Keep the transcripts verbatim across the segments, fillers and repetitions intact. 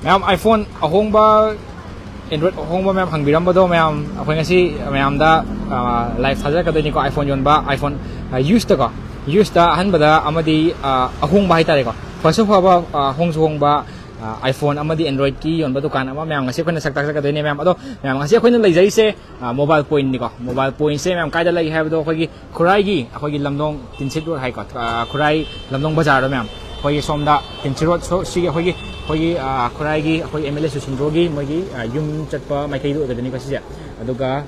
ꯃꯌꯥꯝ, iPhone ꯑꯍꯣꯡꯕ, Android ꯑꯍꯣꯡꯕ ꯃꯌꯥꯝ ꯍꯪꯕꯤꯔꯝꯕꯗꯣ, ꯃꯌꯥꯝ, ꯑꯩꯈꯣꯏ ꯉꯁꯤ ꯃꯌꯥꯝꯗ live ꯊꯥꯖꯔꯛꯀꯗꯣꯏꯅꯤꯀꯣ꯫ iPhone ꯌꯣꯟꯕ, iPhone usedꯀꯣ, usedꯇ ꯑꯍꯟꯕꯗ ꯑꯃꯗꯤ ꯑꯍꯣꯡꯕ ꯍꯥꯏꯇꯥꯔꯦꯀꯣ, ꯐꯁꯨ ꯐꯕ, ꯍꯣꯡꯁꯨ ꯍꯣꯡꯕ iPhone ꯑꯃꯗꯤ Androidꯀꯤ ꯌꯣꯟꯕ ꯗꯨꯀꯥꯟ ꯑꯃ ꯃꯌꯥꯝ ꯉꯁꯤ ꯑꯩꯈꯣꯏꯅ ꯁꯛ ꯇꯥꯛꯆꯔꯛꯀꯗꯣꯏꯅꯦ ꯃꯌꯥꯝ꯫ ꯑꯗꯣ ꯃꯌꯥꯝ, ꯉꯁꯤ ꯑꯩꯈꯣꯏꯅ ꯂꯩꯖꯔꯤꯁꯦ mobile pointꯅꯤꯀꯣ꯫ Mobile pointꯁꯦ ꯃꯌꯥꯝ ꯀꯥꯏꯗ ꯂꯩꯒꯦ ꯍꯥꯏꯕꯗꯣ, ꯑꯩꯈꯣꯏꯒꯤ ꯈꯨꯔꯥꯏꯒꯤ, ꯑꯩꯈꯣꯏꯒꯤ ꯂꯝꯗꯣꯡ ꯇꯤꯟꯁꯤꯠ ꯔꯣꯗ ꯍꯥꯏꯀꯣ, ꯈꯨꯔꯥꯏ ꯂꯝꯗꯣꯡ ꯕꯖꯥꯔꯗꯣ ꯃꯌꯥꯝ, ꯑꯩꯈꯣꯏꯒꯤ ꯁꯣꯝꯗ ꯇꯤꯟꯁꯤꯠ ꯔꯣꯗ, ꯁꯣ-, ꯁꯤꯒꯤ ꯑꯩꯈꯣꯏꯒꯤ, ꯑꯩꯈꯣꯏꯒꯤ ꯈꯨꯔꯥꯏꯒꯤ ꯑꯩꯈꯣꯏ MLA ꯁꯨꯁꯤꯟꯗ꯭ꯔꯣꯒꯤ ꯃꯣꯏꯒꯤ ꯌꯨꯝ ꯆꯠꯄ ꯃꯥꯏꯀꯩꯗꯣ ꯑꯣꯏꯒꯗꯣꯏꯅꯤꯀꯣ ꯁꯤꯁꯦ꯫ ꯑꯗꯨꯒ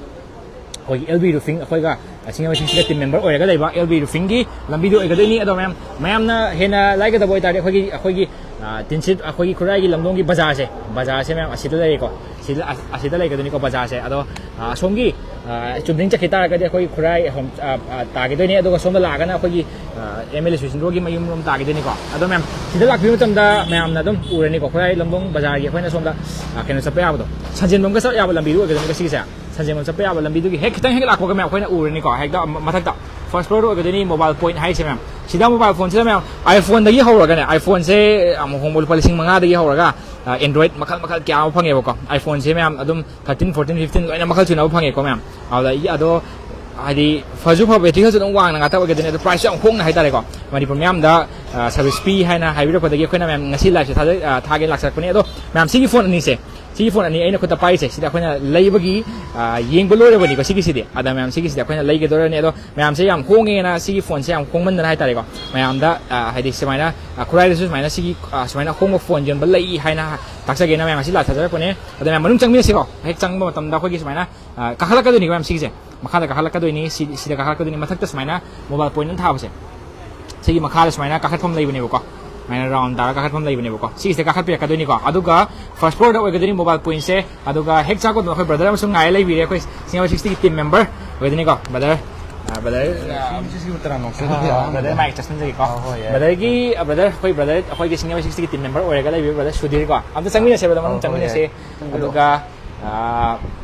ꯑꯩꯈꯣꯏꯒꯤ LB Roofing, ꯑꯩꯈꯣꯏꯒ ꯁꯤꯡꯖꯃꯩ ꯁꯤꯛꯁꯇꯤꯒ team member ꯑꯣꯏꯔꯒ ꯂꯩꯕ LB Roofingꯒꯤ ꯂꯝꯕꯤꯗꯣ ꯑꯣꯏꯒꯗꯣꯏꯅꯤ꯫ ꯑꯗꯣ ꯃꯌꯥꯝ, ꯃꯌꯥꯝꯅ ꯍꯦꯟꯅ ꯂꯥꯏꯒꯗꯕ ꯑꯣꯏꯇꯥꯔꯗꯤ ꯑꯩꯈꯣꯏꯒꯤ, ꯑꯩꯈꯣꯏꯒꯤ ꯇꯤꯟꯁꯤꯠ, ꯑꯩꯈꯣꯏꯒꯤ ꯈꯨꯔꯥꯏꯒꯤ ꯂꯝꯗꯣꯡꯒꯤ ꯕꯖꯥꯔꯁꯦ, ꯕꯖꯥꯔꯁꯦ ꯃꯌꯥꯝ ꯑꯁꯤꯗ ꯂꯩꯔꯦꯀꯣ꯫ ꯁꯤꯗ, ꯑꯁꯤꯗ ꯂꯩꯒꯗꯣꯏꯅꯤꯀꯣ ꯕꯖꯥꯔꯁꯦ꯫ ꯑꯗꯣ ꯁꯣꯝꯒꯤ ꯆꯨꯝꯗ꯭ꯔꯤꯡ ꯆꯠꯈꯤ ꯇꯥꯔꯒꯗꯤ ꯑꯩꯈꯣꯏꯒꯤ ꯈꯨꯔꯥꯏ ꯇꯥꯈꯤꯗꯣꯏꯅꯤ꯫ ꯑꯗꯨꯒ ꯁꯣꯝꯗ ꯂꯥꯛꯑꯒꯅ ꯑꯩꯈꯣꯏꯒꯤ MLA ꯁꯨꯁꯤꯟꯗ꯭ꯔꯣꯒꯤ ꯃꯌꯨꯝ ꯔꯣꯝ ꯇꯥꯈꯤꯗꯣꯏꯅꯤꯀꯣ꯫ ꯑꯗꯣ ꯃꯌꯥꯝ, ꯁꯤꯗ ꯂꯥꯛꯄꯤꯕ ꯃꯇꯝꯗ ꯃꯌꯥꯝꯅ ꯑꯗꯨꯝ ꯎꯔꯅꯤꯀꯣ, ꯈꯨꯔꯥꯏ ꯂꯝꯗꯣꯡ ꯕꯖꯥꯔꯒꯤ ꯑꯩꯈꯣꯏꯅ ꯁꯣꯝꯗ ꯀꯩꯅꯣ ꯆꯠꯄ ꯌꯥꯕꯗꯣ, ꯁꯟꯖꯦꯟꯕꯝꯒ ꯆꯠ ꯌꯥꯕ ꯂꯝꯕꯤꯗꯣ ꯑꯣꯏꯒꯗꯣꯏꯅꯤꯀꯣ ꯁꯤꯒꯤꯁꯦ꯫ ꯁꯟꯖꯦꯟꯕꯝ ꯆꯠꯄ ꯌꯥꯕ ꯂꯝꯕꯤꯗꯨꯒꯤ ꯍꯦꯛ ꯈꯤꯇꯪ ꯍꯦꯛ ꯂꯥꯛꯄꯒ ꯃꯌꯥꯝ ꯑꯩꯈꯣꯏꯅ ꯎꯔꯅꯤꯀꯣ, ꯍꯦꯛꯇ ꯃꯊꯛꯇ first floorꯗ ꯑꯣꯏꯒꯗꯣꯏꯅꯤ mobile point ꯍꯥꯏꯁꯦ ꯃꯌꯥꯝ꯫ ꯁꯤꯗ mobile phoneꯁꯤꯗ ꯃꯌꯥꯝ, iPhoneꯗꯒꯤ ꯍꯧꯔꯒꯅꯦ, iPhoneꯁꯦ ꯌꯥꯝ ꯍꯣꯡꯕ, ꯂꯨꯄꯥ ꯂꯤꯁꯤꯡ ꯃꯉꯥꯗꯒꯤ ꯍꯧꯔꯒ Android ꯃꯈꯜ ꯃꯈꯜ ꯀꯌꯥ ꯑꯃ ꯐꯪꯉꯦꯕꯀꯣ꯫ iPhoneꯁꯦ ꯃꯌꯥꯝ ꯑꯗꯨꯝ thirteen, fourteen, fifteen ꯂꯣꯏꯅ ꯃꯈꯜ ꯁꯨꯅꯕ ꯐꯪꯉꯦꯀꯣ ꯃꯌꯥꯝ꯫ ꯑꯗꯨꯗ ꯑꯗꯣ ꯍꯥꯏꯗꯤ ꯐꯁꯨ ꯐꯕ, batteryꯁꯨ ꯑꯗꯨꯝ ꯋꯥꯡꯅ ꯉꯥꯛꯇ ꯑꯣꯏꯒꯗꯣꯏꯅꯤ꯫ ꯑꯗꯣ priceꯁꯨ ꯌꯥꯝ ꯍꯣꯡꯅ ꯍꯥꯏꯇꯥꯔꯦꯀꯣ꯫ ꯃꯅꯤꯄꯨꯔ ꯃꯌꯥꯝꯗ service ꯄꯤ ꯍꯥꯏꯅ ꯍꯥꯏꯕꯤꯔꯛꯄꯗꯒꯤ ꯑꯩꯈꯣꯏꯅ ꯃꯌꯥꯝ ꯉꯁꯤ liveꯁꯦ ꯊꯥꯖ-, ꯊꯥꯒꯦꯅ ꯂꯥꯛꯆꯔꯛꯄꯅꯦ꯫ ꯑꯗꯣ ꯃꯌꯥꯝ, ꯁꯤꯒꯤ phone ꯑꯅꯤꯁꯦ, ꯁꯤꯒꯤ phone ꯑꯅꯤ ꯑꯩꯅ ꯈꯨꯠꯇ ꯄꯥꯏꯔꯤꯁꯦ, ꯁꯤꯗꯤ ꯑꯩꯈꯣꯏꯅ ꯂꯩꯕꯒꯤ ꯌꯦꯡꯕ ꯂꯣꯏꯔꯕꯅꯤꯀꯣ꯫ ꯁꯤꯒꯤꯁꯤꯗꯤ, ꯑꯗ ꯃꯌꯥꯝ, ꯁꯤꯒꯤꯁꯤꯗꯤ ꯑꯩꯈꯣꯏꯅ ꯂꯩꯒꯗꯣꯔꯅꯤ꯫ ꯑꯗꯣ ꯃꯌꯥꯝꯁꯦ ꯌꯥꯝ ꯍꯣꯡꯉꯦꯅ, ꯁꯤꯒꯤ phoneꯁꯦ ꯌꯥꯝ ꯍꯣꯡꯃꯟꯗꯅ ꯍꯥꯏꯇꯥꯔꯦꯀꯣ, ꯃꯌꯥꯝꯗ ꯍꯥꯏꯗꯤ ꯁꯨꯃꯥꯏꯅ ꯈꯨꯔꯥꯏꯗꯁꯨ ꯁꯨꯃꯥꯏꯅ ꯁꯤꯒꯤ ꯁꯨꯃꯥꯏꯅ ꯑꯍꯣꯡꯕ phone ꯌꯣꯟꯕ ꯂꯩ ꯍꯥꯏꯅ ꯇꯥꯛꯆꯒꯦꯅ ꯃꯌꯥꯝ ꯉꯁꯤ live ꯊꯥꯖꯔꯛꯄꯅꯦ꯫ ꯑꯗꯣ ꯃꯌꯥꯝ, ꯃꯅꯨꯡ ꯆꯪꯃꯤꯟꯅꯁꯤꯀꯣ꯫ ꯍꯦꯛ ꯆꯪꯕ ꯃꯇꯝꯗ ꯑꯩꯈꯣꯏꯒꯤ ꯁꯨꯃꯥꯏꯅ ꯀꯥꯈꯠꯂꯛꯀꯗꯣꯏꯅꯤꯀꯣ ꯃꯌꯥꯝ ꯁꯤꯒꯤꯁꯦ꯫ ꯃꯈꯥꯗ ꯀꯥꯈꯠꯂꯛꯀꯗꯣꯏꯅꯤ, ꯁꯤ-, ꯁꯤꯗ ꯀꯥꯈꯠꯂꯛꯀꯗꯣꯏꯅꯤ, ꯃꯊꯛꯇ ꯁꯨꯃꯥꯏꯅ mobile point ꯑꯃ ꯊꯥꯕꯁꯦ, ꯁꯤꯒꯤ ꯃꯈꯥꯗ ꯁꯨꯃꯥꯏꯅ ꯀꯥꯈꯠꯐꯝ ꯂꯩꯕꯅꯦꯕꯀꯣ, ꯁꯨꯃꯥꯏꯅ round ꯇꯥꯔꯒ ꯀꯥꯈꯠꯐꯝ ꯂꯩꯕꯅꯦꯕꯀꯣ꯫ ꯁꯤꯒꯤꯁꯤꯗ ꯀꯥꯈꯠꯄꯤꯔꯛꯀꯗꯣꯏꯅꯤꯀꯣ꯫ ꯑꯗꯨꯒ first floorꯗ ꯑꯣꯏꯒꯗꯣꯏꯅꯤ mobile pointꯁꯦ꯫ ꯑꯗꯨꯒ ꯍꯦꯛ ꯆꯪꯉꯛꯄꯗ ꯑꯩꯈꯣꯏ brother ꯑꯃꯁꯨ ꯉꯥꯏꯔ ꯂꯩꯕꯤꯔꯦ, ꯑꯩꯈꯣꯏ ꯁꯤꯡꯖꯃꯩ ꯁꯤꯛꯁꯇꯤꯒꯤ team member ꯑꯣꯏꯒꯗꯣꯏꯅꯤꯀꯣ꯫ Brother, brother, brother mic ꯆꯠꯁꯤꯟꯖꯒꯦꯀꯣ꯫ Brotherꯒꯤ, brother, ꯑꯩꯈꯣꯏ brother, ꯑꯩꯈꯣꯏꯒꯤ ꯁꯤꯡꯖꯃꯩ ꯁꯤꯛꯁꯇꯤꯒꯤ team member ꯑꯣꯏꯔꯒ ꯂꯩꯕꯤꯔꯦ brother ꯁꯨꯙꯤꯔ ꯀꯣ꯫ ꯑꯝꯇ ꯆꯪꯃꯤꯟꯅꯁꯦ brother, ꯃꯅꯨꯡ ꯆꯪꯃꯤꯟꯅꯁꯦ꯫ ꯑꯗꯨꯒ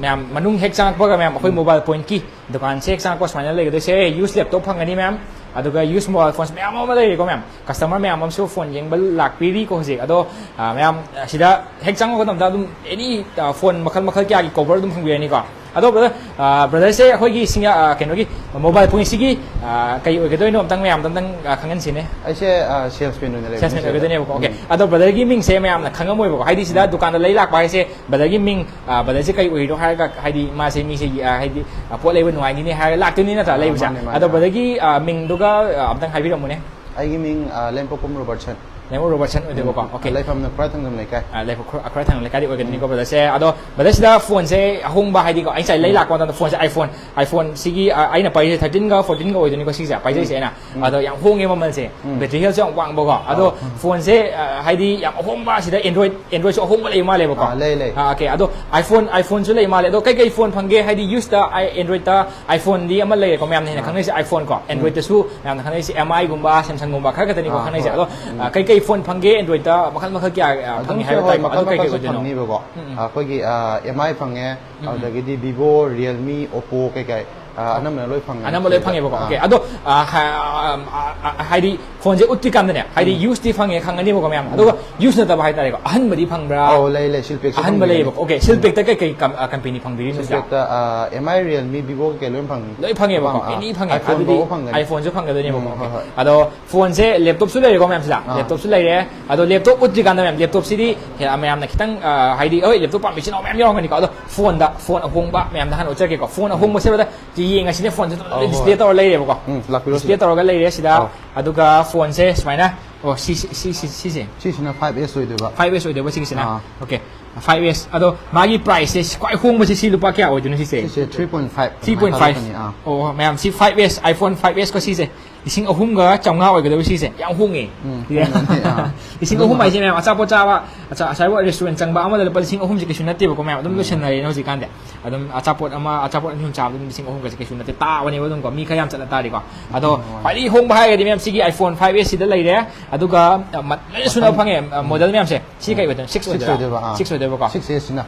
ꯃꯌꯥꯝ, ꯃꯅꯨꯡ ꯍꯦꯛ ꯆꯪꯉꯛꯄꯒ ꯃꯌꯥꯝ ꯑꯩꯈꯣꯏ mobile pointꯀꯤ ꯗꯨꯀꯥꯟꯁꯦ ꯍꯦꯛ ꯆꯪꯉꯛꯄ ꯁꯨꯃꯥꯏꯅ ꯂꯩꯒꯗꯣꯏꯁꯦ꯫ Used laptop ꯐꯪꯒꯅꯤ ꯃꯌꯥꯝ, ꯑꯗꯨꯒ used mobile phones ꯃꯌꯥꯝ ꯑꯃ ꯂꯩꯔꯦꯀꯣ ꯃꯌꯥꯝ꯫ Customer ꯃꯌꯥꯝ ꯑꯃꯁꯨ phone ꯌꯦꯡꯕ ꯂꯥꯛꯄꯤꯔꯤꯀꯣ ꯍꯧꯖꯤꯛ꯫ ꯑꯗꯣ, ꯑ, ꯃꯌꯥꯝ, ꯑ, ꯁꯤꯗ ꯍꯦꯛ ꯆꯪꯉꯛꯄ ꯃꯇꯝꯗ ꯑꯗꯨꯝ any, ꯑ, phone ꯃꯈꯜ ꯃꯈꯜ ꯀꯌꯥꯒꯤ cover ꯑꯗꯨꯝ ꯐꯪꯕꯤꯔꯅꯤꯀꯣ꯫ ꯑꯗꯣ brother, ꯑ, brotherꯁꯦ ꯑꯩꯈꯣꯏꯒꯤ ꯁꯤꯡꯌꯥ-, ꯑ, ꯀꯩꯅꯣꯒꯤ mobile ꯐꯣꯟꯁꯤꯒꯤ, ꯑ, ꯀꯩ ꯑꯣꯏꯒꯗꯣꯏꯅꯣ ꯑꯝꯇꯪ ꯃꯌꯥꯝꯗ ꯑꯝꯇꯪ, ꯑ, ꯈꯪꯍꯟꯁꯤꯅꯦ꯫ ꯑꯩꯁꯦ, ꯑ, salesman ꯑꯣꯏꯅ ꯂꯩꯕꯅꯦ salesman ꯁꯤꯗ꯫ ꯑꯣꯏꯒꯗꯣꯏꯅꯦꯕꯀꯣ꯫ Okay. ꯎꯝ꯫ ꯑꯗꯣ brotherꯒꯤ ꯃꯤꯡꯁꯦ ꯃꯌꯥꯝꯅ ꯈꯪꯉꯝꯃꯣꯏꯕꯀꯣ꯫ ꯍꯥꯏꯗꯤ ꯁꯤꯗ ꯎꯝ꯫ ꯗꯨꯀꯥꯟꯗ ꯂꯩ ꯂꯥꯛꯄ ꯍꯥꯏꯁꯦ brotherꯒꯤ ꯃꯤꯡ, ꯑ, brotherꯁꯦ ꯀꯩ ꯑꯣꯏꯔꯤꯅꯣ ꯍꯥꯏꯔꯒ, ꯍꯥꯏꯗꯤ ꯃꯥꯁꯦ ꯃꯤꯁꯦ, ꯑ, ꯍꯥꯏꯗꯤ, ꯑ, ꯄꯣꯠ ꯂꯩꯕ ꯅꯨꯡꯉꯥꯏꯅꯤꯅꯦ ꯍꯥꯏꯔꯒ ꯂꯥꯛꯇꯣꯏꯅꯤ ꯅꯠꯇ꯭ꯔꯥ ꯑ, ꯂꯩꯕꯁꯦ? ꯃꯥꯅꯦ, ꯃꯥꯅꯦ, ꯑꯗꯣ ꯑ꯫ Brotherꯒꯤ, ꯑ, ꯃꯤꯡꯗꯨꯒ, ꯑ, ꯑꯝꯇꯪ ꯍꯥꯏꯕꯤꯔꯝꯃꯨꯅꯦ꯫ ꯑꯩꯒꯤ ꯃꯤꯡ, ꯑ, ꯂꯦꯝꯄꯣꯛꯄꯝ ꯔꯣꯕꯔꯠꯁꯟ꯫ ꯂꯦꯝꯄꯣꯛ ꯔꯣꯕꯔꯠꯁꯟ ꯑꯣꯏꯗꯣꯏꯕꯀꯣ꯫ ꯎꯝ, OK꯫ ꯂꯩꯐꯝꯅ ꯈꯨꯔꯥꯏꯊꯥꯡꯖꯝ ꯂꯩꯀꯥꯏ꯫ ꯑ, ꯂꯩꯐꯝ ꯈꯨꯔꯥꯏ-, ꯈꯨꯔꯥꯏꯊꯥꯡꯖꯝ ꯂꯩꯀꯥꯏꯗꯤ ꯑꯣꯏꯒꯗꯣꯏꯅꯤꯀꯣ ꯎꯝ꯫ Brotherꯁꯦ꯫ ꯑꯗꯣ brother ꯁꯤꯗ ꯐꯣꯟꯁꯦ ꯑꯍꯣꯡꯕ ꯍꯥꯏꯗꯤꯀꯣ, ꯑꯩ ꯉꯁꯥꯏ ꯂꯩ ꯎꯝ꯫ ꯂꯥꯛꯄ ꯃꯇꯝꯗ ꯐꯣꯟꯁꯦ iPhone, iPhone ꯁꯤꯒꯤ, ꯑ, ꯑꯩꯅ ꯄꯥꯏꯔꯤꯁꯦ thirteenꯒ fourteenꯒ ꯑꯣꯏꯗꯣꯏꯅꯤꯀꯣ ꯁꯤꯁꯦ ꯄꯥꯏꯖꯔꯤꯁꯦ ꯎꯝ꯫ ꯑꯩꯅ꯫ ꯎꯝ꯫ ꯑꯗꯣ ꯌꯥꯝ ꯍꯣꯡꯉꯦ ꯃꯃꯜꯁꯦ꯫ ꯎꯝ꯫ Battery healthꯁꯨ ꯌꯥꯝ ꯋꯥꯡꯕꯀꯣ꯫ ꯑꯗꯣ ꯑꯧ꯫ ꯎꯝ꯫ ꯐꯣꯟꯁꯦ, ꯑ, ꯍꯥꯏꯗꯤ ꯌꯥꯝ ꯑꯍꯣꯡꯕ ꯁꯤꯗ Android, Androidꯁꯨ ꯑꯍꯣꯡꯕ ꯂꯩ ꯃꯥꯜꯂꯦꯕꯀꯣ꯫ ꯑꯥ, ꯂꯩ, ꯂꯩ꯫ ꯑ, OK꯫ ꯑꯗꯣ iPhone, iPhoneꯁꯨ ꯂꯩ ꯃꯥꯜꯂꯦ꯫ ꯑꯗꯣ ꯀꯩꯀꯩ ꯐꯣꯟ ꯐꯪꯒꯦ? ꯍꯥꯏꯗꯤ usedꯇ ꯑꯩ Androidꯇ iPhoneꯗꯤ ꯑꯃ ꯂꯩꯔꯦꯀꯣ, ꯃꯌꯥꯝꯅ ꯍꯦꯟꯅ ꯑꯥ꯫ ꯈꯪꯅꯩꯁꯦ iPhone ꯀꯣ꯫ ꯎꯝ꯫ Androidꯇꯁꯨ ꯃꯌꯥꯝꯅ ꯈꯪꯅꯩꯁꯦ MIꯒꯨꯝꯕ, Samsungꯒꯨꯝꯕ ꯈꯔ ꯈꯛꯇꯅꯤꯀꯣ ꯑꯥ, ꯈꯪꯅꯩꯁꯦ꯫ ꯍꯣꯏ꯫ ꯑꯗꯣ, ꯎꯝ꯫ ꯑ, ꯀꯩꯀꯩ ꯐꯣꯟ ꯐꯪꯒꯦ Androidꯇ ꯃꯈꯜ ꯃꯈꯜ ꯀꯌꯥ, ꯑ, ꯑꯗꯨꯝ ꯐꯪꯉꯦ ꯁꯦ, ꯍꯥꯏꯕ ꯍꯣꯏ, ꯇꯥꯏꯀꯣ꯫ ꯃꯈꯜ ꯑꯗꯨ ꯀꯩꯀꯩ ꯃꯈꯜꯁꯨ ꯑꯣꯏꯗꯣꯏꯅꯣ? ꯐꯪꯅꯤꯕꯀꯣ꯫ ꯎꯝ, ꯎꯝ꯫ ꯑꯩꯈꯣꯏꯒꯤ, ꯑ, MI ꯐꯪꯉꯦ, ꯎꯝ, ꯎꯝ꯫ ꯑꯗꯨꯗꯒꯤꯗꯤ Vivo, Realme, Oppo ꯀꯩꯀꯩ, ꯑ, ꯑꯅꯝꯕꯅ ꯂꯣꯏ ꯐꯪꯉꯦ ꯑꯅꯝꯕ ꯂꯣꯏ ꯁꯤꯗ꯫ ꯐꯪꯉꯦꯕꯀꯣ꯫ ꯑꯥ꯫ OK꯫ ꯑꯗꯣ, ꯑ, ꯍ-, ꯑ, ꯑ, ꯑ, ꯍꯥꯏꯗꯤ ꯐꯣꯟꯁꯦ ꯎꯠꯇ꯭ꯔꯤꯀꯥꯟꯗꯅꯦ, ꯍꯥꯏꯗꯤ ꯎꯝ꯫ Usedꯇꯤ ꯐꯪꯉꯦ ꯈꯪꯉꯅꯤꯕꯀꯣ ꯃꯌꯥꯝ꯫ ꯎꯝ꯫ ꯑꯗꯨꯒ use ꯅꯠꯇꯕ ꯍꯥꯏꯇꯥꯔꯦꯀꯣ, ꯑꯍꯟꯕꯗꯤ ꯐꯪꯕ꯭ꯔꯥ? ꯑꯧ, ꯂꯩ, ꯂꯩ, seal packꯁꯨ ꯑꯍꯟꯕ ꯐꯪꯕꯤꯒꯅꯤ꯫ ꯂꯩꯌꯦꯕꯀꯣ꯫ OK, seal ꯎꯝ꯫ Packꯇ ꯀꯩꯀꯩ ꯀꯝ-, ꯑ, company ꯐꯪꯕꯤꯔꯤꯅꯣ ꯁꯤꯗ? Seal packꯇ, ꯑ, MI, Realme, Vivo ꯀꯩꯀꯩ ꯂꯣꯏ ꯐꯪꯅꯤ꯫ ꯂꯣꯏ ꯐꯪꯉꯦꯕꯀꯣ꯫ ꯑꯄꯥꯝꯕ, ꯑꯥ, Any ꯐꯪꯉꯦ꯫ iPhone ꯑꯗꯨꯗꯤ ꯐꯥꯎꯕ ꯐꯪꯒꯅꯤ꯫ iPhoneꯁꯨ ꯐꯪꯒꯗꯣꯏꯅꯦꯕꯀꯣ꯫ ꯎꯝ, OK꯫ ꯍꯣꯏ, ꯍꯣꯏ꯫ ꯑꯗꯣ ꯐꯣꯟꯁꯦ laptopꯁꯨ ꯂꯩꯔꯦꯀꯣ ꯃꯌꯥꯝꯁꯤꯗ꯫ ꯑꯥ꯫ Laptopꯁꯨ ꯂꯩꯔꯦ꯫ ꯑꯗꯣ laptop ꯎꯠꯇ꯭ꯔꯤꯀꯥꯟꯗ ꯃꯌꯥꯝ, laptopꯁꯤꯗꯤ ꯍꯦ-, ꯃꯌꯥꯝꯅ ꯈꯤꯇꯪ, ꯑ, ꯍꯥꯏꯗꯤ, ꯍꯣꯏ, laptop ꯄꯥꯝꯕ ꯏꯆꯤꯟ ꯏꯅꯥꯎ ꯃꯌꯥꯝ ꯌꯥꯎꯔꯝꯒꯅꯤꯀꯣ꯫ ꯑꯗꯣ ꯐꯣꯟꯗ, ꯐꯣꯟ ꯑꯍꯣꯡꯕ ꯃꯌꯥꯝꯗ ꯍꯥꯟꯅ ꯎꯠꯆꯔꯛꯀꯦꯀꯣ꯫ ꯐꯣꯟ ꯎꯝ꯫ ꯑꯍꯣꯡꯕꯁꯦ ꯕ꯭ꯔꯗꯔ, ꯁꯤ ꯌꯦꯡꯉꯁꯤꯅꯦ, ꯐꯣꯟꯁꯦ ꯑꯧ, display ꯍꯣꯏ꯫ ꯇꯧꯔ ꯂꯩꯔꯦꯕꯀꯣ꯫ ꯎꯝ, ꯂꯥꯛꯄꯤꯔꯣ display ꯁꯤꯗ꯫ ꯇꯧꯔꯒ ꯂꯩꯔꯦ ꯁꯤꯗ꯫ ꯑꯧ꯫ ꯑꯗꯨꯒ ꯐꯣꯟꯁꯦ ꯁꯨꯃꯥꯏꯅ, ꯑꯣ, ꯁꯤ, ꯁꯤ, ꯁꯤ, ꯁꯤ, ꯁꯤꯁꯦ꯫ ꯁꯤꯁꯤꯅ five S ꯑꯣꯏꯗꯣꯏꯕ꯫ Five S ꯑꯣꯏꯗꯣꯏꯕ ꯁꯤꯒꯤꯁꯤꯅ꯫ ꯑꯥ꯫ OK꯫ Five S꯫ ꯑꯗꯣ ꯃꯥꯒꯤ priceꯁꯦ ꯁꯤ ꯈ꯭ꯋꯥꯏ ꯍꯣꯡꯕꯁꯦ ꯁꯤ ꯂꯨꯄꯥ ꯀꯌꯥ ꯑꯣꯏꯗꯣꯏꯅꯣ ꯁꯤꯁꯦ? ꯁꯤꯁꯦ three point five three point five꯫ ꯑꯗꯨꯃꯥꯏꯅ ꯊꯥꯗꯣꯛꯀꯅꯤ꯫ ꯑꯥ꯫ ꯑꯣ, ꯃꯌꯥꯝ ꯁꯤ five S, iPhone five S ꯀꯣ ꯁꯤꯁꯦ꯫ ꯂꯤꯁꯤꯡ ꯑꯍꯨꯝꯒ ꯆꯥꯝꯃꯉꯥ ꯑꯣꯏꯒꯗꯕ ꯁꯤꯁꯦ꯫ ꯌꯥꯝ ꯍꯣꯡꯉꯦ꯫ ꯎꯝ, ꯍꯣꯡꯉꯦ꯫ ꯑꯥ꯫ ꯂꯤꯁꯤꯡ ꯑꯍꯨꯝ ꯑꯗꯨꯝ ꯍꯥꯏꯁꯦ ꯃꯌꯥꯝ ꯑꯆꯥꯄꯣꯠ ꯆꯥꯕ, ꯑꯆꯥ-, ꯑꯁꯥꯏꯕ restaurant ꯆꯪꯕ ꯑꯃꯗ ꯂꯨꯄꯥ ꯂꯤꯁꯤꯡ ꯑꯍꯨꯝꯁꯦ ꯀꯩꯁꯨ ꯅꯠꯇꯦꯕꯀꯣ ꯃꯌꯥꯝ꯫ ꯑꯗꯨꯝ ꯎꯝ꯫ ꯂꯣꯏꯁꯟꯅꯔꯦꯅꯦ ꯍꯧꯖꯤꯛꯀꯥꯟꯗꯤ꯫ ꯑꯗꯨꯝ ꯑꯆꯥꯄꯣꯠ ꯑꯃ, ꯑꯆꯥꯄꯣꯠ ꯑꯅꯤ ꯑꯍꯨꯝ ꯆꯥꯕꯗ ꯑꯗꯨꯝ ꯂꯤꯁꯤꯡ ꯑꯍꯨꯝꯒꯁꯦ ꯀꯩꯁꯨ ꯅꯠꯇꯦ꯫ ꯇꯥꯕꯅꯦꯕ ꯑꯗꯨꯝꯀꯣ꯫ ꯃꯤ ꯈꯔ ꯌꯥꯝ ꯆꯠꯂ ꯇꯥꯔꯗꯤꯀꯣ꯫ ꯑꯗꯣ ꯎꯝ, ꯍꯣꯏ꯫ ꯈ꯭ꯋꯥꯏꯗꯒꯤ ꯍꯣꯡꯕ ꯍꯥꯏꯔꯒꯗꯤ ꯃꯌꯥꯝ ꯁꯤꯒꯤ iPhone five S ꯁꯤꯗ ꯂꯩꯔꯦ꯫ ꯑꯗꯨꯒ, ꯑ, ꯃ-, ꯂꯣꯏꯅ ꯁꯨꯅ ꯃꯊꯪ ꯐꯪꯉꯦ, ꯑ, ꯎꯝ꯫ Model ꯃꯌꯥꯝꯁꯦ꯫ ꯁꯤ ꯀꯩ ꯎꯝ꯫ ꯑꯣꯏꯗꯣꯏꯅꯣ? Six Six ꯑꯣꯏꯗꯣꯏꯔꯥ? ꯑꯣꯏꯗꯣꯏꯕ, ꯑꯥ꯫ Six ꯑꯣꯏꯗꯣꯏꯕꯀꯣ? Six S ꯁꯤꯅ꯫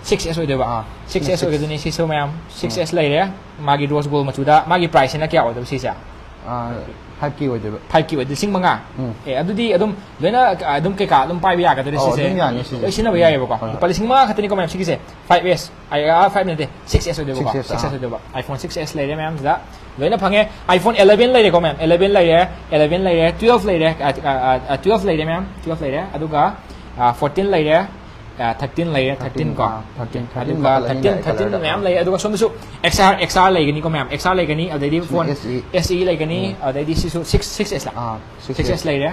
Six S ꯑꯣꯏꯗꯣꯏꯕ? ꯑꯥ꯫ Six ꯁꯤꯅ S six꯫ ꯑꯣꯏꯒꯗꯣꯏꯅꯤ ꯁꯤꯁꯨ ꯃꯌꯥꯝ꯫ Six S ꯎꯝ꯫ ꯂꯩꯔꯦ꯫ ꯃꯥꯒꯤ rose gold ꯃꯆꯨꯗ꯫ ꯃꯥꯒꯤ priceꯁꯤꯅ ꯀꯌꯥ ꯑꯣꯏꯗꯣꯏꯕ ꯁꯤꯁꯦ? ꯐꯥꯏꯚ ꯀꯦ ꯑꯣꯏꯗꯣꯏꯕ꯫ ꯐꯥꯏꯚ ꯀꯦ ꯑꯣꯏꯗꯣꯏ, ꯂꯤꯁꯤꯡ ꯃꯉꯥ꯫ ꯎꯝ꯫ ꯑꯦ, ꯑꯗꯨꯗꯤ ꯑꯗꯨꯝ ꯂꯣꯏꯅ, ꯑ, ꯑꯗꯨꯝ ꯀꯩꯀꯥ ꯑꯗꯨꯝ ꯄꯥꯏꯕ ꯌꯥꯒꯗꯣꯏꯔꯦ? ꯑꯧ, ꯁꯤꯁꯦ ꯑꯗꯨꯝ ꯌꯥꯅꯤ ꯁꯤꯁꯦ꯫ ꯂꯣꯏ ꯁꯤꯖꯤꯟꯅꯕ ꯌꯥꯏꯑꯕꯀꯣ꯫ ꯍꯣꯏ, ꯍꯣꯏ꯫ ꯂꯨꯄꯥ ꯂꯤꯁꯤꯡ ꯃꯉꯥ ꯈꯛꯇꯅꯤꯀꯣ ꯃꯌꯥꯝ ꯁꯤꯒꯤꯁꯦ꯫ ꯐꯥꯏꯚ ꯑꯦꯁ, ꯑꯥꯏ, ꯑꯥ, ꯐꯥꯏꯚ ꯅꯠꯇꯦ, ꯁꯤꯛꯁ ꯑꯦꯁ ꯑꯣꯏꯗꯣꯏꯕꯀꯣ꯫ ꯁꯤꯛꯁ ꯑꯦꯁ, ꯁꯤꯛꯁ ꯑꯦꯁ ꯑꯥ꯫ ꯑꯣꯏꯗꯣꯏꯕ꯫ iPhone six S ꯂꯩꯔꯦ ꯃꯌꯥꯝꯁꯤꯗ꯫ ꯂꯣꯏꯅ ꯐꯪꯉꯦ꯫ iPhone eleven ꯂꯩꯔꯦꯀꯣ ꯃꯌꯥꯝ, eleven ꯂꯩꯔꯦ, eleven ꯂꯩꯔꯦ, twelve ꯂꯩꯔꯦ, ꯑ, ꯑ, ꯑ, twelve ꯂꯩꯔꯦ ꯃꯌꯥꯝ, twelve ꯂꯩꯔꯦ꯫ ꯑꯗꯨꯒ, ꯑ, fourteen ꯂꯩꯔꯦ, ꯑ, thirteen ꯂꯩꯔꯦ, thirteen ꯀꯣ꯫ ꯑꯥ, thirteen, thirteen ꯑꯗꯨꯒ ꯃꯈꯜ ꯑꯅꯤ thirteen, ꯂꯩ thirteen colourꯗ꯫ ꯃꯌꯥꯝ ꯂꯩ꯫ ꯑꯗꯨꯒ ꯁꯣꯝꯗꯁꯨ XR, XR ꯂꯩꯒꯅꯤꯀꯣ ꯃꯌꯥꯝ, XR ꯂꯩꯒꯅꯤ, ꯑꯗꯩꯗꯤ ꯁꯤꯅ phone SE꯫ SE ꯂꯩꯒꯅꯤ, ꯎꯝ꯫ ꯑꯗꯩꯗꯤ ꯁꯤꯁꯨ six, six S ꯂꯥ? ꯑꯥ, six S꯫ Six S ꯂꯩꯔꯦ꯫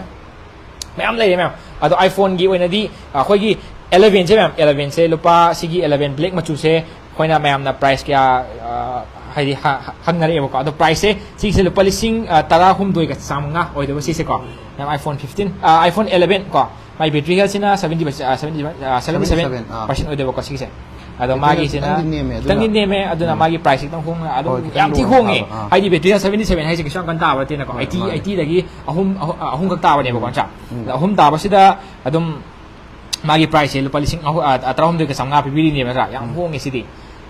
ꯃꯌꯥꯝ ꯂꯩꯔꯦ ꯃꯌꯥꯝ꯫ ꯑꯗꯣ iPhoneꯒꯤ ꯑꯣꯏꯅꯗꯤ ꯑꯩꯈꯣꯏꯒꯤ elevenꯁꯦ ꯃꯌꯥꯝ, elevenꯁꯦ ꯂꯨꯄꯥ ꯁꯤꯒꯤ eleven black ꯃꯆꯨꯁꯦ ꯑꯩꯈꯣꯏꯅ ꯃꯌꯥꯝꯅ price ꯀꯌꯥ, ꯑ, ꯍꯥꯏꯗꯤ ꯍ-, ꯍ-, ꯍꯪꯅꯔꯛꯑꯦꯕꯀꯣ꯫ ꯑꯗꯣ priceꯁꯦ ꯁꯤꯒꯤꯁꯦ ꯂꯨꯄꯥ ꯂꯤꯁꯤꯡ, ꯑ, ꯇꯔꯥ ꯍꯨꯝꯗꯣꯏꯒ ꯆꯥꯝꯃꯉꯥ ꯑꯣꯏꯗꯣꯏꯕ ꯁꯤꯁꯦꯀꯣ꯫ ꯃꯌꯥꯝ iPhone fifteen, ꯑ, iPhone eleven ꯀꯣ, ꯃꯥꯏ battery healthꯁꯤꯅ seventy, ꯑ, seventy, ꯑ, seventy seven percent ꯑꯣꯏꯗꯣꯏꯕꯀꯣ ꯁꯤꯒꯤꯁꯦ꯫ ꯑꯗꯣ battery health ꯃꯥꯒꯤꯁꯤꯅ ꯈꯤꯇꯪꯗꯤ ꯅꯦꯝꯃꯦ, ꯑꯗꯨꯅ ꯈꯤꯇꯪꯗꯤ ꯅꯦꯝꯃꯦ, ꯑꯗꯨꯅ ꯎꯝ꯫ ꯃꯥꯒꯤ price ꯈꯤꯇꯪ ꯍꯣꯡꯅ ꯑꯗꯨꯝ ꯍꯣꯏ, ꯈꯤꯇꯪ ꯌꯥꯝ ꯊꯤ ꯍꯣꯡꯉꯦ꯫ ꯍꯣꯡꯉꯦ꯫ ꯑꯥ꯫ ꯍꯥꯏꯗꯤ battery health seventy seven ꯍꯥꯏꯁꯦ ꯀꯩꯁꯨ ꯌꯥꯝ ꯀꯟꯅ ꯇꯥꯕ ꯅꯠꯇꯦꯅꯀꯣ꯫ ꯍꯣꯏ, eighty, ꯃꯥꯅꯦ꯫ Eightyꯗꯒꯤ ꯑꯍꯨꯝ, ꯑꯍꯨꯝ, ꯑꯍꯨꯝꯈꯛ ꯇꯥꯕꯅꯦꯕꯀꯣ, ꯎꯝ꯫ ꯅꯠꯇ꯭ꯔꯥ? ꯎꯝ꯫ ꯑꯗ ꯑꯍꯨꯝ ꯇꯥꯕꯁꯤꯗ ꯑꯗꯨꯝ ꯃꯥꯒꯤ priceꯁꯦ ꯂꯨꯄꯥ ꯂꯤꯁꯤꯡ ꯑꯍꯨꯝ, ꯑ, ꯇꯔꯥꯍꯨꯝꯗꯣꯏꯒ ꯆꯥꯝꯃꯉꯥ ꯄꯤꯕꯤꯔꯤꯅꯦꯕ, ꯅꯠꯇ꯭ꯔꯥ? ꯌꯥꯝ ꯎꯝ꯫ ꯍꯣꯡꯉꯦ ꯁꯤꯗꯤ꯫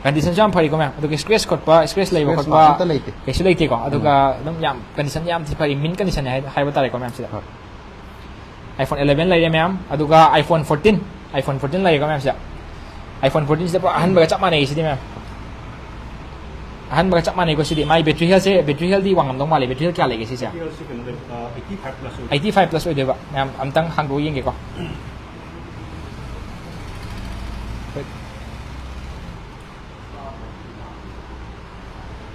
Conditionꯁꯨ ꯌꯥꯝ ꯐꯔꯤꯀꯣ ꯃꯌꯥꯝ꯫ ꯑꯗꯨꯒ scratch ꯈꯣꯠꯄ, scratch ꯂꯩꯕ scratch ꯈꯣꯠꯄ ꯃꯥꯔꯛ ꯑꯝꯇ ꯂꯩꯇꯦ꯫ ꯀꯩꯁꯨ ꯂꯩꯇꯦꯀꯣ꯫ ꯑꯗꯨꯒ ꯎꯝ꯫ ꯑꯗꯨꯝ ꯌꯥꯝ condition ꯌꯥꯝ ꯊꯤ ꯐꯔꯤ, mint conditionꯅꯦ ꯍꯥꯏ-, ꯍꯥꯏꯕ ꯇꯥꯔꯦꯀꯣ ꯃꯌꯥꯝꯁꯤꯗ꯫ ꯍꯣꯏ꯫ iPhone eleven ꯂꯩꯔꯦ ꯃꯌꯥꯝ, ꯑꯗꯨꯒ iPhone fourteen, iPhone fourteen ꯂꯩꯔꯦꯀꯣ ꯃꯌꯥꯝꯁꯦ꯫ iPhone fourteenꯁꯤꯗ ꯄꯨꯔꯥ ꯑꯍꯟꯕꯒ ꯆꯞ ꯃꯥꯟꯅꯩ ꯁꯤꯗꯤ ꯃꯌꯥꯝ꯫ ꯑꯍꯟꯕꯒ ꯆꯞ ꯃꯥꯟꯅꯩꯀꯣ ꯁꯤꯗꯤ꯫ ꯃꯥꯏ battery healthꯁꯦ, battery healthꯗꯤ ꯋꯥꯡꯉꯝꯗꯧ ꯃꯥꯜꯂꯦ꯫ Battery health ꯀꯌꯥ ꯂꯩꯒꯦ ꯁꯤꯁꯦ? Battery healthꯁꯦ ꯀꯩꯅꯣ ꯂꯩ, ꯑ, eighty five plus ꯑꯣꯏ꯫ Eighty five plus ꯑꯣꯏꯗꯣꯏꯕ꯫ ꯃꯌꯥꯝ ꯑꯝꯇꯪ ꯍꯥꯡꯗꯣꯛꯑ ꯌꯦꯡꯒꯦꯀꯣ꯫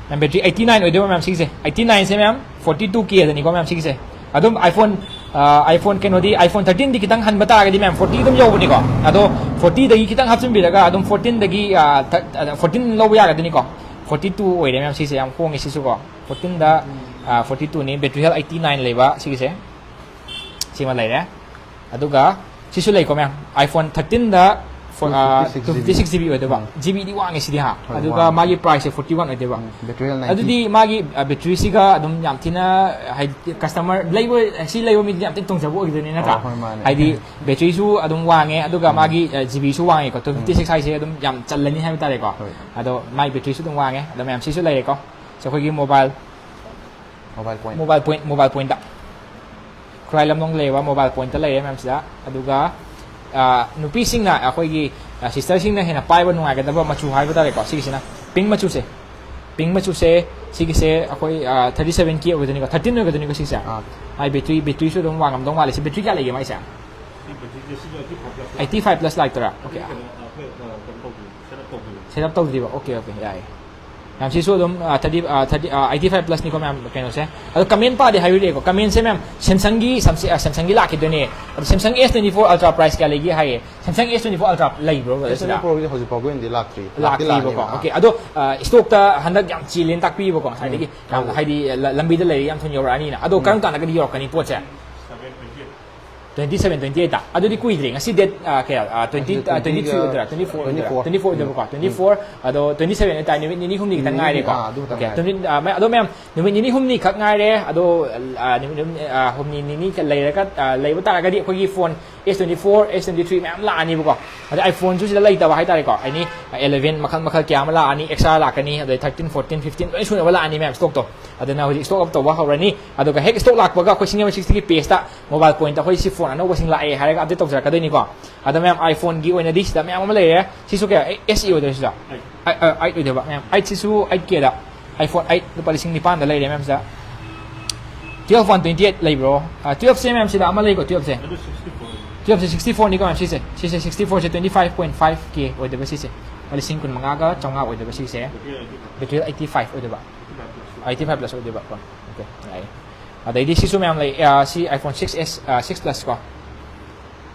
ꯃꯌꯥꯝ, battery eighty nine ꯑꯣꯏꯗꯣꯏꯕ ꯃꯌꯥꯝ ꯁꯤꯒꯤꯁꯦ꯫ Eighty nineꯁꯦ ꯃꯌꯥꯝ forty two Kꯗꯅꯤꯀꯣ ꯃꯌꯥꯝ ꯁꯤꯒꯤꯁꯦ꯫ ꯑꯗꯨꯝ iPhone, ꯑ, iPhone ꯀꯩꯅꯣꯗꯤ, iPhone thirteenꯗꯤ ꯈꯤꯇꯪ ꯍꯟꯕ ꯇꯥꯔꯒꯗꯤ ꯃꯌꯥꯝ forty ꯑꯗꯨꯝ ꯌꯧꯕꯅꯤꯀꯣ꯫ ꯑꯗꯣ fortyꯗꯒꯤ ꯈꯤꯇꯪ ꯍꯥꯞꯆꯤꯟꯕꯤꯔꯒ ꯑꯗꯨꯝ fourteenꯗꯒꯤ, ꯑ, ꯊ-, ꯑ, fourteen ꯂꯧꯕ ꯌꯥꯒꯗꯣꯏꯅꯤꯀꯣ꯫ Forty two ꯑꯣꯏꯔꯦ ꯃꯌꯥꯝ ꯁꯤꯁꯦ, ꯌꯥꯝ ꯍꯣꯡꯉꯦ ꯁꯤꯁꯨꯀꯣ꯫ Fourteenꯗ, ꯑ, forty twoꯅꯤ, battery health eighty nine ꯂꯩꯕ ꯁꯤꯒꯤꯁꯦ꯫ ꯁꯤꯃ ꯂꯩꯔꯦ꯫ ꯑꯗꯨꯒ ꯁꯤꯁꯨ ꯂꯩꯀꯣ ꯃꯌꯥꯝ, iPhone thirteenꯗ ꯐꯣ-, ꯑ, two fifty six GB꯫ Two fifty six GB ꯑꯣꯏꯗꯣꯏꯕ꯫ ꯎꯝ꯫ GBꯗꯤ ꯋꯥꯡꯉꯦ ꯁꯤꯗꯤ ꯍꯥ꯫ ꯍꯣꯏ, ꯑꯗꯨꯒ ꯋꯥꯡꯉꯦ꯫ ꯃꯥꯒꯤ priceꯁꯦ forty one ꯑꯣꯏꯗꯣꯏꯕ꯫ ꯎꯝ, battery health ninety꯫ ꯑꯗꯨꯗꯤ ꯃꯥꯒꯤ, ꯑ, batteryꯁꯤꯒ ꯑꯗꯨꯝ ꯌꯥꯝ ꯊꯤꯅ, ꯍꯥꯏꯗꯤ customer ꯂꯩꯕ, ꯁꯤ ꯂꯩꯕ ꯃꯤꯗꯤ ꯌꯥꯝ ꯊꯤꯅ ꯇꯣꯡꯖꯕ ꯑꯣꯏꯒꯗꯣꯏꯅꯤ ꯅꯠꯇ꯭ꯔꯥ? ꯑꯣ, ꯍꯣꯏ, ꯃꯥꯅꯦ꯫ ꯍꯥꯏꯗꯤ batteryꯁꯨ ꯑꯗꯨꯝ ꯋꯥꯡꯉꯦ, ꯑꯗꯨꯒ ꯎꯝ꯫ ꯃꯥꯒꯤ, ꯑ, GBꯁꯨ ꯋꯥꯡꯉꯦꯀꯣ꯫ Two fifty six ꯎꯝ꯫ ꯍꯥꯏꯁꯦ ꯑꯗꯨꯝ ꯌꯥꯝ ꯆꯜꯂꯅꯤ ꯍꯥꯏꯕ ꯇꯥꯔꯦꯀꯣ꯫ ꯍꯣꯏ꯫ ꯑꯗꯣ ꯃꯥꯒꯤ batteryꯁꯨ ꯑꯗꯨꯝ ꯋꯥꯡꯉꯦ꯫ ꯑꯗꯣ ꯃꯌꯥꯝ ꯁꯤꯁꯨ ꯂꯩꯔꯦꯀꯣ꯫ ꯁꯤ ꯑꯩꯈꯣꯏꯒꯤ mobile Mobile Point. Mobile Point, Mobile Pointꯇ, ꯈꯨꯔꯥꯏ ꯂꯝꯂꯣꯡꯗ ꯂꯩꯕ Mobile Pointꯇ ꯂꯩꯔꯦ ꯃꯌꯥꯝꯁꯤꯗ꯫ ꯑꯗꯨꯒ ꯑ, ꯅꯨꯄꯤꯁꯤꯡꯅ, ꯑꯩꯈꯣꯏꯒꯤ ꯁꯤꯁꯇꯔꯁꯤꯡꯅ ꯍꯦꯟꯅ ꯄꯥꯏꯕ ꯅꯨꯡꯉꯥꯏꯒꯗꯕ ꯃꯆꯨ ꯍꯥꯏꯕ ꯇꯥꯔꯦꯀꯣ, ꯁꯤꯒꯤꯁꯤꯅ ꯄꯤꯡ ꯃꯆꯨꯁꯦ꯫ ꯄꯤꯡ ꯃꯆꯨꯁꯦ, ꯁꯤꯒꯤꯁꯦ ꯑꯩꯈꯣꯏ ꯊꯥꯔꯇꯤ ꯁꯦꯚꯦꯟ ꯀꯦ ꯑꯣꯏꯒꯗꯣꯏꯅꯤꯀꯣ, ꯊꯥꯔꯇꯤꯟ ꯑꯣꯏꯒꯗꯣꯏꯅꯤꯀꯣ ꯁꯤꯁꯦ꯫ ꯑꯥ. ꯃꯥꯏ ꯕꯦꯇ꯭ꯔꯤ, ꯕꯦꯇ꯭ꯔꯤꯁꯨ ꯑꯗꯨꯝ ꯋꯥꯡꯉꯝꯗꯧ ꯃꯥꯜꯂꯦ꯫ ꯁꯤ ꯕꯦꯇ꯭ꯔꯤ ꯀꯌꯥ ꯂꯩꯒꯦ ꯃꯥꯏꯁꯦ? ꯑꯩꯠꯇꯤ ꯐꯥꯏꯚ ꯄ꯭ꯂꯁ ꯂꯥꯛꯇꯣꯏꯔꯥ? ꯑꯣꯀꯦ꯫ ꯁꯦꯠ ꯑꯞ ꯇꯧꯗ꯭ꯔꯤꯕ꯫ ꯑꯣꯀꯦ, ꯑꯣꯀꯦ, ꯌꯥꯏ꯫ ꯃꯌꯥꯝ ꯁꯤꯁꯨ ꯑꯗꯨꯝ ꯊꯥꯔꯇꯤ, ꯊꯥꯔꯇꯤ, ꯑꯩꯠꯇꯤ ꯐꯥꯏꯚ ꯄ꯭ꯂꯁꯅꯤꯀꯣ ꯃꯌꯥꯝ ꯀꯩꯅꯣꯁꯦ꯫ ꯑꯗꯣ ꯀꯃꯦꯟ ꯄꯥꯗꯤ ꯍꯥꯏꯕꯤꯔꯛꯑꯦꯀꯣ, ꯀꯃꯦꯟꯁꯦ ꯃꯌꯥꯝ ꯁꯦꯝꯁꯪꯒꯤ, ꯁꯦꯝꯁꯪꯒꯤ ꯂꯥꯛꯈꯤꯗꯣꯏꯅꯦ꯫ ꯑꯗꯣ ꯁꯦꯝꯁꯪ ꯑꯦꯁ ꯇ꯭ꯋꯦꯟꯇꯤ ꯐꯣꯔ ꯑꯜꯇ꯭ꯔꯥ ꯄ꯭ꯔꯥꯏꯁ ꯀꯌꯥ ꯂꯩꯒꯦ ꯍꯥꯏꯌꯦ꯫ ꯁꯦꯝꯁꯪ ꯑꯦꯁ ꯇ꯭ꯋꯦꯟꯇꯤ ꯐꯣꯔ ꯑꯜꯇ꯭ꯔꯥ ꯂꯩꯕ꯭ꯔꯣ ꯑꯦꯁ ꯁꯤꯗ? ꯇ꯭ꯋꯦꯟꯇꯤ ꯐꯣꯔꯒꯤꯗꯤ ꯍꯧꯖꯤꯛ ꯐꯥꯎꯒꯤ ꯑꯣꯏꯅꯗꯤ ꯂꯥꯛꯇ꯭ꯔꯤ꯫ ꯂꯥꯛꯇꯤ ꯂꯥꯛꯇ꯭ꯔꯤꯕꯀꯣ꯫ ꯂꯥꯛꯑꯅꯤ꯫ ꯑꯣꯀꯦ, ꯑꯗꯣ ꯁ꯭ꯇꯣꯛꯇ ꯍꯟꯗꯛ ꯌꯥꯝ ꯆꯤꯜꯂꯦꯅ ꯇꯥꯛꯄꯤꯕꯀꯣ ꯉꯁꯥꯏꯗꯒꯤ꯫ ꯎꯝ. ꯍꯥꯏꯗꯤ ꯂ- ꯂꯝꯕꯤꯗ ꯂꯩꯔꯤ, ꯌꯥꯝ ꯊꯨꯅ ꯌꯧꯔꯛꯑꯅꯤꯅ꯫ ꯑꯗꯣ ꯀꯔꯝ ꯀꯥꯟꯗꯒꯗꯤ ꯌꯧꯔꯛꯀꯅꯤ ꯄꯣꯠꯁꯦ? ꯇ꯭ꯋꯦꯟꯇꯤ ꯁꯚꯦꯟ, ꯇ꯭ꯋꯦꯟꯇꯤ ꯑꯩꯠꯇ꯫ ꯑꯗꯨꯗꯤ ꯀꯨꯏꯗ꯭ꯔꯦ꯫ ꯉꯁꯤ ꯗꯦꯠ ꯀꯌꯥ? ꯇ꯭ꯋꯦꯟꯇꯤ, ꯉꯁꯤ ꯇ꯭ꯋꯦꯟꯇꯤ ꯊ꯭ꯔꯤ ꯇ꯭ꯋꯦꯟꯇꯤꯒ ꯑꯣꯏꯗꯣꯏꯔꯥ, ꯇ꯭ꯋꯦꯟꯇꯤ ꯐꯣꯔ ꯑꯣꯏꯗꯣꯏꯔꯥ? Twenty four. ꯇ꯭ꯋꯦꯟꯇꯤ ꯐꯣꯔ ꯑꯣꯏꯗꯣꯏꯕꯀꯣ, ꯇ꯭ꯋꯦꯟꯇꯤ ꯐꯣꯔ꯫ ꯑꯗꯣ ꯇ꯭ꯋꯦꯟꯇꯤ ꯁꯚꯦꯟ ꯍꯥꯏꯇꯥꯔꯦ, ꯅꯨꯃꯤꯠ ꯅꯤꯅꯤ ꯍꯨꯝꯅꯤ ꯈꯛꯇ ꯅꯤꯅꯤ ꯉꯥꯏꯔꯦꯀꯣ꯫ ꯍꯨꯝꯅꯤ, ꯑꯥ, ꯑꯗꯨ ꯈꯛꯇ ꯑꯣꯀꯦ, ꯉꯥꯏꯔꯦ. ꯇ꯭ꯋꯦꯟꯇꯤ, ꯑ, ꯃ- ꯑꯗꯣ ꯃꯌꯥꯝ, ꯅꯨꯃꯤꯠ ꯅꯤꯅꯤ ꯍꯨꯝꯅꯤ ꯈꯛ ꯉꯥꯏꯔꯦ꯫ ꯑꯗꯣ ꯑ, ꯅꯨꯃꯤꯠ ꯍꯨꯝꯅꯤ, ꯑ, ꯍꯨꯝꯅꯤ ꯅꯤꯅꯤ ꯈꯛ ꯂꯩꯔꯒ, ꯑ, ꯂꯩꯕ ꯇꯥꯔꯒꯗꯤ ꯑꯩꯈꯣꯏꯒꯤ ꯐꯣꯟ ꯑꯦꯁ ꯇ꯭ꯋꯦꯟꯇꯤ ꯐꯣꯔ, ꯑꯦꯁ ꯇ꯭ꯋꯦꯟꯇꯤ ꯊ꯭ꯔꯤ ꯃꯌꯥꯝ ꯂꯥꯛꯑꯅꯤꯕꯀꯣ꯫ ꯑꯗꯩ ꯑꯥꯏꯐꯣꯟꯁꯨ ꯁꯤꯗ ꯂꯩꯇꯕ ꯍꯥꯏꯇꯥꯔꯦꯀꯣ꯫ ꯑꯦꯅꯤ ꯑꯦꯂꯦꯚꯦꯟ ꯃꯈꯜ ꯃꯈꯜ ꯀꯌꯥ ꯑꯃ ꯂꯥꯛꯑꯅꯤ, ꯑꯦꯛꯁ ꯑꯥꯔ ꯂꯥꯛꯀꯅꯤ, ꯑꯗꯩ ꯊꯥꯔꯇꯤꯟ, ꯐꯣꯔꯇꯤꯟ, ꯐꯤꯐꯇꯤꯟ ꯂꯣꯏ ꯁꯨꯅꯕ ꯂꯥꯛꯑꯅꯤ ꯃꯌꯥꯝ ꯁ꯭ꯇꯣꯛꯇꯣ꯫ ꯑꯗꯨꯅ ꯍꯧꯖꯤꯛ ꯁ꯭ꯇꯣꯛ ꯑꯞ ꯇꯧꯕ ꯍꯧꯔꯅꯤ꯫ ꯑꯗꯨꯒ ꯍꯦꯛ ꯁ꯭ꯇꯣꯛ ꯂꯥꯛꯄꯒ ꯑꯩꯈꯣꯏ ꯁꯤꯡꯖꯃꯩ ꯁꯤꯛꯁꯇꯤꯒꯤ ꯄꯦꯖꯇ Mobile Pointꯇ ꯑꯩꯈꯣꯏ ꯁꯤ ꯐꯣꯟ ꯑꯅꯧꯕꯁꯤꯡ ꯂꯥꯛꯑꯦ ꯍꯥꯏꯔꯒ ꯑꯞꯗꯦꯠ ꯇꯧꯖꯔꯛꯀꯗꯣꯏꯅꯤꯀꯣ꯫ ꯑꯗꯣ ꯃꯌꯥꯝ ꯑꯥꯏꯐꯣꯟꯒꯤ ꯑꯣꯏꯅꯗꯤ ꯁꯤꯗ ꯃꯌꯥꯝ ꯑꯃ ꯂꯩꯔꯦ꯫ ꯁꯤꯁꯨ ꯀꯌꯥ? ꯑꯦꯁ ꯏ ꯑꯣꯏꯗꯣꯏꯔ ꯁꯤꯁꯨ? ꯑꯩꯠ ꯑꯣꯏꯗꯣꯏꯕ ꯃꯌꯥꯝ꯫ ꯑꯩꯠꯁꯤꯁꯨ ꯑꯩꯠ ꯀꯦꯗ, ꯑꯥꯏꯐꯣꯟ ꯑꯩꯠ ꯂꯨꯄꯥ ꯂꯤꯁꯤꯡ ꯅꯤꯄꯥꯟꯗ ꯂꯩꯔꯦ ꯃꯌꯥꯝꯁꯤꯗ꯫ ꯇ꯭ꯋꯦꯜꯐ ꯋꯥꯟ ꯇ꯭ꯋꯦꯟꯇꯤ ꯑꯩꯠ ꯂꯩꯕ꯭ꯔꯣ? ꯇ꯭ꯋꯦꯜꯐꯁꯦ ꯃꯌꯥꯝꯁꯤꯗ ꯑꯃ ꯂꯩꯀꯣ, ꯇ꯭ꯋꯦꯜꯐꯁꯦ꯫ ꯇ꯭ꯋꯦꯜꯐꯁꯦ ꯁꯤꯛꯁꯇꯤ ꯐꯣꯔꯅꯤꯀꯣ ꯃꯌꯥꯝ ꯁꯤꯁꯦ꯫ ꯁꯤꯁꯦ ꯁꯤꯛꯁꯇꯤ ꯐꯣꯔꯁꯦ twenty five point five K ꯑꯣꯏꯗꯣꯏꯕ ꯁꯤꯁꯦ꯫ ꯂꯨꯄꯥ ꯂꯤꯁꯤꯡ ꯀꯨꯟ ꯃꯉꯥꯒ ꯆꯥꯝꯃꯉꯥ ꯑꯣꯏꯗꯣꯏꯕ ꯁꯤꯁꯦ꯫ ꯕꯦꯇ꯭ꯔꯤ ꯑꯩꯠꯇꯤ ꯐꯥꯏꯚ ꯑꯣꯏꯗꯣꯏꯕ꯫ ꯑꯩꯠꯇꯤ ꯐꯥꯏꯚ ꯄ꯭ꯂꯁ ꯑꯣꯏꯗꯣꯏꯕ ꯀꯣ꯫ ꯑꯣꯀꯦ, ꯌꯥꯏꯌꯦ꯫ ꯑꯗꯩꯗꯤ ꯁꯤꯁꯨ ꯃꯌꯥꯝ ꯂꯩ꯫ ꯑ, ꯁꯤ ꯑꯥꯏꯐꯣꯟ ꯁꯤꯛꯁ ꯑꯦꯁ, ꯑ, ꯁꯤꯛꯁ ꯄ꯭ꯂꯁ ꯀꯣ꯫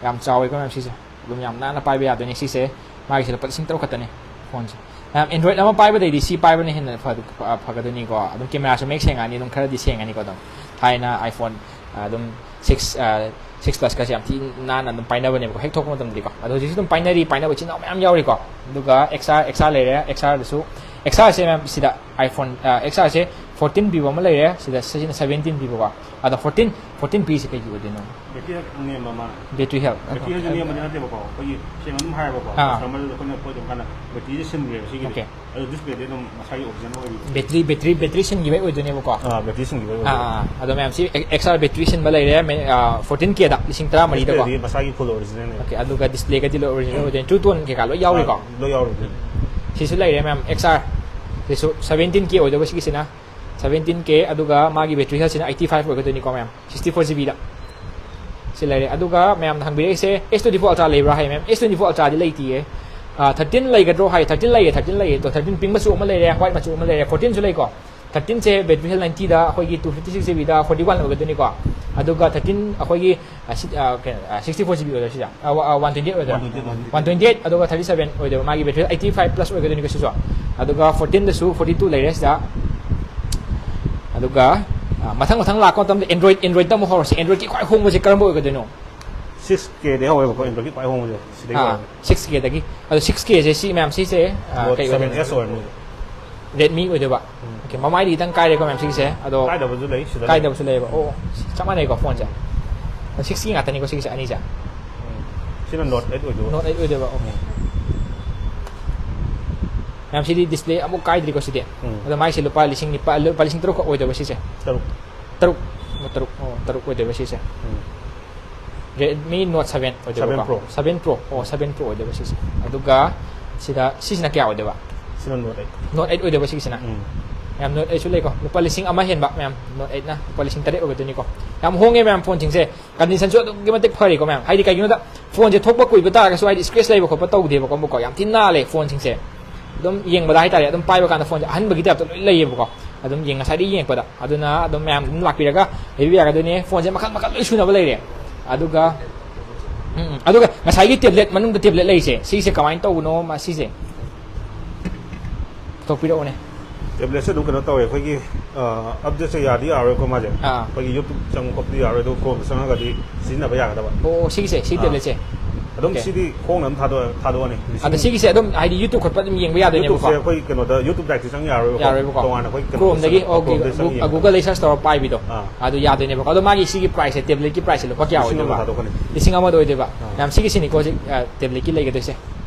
ꯌꯥꯝ ꯆꯥꯎꯋꯦꯀꯣ ꯃꯌꯥꯝ ꯁꯤꯁꯦ꯫ ꯑꯗꯨꯝ ꯌꯥꯝ ꯅꯥꯟꯅ ꯄꯥꯏꯕ ꯌꯥꯗꯣꯏꯅꯦ ꯁꯤꯁꯦ꯫ ꯃꯥꯒꯤꯁꯦ ꯂꯨꯄꯥ ꯂꯤꯁꯤꯡ ꯇꯔꯨꯛ ꯈꯛꯇꯅꯦ ꯐꯣꯟꯁꯦ꯫ ꯃꯌꯥꯝ ꯑꯦꯟꯗ꯭ꯔꯣꯏꯗ ꯑꯃ ꯄꯥꯏꯕꯗꯩꯗꯤ ꯁꯤ ꯄꯥꯏꯕꯅ ꯍꯦꯟꯅ ꯐ-, ꯐ-, ꯐꯒꯗꯣꯏꯅꯤꯀꯣ꯫ ꯑꯗꯨꯝ ꯀꯦꯃꯦꯔꯥꯁꯨ ꯃꯌꯦꯛ ꯁꯦꯡꯉꯛꯑꯅꯤ, ꯑꯗꯨꯝ ꯈꯔꯗꯤ ꯁꯦꯡꯉꯅꯤꯀꯣ꯫ ꯑꯗꯨꯝ ꯊꯥꯏꯅ ꯑꯥꯏꯐꯣꯟ, ꯑ, ꯑꯗꯨꯝ ꯁꯤꯛꯁ, ꯑ, ꯁꯤꯛꯁ ꯄ꯭ꯂꯁꯀꯁꯦ ꯌꯥꯝ ꯊꯤ ꯅꯥꯟꯅ ꯑꯗꯨꯝ ꯄꯥꯏꯅꯕꯅꯦꯕꯀꯣ, ꯍꯦꯛ ꯊꯣꯛꯄ ꯃꯇꯝꯗꯗꯤꯀꯣ꯫ ꯑꯗꯣ ꯍꯧꯖꯤꯛꯁꯨ ꯑꯗꯨꯝ ꯄꯥꯏꯅꯔꯤ, ꯄꯥꯏꯅꯕ ꯏꯆꯤꯟ ꯏꯅꯥꯎ ꯃꯌꯥꯝ ꯌꯥꯎꯔꯤꯀꯣ꯫ ꯑꯗꯨꯒ ꯑꯦꯛꯁ ꯑꯥꯔ, ꯑꯦꯛꯁ ꯑꯥꯔ ꯂꯩꯔꯦ꯫ ꯑꯦꯛꯁ ꯑꯥꯔꯗꯁꯨ, ꯑꯦꯛꯁ ꯑꯥꯔꯁꯦ ꯃꯌꯥꯝ ꯁꯤꯗ ꯑꯥꯏꯐꯣꯟ, ꯑ, ꯑꯦꯛꯁ ꯑꯥꯔꯁꯦ ꯐꯣꯔꯇꯤꯟ ꯄꯤꯕ ꯑꯃ ꯂꯩꯔꯦ, ꯁꯤꯗ ꯁꯤꯅ ꯁꯕꯦꯟꯇꯤꯟ ꯄꯤꯕꯀꯣ꯫ ꯑꯗꯣ ꯐꯣꯔꯇꯤꯟ, ꯐꯣꯔꯇꯤꯟ ꯄꯤꯁꯦ ꯀꯩꯒꯤ ꯑꯣꯏꯗꯣꯏꯅꯣ? ꯕꯦꯇ꯭ꯔꯤ ꯍꯦꯜꯊ ꯅꯦꯝꯕ ꯃꯥꯅ꯫ Battery health. ꯕꯦꯇ꯭ꯔꯤ ꯍꯦꯜꯊꯁꯦ ꯅꯦꯝꯕꯗꯤ ꯅꯠꯇꯦꯕꯀꯣ, ꯑꯩꯈꯣꯏꯒꯤ ꯁꯦꯡꯅ ꯑꯗꯨꯝ ꯍꯥꯏꯔꯕꯀꯣ, ꯑꯥ꯫ ꯀꯁꯇꯃꯔꯗꯨꯗ ꯑꯩꯈꯣꯏꯅ ꯄꯣꯠ ꯑꯗꯨꯝ ꯀꯥꯟꯗ ꯕꯦꯇ꯭ꯔꯤꯁꯦ ꯁꯤꯟꯈ꯭ꯔꯦꯕ ꯁꯤꯒꯤꯗꯤ꯫ ꯑꯣꯀꯦ꯫ ꯑꯗꯣ ꯗꯤꯁꯄ꯭ꯂꯦꯗꯤ ꯑꯗꯨꯝ ꯃꯁꯥꯒꯤ ꯑꯣꯔꯤꯖꯤꯅꯦꯜ ꯑꯣꯏꯕꯤꯕ꯫ ꯕꯦꯇ꯭ꯔꯤ, ꯕꯦꯇ꯭ꯔꯤ, ꯕꯦꯇ꯭ꯔꯤ ꯁꯤꯟꯈꯤꯕꯩ ꯑꯣꯏꯗꯣꯏꯅꯦꯕꯀꯣ꯫ ꯑꯥ, ꯕꯦꯇ꯭ꯔꯤ ꯁꯤꯟꯈꯤꯕ ꯑꯥ, ꯑꯣꯏꯕꯤꯕ꯫ ꯑꯥ, ꯑꯗꯣ ꯃꯌꯥꯝꯁꯤ ꯑꯦꯛꯁ ꯑꯥꯔ ꯕꯦꯇ꯭ꯔꯤ ꯁꯤꯟꯕ ꯂꯩꯔꯦ, ꯐꯣꯔꯇꯤꯟ ꯀꯦꯗ, ꯂꯤꯁꯤꯡ ꯇꯔꯥꯃꯔꯤꯗꯀꯣ꯫ ꯗꯤꯁꯄ꯭ꯂꯦꯗꯤ ꯃꯁꯥꯒꯤ ꯐꯨꯜ ꯑꯣꯔꯤꯖꯤꯅꯦꯜꯅꯦꯕ꯫ ꯑꯣꯀꯦ, ꯑꯗꯨꯒ ꯗꯤꯁꯄ꯭ꯂꯦꯒꯗꯤ ꯂꯣꯏ ꯑꯣꯔꯤꯖꯤꯅꯦꯜ ꯑꯣꯏꯗꯣꯏꯅꯤ, ꯇ꯭ꯔꯨ ꯇꯣꯟ ꯀꯩꯀꯥ ꯂꯣꯏ ꯌꯥꯎꯔꯤꯀꯣ꯫ ꯂꯣꯏ ꯌꯥꯎꯔꯤ꯫ ꯁꯤꯁꯨ ꯂꯩꯔꯦ ꯃꯌꯥꯝ, ꯑꯦꯛꯁ ꯑꯥꯔ꯫ ꯁꯤꯁꯨ ꯁꯕꯦꯟꯇꯤꯟ ꯀꯦ ꯑꯣꯏꯗꯧꯕ ꯁꯤꯒꯤꯁꯤꯅ, ꯁꯕꯦꯟꯇꯤꯟ ꯀꯦ, ꯑꯗꯨꯒ ꯃꯥꯒꯤ ꯕꯦꯇ꯭ꯔꯤ ꯍꯦꯜꯊꯁꯤꯅ ꯑꯩꯠꯇꯤ ꯐꯥꯏꯚ ꯑꯣꯏꯒꯗꯣꯏꯅꯤꯀꯣ ꯃꯌꯥꯝ, ꯁꯤꯛꯁꯇꯤ ꯐꯣꯔ ꯖꯤ ꯕꯤꯗ꯫ ꯁꯤ ꯂꯩꯔꯦ꯫ ꯑꯗꯨꯒ ꯃꯌꯥꯝꯅ ꯍꯪꯕꯤꯔꯛꯏꯁꯦ, ꯑꯦꯁ ꯇ꯭ꯋꯦꯟꯇꯤ ꯐꯣꯔ ꯑꯜꯇ꯭ꯔꯥ ꯂꯩꯕ꯭ꯔꯥ ꯍꯥꯏ ꯃꯌꯥꯝ꯫ ꯑꯦꯁ ꯇ꯭ꯋꯦꯟꯇꯤ ꯐꯣꯔ ꯑꯜꯇ꯭ꯔꯥꯗꯤ ꯂꯩꯇꯤꯌꯦ꯫ ꯊꯥꯔꯇꯤꯟ ꯂꯩꯒꯗ꯭ꯔꯣ ꯍꯥꯏ, ꯊꯥꯔꯇꯤꯟ ꯂꯩꯌꯦ, ꯊꯥꯔꯇꯤꯟ ꯂꯩꯌꯦ꯫ ꯑꯗꯣ ꯊꯥꯔꯇꯤꯟ ꯄꯤꯡ ꯃꯆꯨ ꯑꯃ ꯂꯩꯔꯦ, ꯋꯥꯏꯠ ꯃꯆꯨ ꯑꯃ ꯂꯩꯔꯦ, ꯐꯣꯔꯇꯤꯟꯁꯨ ꯂꯩꯀꯣ꯫ ꯊꯥꯔꯇꯤꯟꯁꯦ ꯕꯦꯇ꯭ꯔꯤ ꯍꯦꯜꯊ ꯅꯥꯏꯟꯇꯤꯗ ꯑꯩꯈꯣꯏꯒꯤ ꯇꯨ ꯐꯤꯐꯇꯤ ꯁꯤꯛꯁ ꯖꯤ ꯕꯤꯗ ꯐꯣꯔꯇꯤ ꯋꯥꯟ ꯑꯣꯏꯒꯗꯣꯏꯅꯤꯀꯣ꯫ ꯑꯗꯨꯒ ꯊꯥꯔꯇꯤꯟ ꯑꯩꯈꯣꯏꯒꯤ, ꯑ, ꯁꯤ-, ꯑ, ꯀꯩꯅꯣ, ꯑ, ꯁꯤꯛꯁꯇꯤ ꯐꯣꯔ ꯖꯤ ꯕꯤ ꯑꯣꯏꯗꯣꯏꯔꯥ ꯁꯤꯁꯦ? ꯑ, ꯋꯥ-, ꯑ, ꯋꯥꯟ ꯇ꯭ꯋꯦꯟꯇꯤ ꯑꯣꯏꯗꯣꯏꯔꯥ? One twenty, one twenty. One twenty eight, ꯑꯗꯨꯒ ꯊꯥꯔꯇꯤ ꯁꯕꯦꯟ ꯑꯣꯏꯗꯣꯏꯕ, ꯃꯥꯒꯤ ꯕꯦꯇ꯭ꯔꯤ ꯑꯩꯠꯇꯤ ꯐꯥꯏꯚ ꯄ꯭ꯂꯁ ꯑꯣꯏꯒꯗꯣꯏꯅꯤꯀꯣ ꯁꯤꯁꯨ꯫ ꯑꯗꯨꯒ ꯐꯣꯔꯇꯤꯟꯗꯁꯨ ꯐꯣꯔꯇꯤ ꯇꯨ ꯂꯩꯔꯦ ꯁꯤꯗ꯫ ꯑꯗꯨꯒ, ꯑ, ꯃꯊꯪ ꯃꯊꯪ ꯂꯥꯛꯄ ꯃꯇꯝꯗ ꯑꯦꯟꯗ꯭ꯔꯣꯏꯗ, ꯑꯦꯟꯗ꯭ꯔꯣꯏꯗꯇ ꯑꯃꯨꯛ ꯍꯧꯔꯁꯤ꯫ ꯑꯦꯟꯗ꯭ꯔꯣꯏꯗꯀꯤ ꯈ꯭ꯋꯥꯏ ꯍꯣꯡꯕꯁꯦ ꯀꯔꯝꯕ ꯑꯣꯏꯒꯗꯣꯏꯅꯣ? ꯁꯤꯛꯁ ꯀꯦꯗꯒꯤ ꯍꯧꯋꯦꯕꯀꯣ, ꯑꯦꯟꯗ꯭ꯔꯣꯏꯗꯀꯤ ꯈ꯭ꯋꯥꯏ ꯍꯣꯡꯕꯁꯦ ꯁꯤꯗꯒꯤ ꯑꯥ, ꯍꯧꯋꯦꯕ꯫ ꯁꯤꯛꯁ ꯀꯦꯗꯒꯤ꯫ ꯑꯗꯣ ꯁꯤꯛꯁ ꯀꯦꯁꯦ ꯁꯤ ꯃꯌꯥꯝ ꯁꯤꯁꯦ, ꯑ, ꯅꯣꯠ ꯀꯩ ꯁꯕꯦꯟ ꯑꯣꯏꯗꯣꯏꯅꯣ? ꯑꯦꯁ ꯑꯣꯏꯔꯅꯤ꯫ ꯔꯦꯗꯃꯤ ꯑꯣꯏꯗꯣꯏꯕ꯫ ꯎꯝ꯫ ꯑꯣꯀꯦ, ꯃꯃꯥꯏꯗꯤ ꯈꯤꯇꯪ ꯀꯥꯏꯔꯦꯀꯣ ꯃꯌꯥꯝ ꯁꯤꯒꯤꯁꯦ꯫ ꯑꯗꯣ ꯀꯥꯏꯗꯕꯁꯨ ꯂꯩ ꯁꯤꯗ꯫ ꯀꯥꯏꯗꯕꯁꯨ ꯂꯩꯌꯦꯕ꯫ ꯑꯣ, ꯆꯞ ꯃꯥꯟꯅꯩꯀꯣ ꯐꯣꯟꯁꯦ꯫ ꯑꯗꯣ ꯁꯤꯛꯁꯀꯤ ꯉꯥꯛꯇꯅꯤꯀꯣ ꯁꯤꯒꯤꯁꯦ ꯑꯅꯤꯁꯦ꯫ ꯎꯝ꯫ ꯁꯤꯅ ꯅꯣꯠ ꯑꯩꯠ ꯑꯣꯏꯗꯣꯏꯕ꯫ ꯅꯣꯠ ꯑꯩꯠ ꯑꯣꯏꯗꯣꯏꯕ꯫ ꯑꯣꯀꯦ꯫ ꯃꯌꯥꯝ ꯁꯤꯗꯤ ꯗꯤꯁꯄ꯭ꯂꯦ ꯑꯃꯨꯛ ꯀꯥꯏꯗ꯭ꯔꯤꯀꯣ ꯁꯤꯗꯤ꯫ ꯎꯝ꯫ ꯑꯗꯣ ꯃꯥꯏꯁꯦ ꯂꯨꯄꯥ ꯂꯤꯁꯤꯡ ꯅꯤꯄꯥꯜ, ꯂꯨꯄꯥ ꯂꯤꯁꯤꯡ ꯇꯔꯨꯛ ꯈꯛ ꯑꯣꯏꯗꯣꯏꯕ ꯁꯤꯁꯦ꯫ ꯇꯔꯨꯛ꯫ ꯇꯔꯨꯛ꯫ ꯑꯣ, ꯇꯔꯨꯛ꯫ ꯑꯣ, ꯇꯔꯨꯛ ꯑꯣꯏꯗꯣꯏꯕ ꯁꯤꯁꯦ꯫ ꯎꯝ꯫ ꯔꯦꯗꯃꯤ ꯅꯣꯠ ꯁꯕꯦꯟ ꯑꯣꯏꯗꯣꯏꯕꯀꯣ꯫ Seven pro. Seven pro. ꯑꯣ, ꯁꯕꯦꯟ ꯄ꯭ꯔꯣ ꯑꯣꯏꯗꯣꯏꯕ ꯁꯤꯁꯦ꯫ ꯑꯗꯨꯒ ꯁꯤꯗ, ꯁꯤꯁꯤꯅ ꯀꯌꯥ ꯑꯣꯏꯗꯣꯏꯕ? ꯁꯤꯅ ꯅꯣꯠ ꯑꯩꯠ꯫ ꯅꯣꯠ ꯑꯩꯠ ꯑꯣꯏꯗꯣꯏꯕ ꯁꯤꯒꯤꯁꯤꯅ꯫ ꯎꯝ꯫ ꯃꯌꯥꯝ ꯅꯣꯠ ꯑꯩꯠꯁꯨ ꯂꯩꯀꯣ꯫ ꯂꯨꯄꯥ ꯂꯤꯁꯤꯡ ꯑꯃ ꯍꯦꯟꯕ ꯃꯌꯥꯝ ꯅꯣꯠ ꯑꯩꯠꯅ꯫ ꯂꯨꯄꯥ ꯂꯤꯁꯤꯡ ꯇꯔꯦꯠ ꯑꯣꯏꯒꯗꯣꯏꯅꯤꯀꯣ꯫ ꯌꯥꯝ ꯍꯣꯡꯉꯦ ꯃꯌꯥꯝ ꯐꯣꯟꯁꯤꯡꯁꯦ꯫ ꯀꯟꯗꯤꯁꯟꯁꯨ ꯑꯗꯨꯛꯀꯤ ꯃꯇꯤꯛ ꯐꯔꯤꯀꯣ ꯃꯌꯥꯝ꯫ ꯍꯥꯏꯗꯤ ꯀꯩꯒꯤꯅꯣꯗ ꯐꯣꯟꯁꯦ ꯊꯣꯛꯄ ꯀꯨꯏꯕ ꯇꯥꯔꯒꯁꯨ ꯍꯥꯏꯗꯤ ꯁ꯭ꯀ꯭ꯔꯦꯆ ꯂꯩꯕ ꯈꯣꯠꯄ ꯇꯧꯗꯦꯕꯀꯣ ꯑꯃꯨꯛꯀꯣ꯫ ꯌꯥꯝ ꯊꯤꯅ ꯅꯥꯜꯂꯦ ꯐꯣꯟꯁꯤꯡꯁꯦ꯫ ꯑꯗꯨꯝ ꯌꯦꯡꯕꯗ ꯍꯥꯏꯇꯥꯔꯦ, ꯑꯗꯨꯝ ꯄꯥꯏꯕ ꯀꯥꯟꯗ ꯐꯣꯟꯁꯦ ꯑꯍꯟꯕꯒꯤ ꯇꯥꯏꯞꯇ ꯂꯣꯏ ꯂꯩꯌꯦꯕꯀꯣ꯫ ꯑꯗꯨꯝ ꯌꯦꯡ-, ꯉꯁꯥꯏꯗꯒꯤ ꯌꯦꯡꯉꯛꯄꯗ꯫ ꯑꯗꯨꯅ ꯑꯗꯨꯝ ꯃꯌꯥꯝ ꯑꯗꯨꯝ ꯂꯥꯛꯄꯤꯔꯒ ꯂꯩꯕꯤꯕ ꯌꯥꯒꯗꯣꯏꯅꯦ꯫ ꯐꯣꯟꯁꯦ ꯃꯈꯜ ꯃꯈꯜ ꯂꯣꯏ ꯁꯨꯅꯕ ꯂꯩꯔꯦ꯫ ꯑꯗꯨꯒ, ꯎꯝ, ꯎꯝ꯫ ꯑꯗꯨꯒ ꯉꯁꯥꯏꯒꯤ ꯇꯦꯕ꯭ꯂꯦꯠ, ꯃꯅꯨꯡꯗ ꯇꯦꯕ꯭ꯂꯦꯠ ꯂꯩꯔꯤꯁꯦ, ꯁꯤꯁꯦ ꯀꯃꯥꯏꯅ ꯇꯧꯕꯅꯣ ꯃꯁꯤꯁꯦ? ꯄꯨꯊꯣꯛꯄꯤꯔꯛꯎꯅꯦ꯫ ꯇꯦꯕ꯭ꯂꯦꯠꯁꯦ ꯑꯗꯨꯝ ꯀꯩꯅꯣ ꯇꯧꯋꯦ, ꯑꯩꯈꯣꯏꯒꯤ, ꯑ, ꯑꯞꯗꯦꯠꯁꯦ ꯌꯥꯗꯤ ꯌꯥꯔꯣꯏꯀꯣ ꯃꯥꯁꯦ꯫ ꯑꯥ꯫ ꯑꯩꯈꯣꯏꯒꯤ ꯌꯨꯇ꯭ꯌꯨꯕ ꯆꯪꯕ ꯈꯣꯠꯄꯗꯤ ꯌꯥꯔꯣꯏ, ꯑꯗꯨꯒ ꯀ꯭ꯔꯣꯝꯗ ꯆꯪꯉꯒꯗꯤ ꯁꯤꯖꯤꯟꯅꯕ ꯌꯥꯒꯗꯕ꯫ ꯑꯣ, ꯁꯤꯒꯤꯁꯦ, ꯁꯤ ꯑꯥ꯫ ꯇꯦꯕ꯭ꯂꯦꯠꯁꯦ꯫ ꯑꯗꯨꯝ Okay. ꯁꯤꯗꯤ ꯍꯣꯡꯅ ꯑꯗꯨꯝ ꯊꯥꯗꯣꯛ ꯊꯥꯗꯣꯛꯑꯅꯤ꯫ ꯑꯗ ꯁꯤꯒꯤꯁꯦ ꯑꯗꯨꯝ ꯍꯥꯏꯗꯤ YouTube ꯈꯣꯠꯄ ꯑꯗꯨꯝ ꯌꯦꯡꯕ ꯌꯥꯗꯣꯏꯅꯦꯕꯀꯣ? YouTube-ꯁꯦ ꯑꯩꯈꯣꯏ ꯀꯩꯅꯣꯗ YouTube direct-ꯇ ꯆꯪ ꯌꯥꯔꯣꯏꯕꯀꯣ꯫ ꯌꯥꯔꯣꯏꯕꯀꯣ꯫ ꯇꯣꯉꯥꯟꯅ ꯑꯩꯈꯣꯏ ꯀꯩꯅꯣ Chrome-ꯗꯒꯤ, ꯑꯣ, Chrome-ꯗꯒꯤ ꯆꯪ ꯌꯦꯡꯕ꯫ Google-ꯗ search ꯇꯧꯔ ꯄꯥꯏꯕꯤꯗꯣ꯫ ꯑꯥ꯫ ꯑꯗꯨ ꯌꯥꯗꯣꯏꯅꯦꯕꯀꯣ꯫ ꯑꯗꯣ ꯃꯥꯒꯤ ꯁꯤꯒꯤ price-ꯁꯦ, tablet-ꯀꯤ price-ꯁꯦ ꯂꯨꯄꯥ ꯀꯌꯥ ꯂꯤꯁꯤꯡ ꯑꯃ ꯑꯣꯏꯗꯣꯏꯕ? ꯊꯥꯗꯣꯛꯀꯅꯤ꯫ ꯂꯤꯁꯤꯡ ꯑꯃꯗ ꯑꯣꯏꯗꯣꯏꯕ꯫ ꯑꯥ꯫ ꯃꯌꯥꯝ ꯁꯤꯒꯤꯁꯤꯅꯤꯀꯣ ꯍꯧꯖꯤꯛ, ꯑ, tablet-ꯀꯤ ꯂꯩꯒꯗꯣꯏꯁꯦ꯫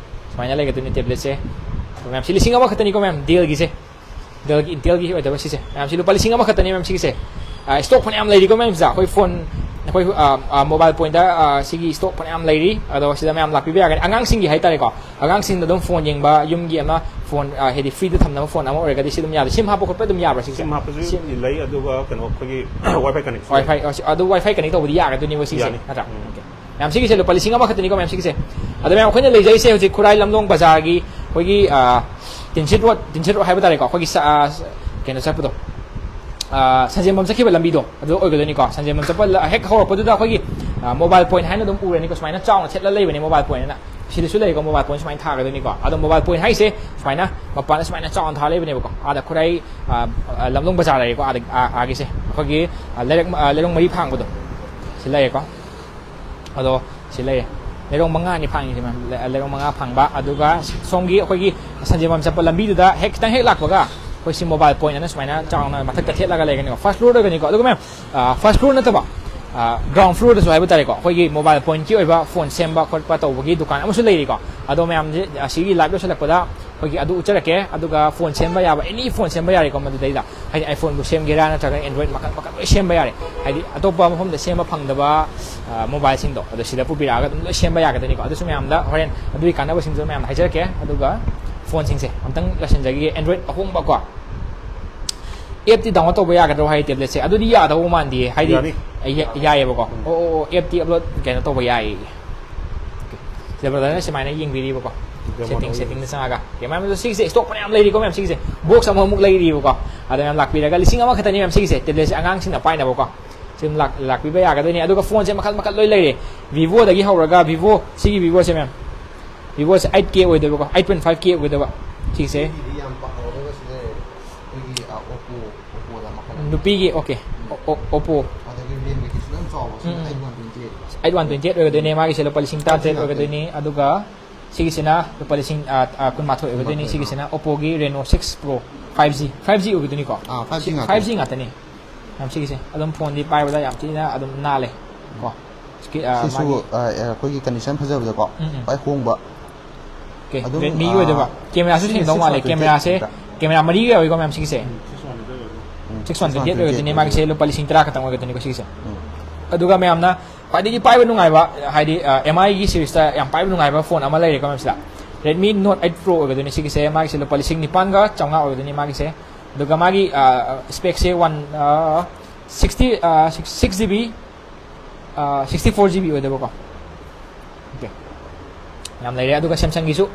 ꯁꯨꯃꯥꯏꯅ ꯂꯩꯒꯗꯣꯏꯅꯦ tablet-ꯁꯦ꯫ ꯃꯌꯥꯝ ꯁꯤ ꯂꯤꯁꯤꯡ ꯑꯃꯈꯛꯇꯅꯤꯀꯣ ꯃꯌꯥꯝ, Dell-ꯒꯤꯁꯦ꯫ Dell-ꯒꯤ, Intel-ꯒꯤ ꯑꯣꯏꯗꯕ ꯁꯤꯁꯦ꯫ ꯃꯌꯥꯝꯁꯤ ꯂꯨꯄꯥ ꯂꯤꯁꯤꯡ ꯑꯃꯈꯛꯇꯅꯦ ꯃꯌꯥꯝ ꯁꯤꯒꯤꯁꯦ꯫ ꯑ, stock ꯐꯅꯌꯥꯝ ꯂꯩꯔꯤꯀꯣ ꯃꯌꯥꯝꯁꯤꯗ꯫ ꯑꯩꯈꯣꯏ phone, ꯑꯩꯈꯣꯏ, ꯑ, ꯑ, mobile point-ꯇ, ꯑ, ꯁꯤꯒꯤ stock ꯐꯅꯌꯥꯝ ꯂꯩꯔꯤ꯫ ꯑꯗꯣ ꯁꯤꯗ ꯃꯌꯥꯝ ꯂꯥꯛꯄꯤꯕ ꯌꯥꯒꯅꯤ꯫ ꯑꯉꯥꯡꯁꯤꯡꯒꯤ ꯍꯥꯏꯇꯥꯔꯦꯀꯣ꯫ ꯑꯉꯥꯡꯁꯤꯡꯗ ꯑꯗꯨꯝ phone ꯌꯦꯡꯕ, ꯌꯨꯝꯒꯤ ꯑꯃ phone, ꯑ, ꯍꯥꯏꯗꯤ free-ꯗ ꯊꯝꯅꯕ phone ꯑꯃ ꯑꯣꯏꯔꯒꯗꯤ ꯁꯤ ꯑꯗꯨꯝ ꯌꯥꯕ꯭ꯔꯥ? ꯁꯤꯝ ꯍꯥꯞꯄ ꯈꯣꯠꯄ ꯑꯗꯨꯝ ꯌꯥꯕ꯭ꯔꯥ ꯁꯤꯒꯤꯁꯦ? ꯁꯤꯝ ꯍꯥꯞꯄꯁꯨ ꯁꯤꯝ- ꯂꯩ, ꯑꯗꯨꯒ ꯀꯩꯅꯣ ꯑꯩꯈꯣꯏꯒꯤ Wi-Fi connect-ꯁꯨ ꯂꯩ꯫ Wi-Fi, ꯑ, ꯁꯤ-, ꯑꯗꯨ Wi-Fi connect ꯇꯧꯕꯗꯤ ꯌꯥꯒꯗꯣꯏꯅꯦꯕ ꯁꯤꯒꯤꯁꯦ, ꯌꯥꯅꯤ꯫ ꯅꯠꯇ꯭ꯔꯥ? ꯎꯝ꯫ Okay. ꯃꯌꯥꯝ ꯁꯤꯒꯤꯁꯦ ꯂꯨꯄꯥ ꯂꯤꯁꯤꯡ ꯑꯃꯈꯛꯇꯅꯤꯀꯣ ꯃꯌꯥꯝ ꯁꯤꯒꯤꯁꯦ꯫ ꯑꯗꯣ ꯃꯌꯥꯝ ꯑꯩꯈꯣꯏꯅ ꯂꯩꯖꯩꯁꯦ ꯍꯧꯖꯤꯛ ꯈꯨꯔꯥꯏ ꯂꯝꯂꯣꯡ ꯕꯖꯥꯔꯒꯤ ꯑꯩꯈꯣꯏꯒꯤ, ꯑ, ꯇꯤꯟꯁꯤꯠ road, ꯇꯤꯟꯁꯤꯠ road ꯍꯥꯏꯕ ꯇꯥꯔꯦꯀꯣ, ꯑꯩꯈꯣꯏꯒꯤ ꯁ-, ꯑ, ꯀꯩꯅꯣ ꯆꯠꯄꯗꯣ, ꯑ, ꯁꯟꯖꯦꯟꯕꯝ ꯆꯠꯈꯤꯕ ꯂꯝꯕꯤꯗꯣ ꯑꯗꯨ ꯑꯣꯏꯒꯗꯣꯏꯅꯤꯀꯣ꯫ ꯁꯟꯖꯦꯟꯕꯝ ꯆꯠꯄ ꯂ-, ꯍꯦꯛ ꯍꯧꯔꯛꯄꯗꯨꯗ ꯑꯩꯈꯣꯏꯒꯤ, ꯑ, mobile point ꯍꯥꯏꯅ ꯑꯗꯨꯝ ꯎꯔꯅꯤꯀꯣ, ꯁꯨꯃꯥꯏꯅ ꯆꯥꯎꯅ ꯊꯦꯠꯂ ꯂꯩꯕꯅꯦ mobile point ꯍꯥꯏꯅ꯫ ꯁꯤꯗꯁꯨ ꯂꯩꯀꯣ mobile point ꯁꯨꯃꯥꯏꯅ ꯊꯥꯒꯗꯣꯏꯅꯤꯀꯣ꯫ ꯑꯗꯣ mobile point ꯍꯥꯏꯁꯦ ꯁꯨꯃꯥꯏꯅ ꯃꯄꯥꯟꯗ ꯁꯨꯃꯥꯏꯅ ꯆꯥꯎꯅ ꯊꯥ ꯂꯩꯕꯅꯦꯕꯀꯣ꯫ ꯑꯥꯗ ꯈꯨꯔꯥꯏ, ꯑ, ꯑ, ꯂꯝꯂꯣꯡ ꯕꯖꯥꯔ ꯂꯩꯔꯦꯀꯣ, ꯑꯥꯗ, ꯑꯥ, ꯑꯥꯒꯤꯁꯦ ꯑꯩꯈꯣꯏꯒꯤ, ꯑ, ꯂꯩꯔꯛ, ꯑ, ꯂꯩꯔꯣꯡ ꯃꯔꯤ ꯐꯥꯡꯕꯗꯣ ꯁꯤ ꯂꯩꯔꯦꯀꯣ꯫ ꯑꯗꯣ ꯁꯤ ꯂꯩꯔꯦ꯫ ꯂꯩꯔꯣꯡ ꯃꯉꯥꯅꯤ ꯐꯥꯡꯉꯤꯁꯦ ꯃꯌꯥꯝ꯫ ꯂꯩ-, ꯂꯩꯔꯣꯡ ꯃꯉꯥ ꯐꯥꯡꯕ, ꯑꯗꯨꯒ ꯁꯣꯝꯒꯤ ꯑꯩꯈꯣꯏꯒꯤ ꯁꯟꯖꯦꯟꯕꯝ ꯆꯠꯄ ꯂꯝꯕꯤꯗꯨꯗ ꯍꯦꯛ ꯈꯤꯇꯪ ꯍꯦꯛ ꯂꯥꯛꯄꯒ ꯑꯩꯈꯣꯏ ꯁꯤ mobile point ꯑꯅ ꯁꯨꯃꯥꯏꯅ ꯆꯥꯎꯅ ꯃꯊꯛꯇ ꯊꯦꯠꯂꯒ ꯂꯩꯒꯅꯤꯀꯣ꯫ First floor ꯑꯣꯏꯒꯅꯤꯀꯣ꯫ ꯑꯗꯨꯒ ꯃꯌꯥꯝ, ꯑ, first floor ꯅꯠꯇꯕ, ꯑ, ground floor-ꯗꯁꯨ ꯍꯥꯏꯕ ꯇꯥꯔꯦꯀꯣ, ꯑꯩꯈꯣꯏꯒꯤ mobile point-ꯀꯤ ꯑꯣꯏꯕ phone ꯁꯦꯝꯕ ꯈꯣꯠꯄ ꯇꯧꯕꯒꯤ ꯗꯨꯀꯥꯟ ꯑꯃꯁꯨ ꯂꯩꯔꯤꯀꯣ꯫ ꯑꯗꯣ ꯃꯌꯥꯝꯁꯦ ꯑꯁꯤꯒꯤ live ꯂꯣꯏꯁꯤꯜꯂꯛꯄꯗ ꯑꯩꯈꯣꯏꯒꯤ ꯑꯗꯨ ꯎꯠꯆꯔꯛꯀꯦ꯫ ꯑꯗꯨꯒ phone ꯁꯦꯝꯕ ꯌꯥꯕ any phone ꯁꯦꯝꯕ ꯌꯥꯔꯦꯀꯣ ꯃꯗꯨꯗꯩꯗ꯫ ꯍꯥꯏꯗꯤ iPhone-ꯕꯨ ꯁꯦꯝꯒꯦꯔꯥ ꯅꯠꯇ꯭ꯔꯒ Android ꯃꯈꯜ ꯃꯈꯜ ꯂꯣꯏ ꯁꯦꯝꯕ ꯌꯥꯔꯦ꯫ ꯍꯥꯏꯗꯤ ꯑꯇꯣꯞꯄ ꯃꯐꯝꯗ ꯁꯦꯝꯕ ꯐꯪꯗꯕ, ꯑ, mobile-ꯁꯤꯡꯗꯣ ꯑꯗꯣ ꯁꯤꯗ ꯄꯨꯕꯤꯔꯛꯑꯒ ꯑꯗꯨꯝ ꯂꯣꯏ ꯁꯦꯝꯕ ꯌꯥꯒꯗꯣꯏꯅꯤꯀꯣ꯫ ꯑꯗꯨꯁꯨ ꯃꯌꯥꯝꯗ ꯍꯣꯔꯦꯟ ꯑꯗꯨꯒꯤ ꯀꯥꯟꯅꯕꯁꯤꯡꯗꯨ ꯃꯌꯥꯝꯗ ꯍꯥꯏꯖꯔꯛꯀꯦ꯫ ꯑꯗꯨꯒ phone-ꯁꯤꯡꯁꯦ ꯑꯝꯇꯪ ꯂꯣꯏꯁꯤꯟꯖꯈꯤꯒꯦ꯫ Android ꯑꯍꯣꯡꯕꯀꯣ꯫ App-ꯇꯤ download ꯇꯧꯕ ꯌꯥꯒꯗ꯭ꯔꯣ ꯍꯥꯏ tablet-ꯁꯦ? ꯑꯗꯨꯗꯤ ꯌꯥꯗꯧꯕ ꯃꯥꯟꯗꯦ꯫ ꯍꯥꯏꯗꯤ ꯌꯥꯅꯤ꯫ ꯌꯥ-, ꯌꯥꯏꯌꯦꯕꯀꯣ꯫ ꯑꯣ, ꯑꯣ, ꯑꯣ, app-ꯇꯤ upload ꯀꯩꯅꯣ ꯇꯧꯕ ꯌꯥꯏꯌꯦ꯫ Okay. ꯁꯤꯗ brother-ꯅ ꯁꯨꯃꯥꯏꯅ ꯌꯦꯡꯕꯤꯔꯤꯕꯀꯣ꯫ Demo Setting, ꯇꯧꯕ꯫ Setting-ꯗ ꯆꯪꯉꯒ꯫ Okay, ꯃꯌꯥꯝ ꯑꯗꯣ ꯁꯤꯒꯤꯁꯦ stock ꯐꯅꯌꯥꯝ ꯂꯩꯔꯤꯀꯣ ꯃꯌꯥꯝ ꯁꯤꯒꯤꯁꯦ꯫ Box ꯑꯃꯃꯨꯛ ꯂꯩꯔꯤꯕꯀꯣ꯫ ꯑꯗ ꯃꯌꯥꯝ ꯂꯥꯛꯄꯤꯔꯒ ꯂꯤꯁꯤꯡ ꯑꯃꯈꯛꯇꯅꯤ ꯃꯌꯥꯝ ꯁꯤꯒꯤꯁꯦ꯫ Tablet-ꯁꯦ ꯑꯉꯥꯡꯁꯤꯡꯅ ꯄꯥꯏꯅꯕꯀꯣ꯫ ꯁꯤ ꯑꯗꯨꯝ ꯂꯥꯛ-, ꯂꯥꯛꯄꯤꯕ ꯌꯥꯒꯗꯣꯏꯅꯤ꯫ ꯑꯗꯨꯒ phone-ꯁꯦ ꯃꯈꯜ ꯃꯈꯜ ꯂꯣꯏ ꯂꯩꯔꯦ꯫ Vivo-ꯗꯒꯤ ꯍꯧꯔꯒ Vivo, ꯁꯤꯒꯤ Vivo-ꯁꯦ ꯃꯌꯥꯝ꯫ Vivo-ꯁꯦ eight K ꯑꯣꯏꯗꯣꯏꯕꯀꯣ, eight point five K ꯑꯣꯏꯗꯣꯏꯕ꯫ ꯁꯤꯒꯤꯁꯦ ꯁꯤꯗꯤ ꯌꯥꯝ ꯄꯥꯝꯅꯕ ꯁꯤꯗ ꯑꯩꯈꯣꯏꯒꯤ, ꯑ, Oppo, Oppo-ꯗ ꯃꯈꯜ ꯑꯃ꯫ ꯅꯨꯄꯤꯒꯤ, okay꯫ ꯑꯣ-, ꯑꯣ-, Oppo꯫ ꯑꯗꯒꯤ Realme-ꯒꯤꯁꯨ ꯂꯣꯏ ꯆꯥꯎꯕ, ꯁꯤꯅ um. eight one twenty eight꯫ Eight one twenty eight ꯑꯣꯏꯒꯗꯣꯏꯅꯦ, ꯃꯥꯒꯤꯁꯦ ꯂꯨꯄꯥ ꯂꯤꯁꯤꯡ ꯇꯔꯥꯇꯔꯦꯠ ꯑꯣꯏꯒꯗꯣꯏꯅꯤ꯫ ꯑꯗꯨꯒ ꯁꯤꯒꯤꯁꯤꯅ ꯂꯨꯄꯥ ꯂꯤꯁꯤꯡ, ꯑ, ꯑ, ꯀꯨꯟꯃꯥꯊꯣꯏ ꯑꯣꯏꯒꯗꯣꯏꯅꯤ꯫ ꯀꯨꯟꯃꯥꯊꯣꯏ, ꯁꯤꯒꯤꯁꯤꯅ Oppoꯒꯤ Reno six Pro five G, five G ꯑꯣꯏꯒꯗꯣꯏꯅꯤꯀꯣ꯫ ꯑꯥ, five G ꯁꯤ ꯉꯥꯛꯇꯅꯤ꯫ Five G ꯉꯥꯛꯇꯅꯤ꯫ ꯌꯥꯝ ꯁꯤꯒꯤꯁꯦ ꯑꯗꯨꯝ ꯐꯣꯟꯗꯤ ꯄꯥꯏꯕꯗ ꯌꯥꯝ ꯊꯤꯅ ꯑꯗꯨꯝ ꯅꯥꯜꯂꯦ ꯀꯣ꯫ ꯁꯤꯒꯤ, ꯑ, ꯁꯤꯁꯨ, ꯃꯥꯒꯤ ꯑ, ꯑ, ꯑꯩꯈꯣꯏꯒꯤ condition ꯐꯖꯕꯗꯀꯣ, ꯎꯝ, ꯎꯝ꯫ ꯈ꯭ꯋꯥꯏ ꯍꯣꯡꯕ꯫ Okay, ꯑꯗꯨꯝ, Redmiꯒꯤ ꯑ, ꯑꯣꯏꯗꯣꯏꯕ꯫ Cameraꯁꯨ ꯁꯤꯒꯤ ꯁꯦꯡꯗꯧ six ꯃꯥꯜꯂꯦ꯫ one twenty-eight Cameraꯁꯦ, ꯁꯤꯗ꯫ Camera ꯃꯔꯤꯒ ꯌꯥꯎꯏꯀꯣ ꯃꯌꯥꯝ ꯁꯤꯒꯤꯁꯦ꯫ ꯎꯝ, six one twenty-eight ꯑꯣꯏꯒꯗꯣꯏꯅꯦ, ꯁꯤꯗ꯫ ꯃꯥꯒꯤꯁꯦ ꯂꯨꯄꯥ ꯂꯤꯁꯤꯡ ꯇꯔꯥ ꯈꯛꯇꯪ ꯑꯣꯏꯒꯗꯣꯏꯅꯤꯀꯣ ꯁꯤꯒꯤꯁꯦ꯫ ꯎꯝ꯫ ꯑꯗꯨꯒ ꯃꯌꯥꯝꯅ ꯈ꯭ꯋꯥꯏꯗꯒꯤ ꯄꯥꯏꯕ ꯅꯨꯡꯉꯥꯏꯕ, ꯍꯥꯏꯗꯤ, ꯑ, MIꯒꯤ seriesꯇ ꯌꯥꯝ ꯄꯥꯏꯕ ꯅꯨꯡꯉꯥꯏꯕ ꯐꯣꯟ ꯑꯃ ꯂꯩꯔꯦꯀꯣ ꯃꯌꯥꯝꯁꯤꯗ꯫ Redmi Note eight Pro ꯑꯣꯏꯒꯗꯣꯏꯅꯦ ꯁꯤꯒꯤꯁꯦ, ꯃꯥꯒꯤꯁꯦ ꯂꯨꯄꯥ ꯂꯤꯁꯤꯡ ꯅꯤꯄꯥꯟꯒ ꯆꯥꯝꯃꯉꯥ ꯑꯣꯏꯒꯗꯣꯏꯅꯤ ꯃꯥꯒꯤꯁꯦ꯫ ꯑꯗꯨꯒ ꯃꯥꯒꯤ, ꯑ, specꯁꯦ one, ꯑ, sixty, ꯑ, six, six GB, ꯑ, sixty four GB ꯑꯣꯏꯗꯕꯀꯣ꯫ Okay꯫ ꯌꯥꯝ ꯂꯩꯔꯦ꯫ ꯑꯗꯨꯒ Samsungꯒꯤꯁꯨ,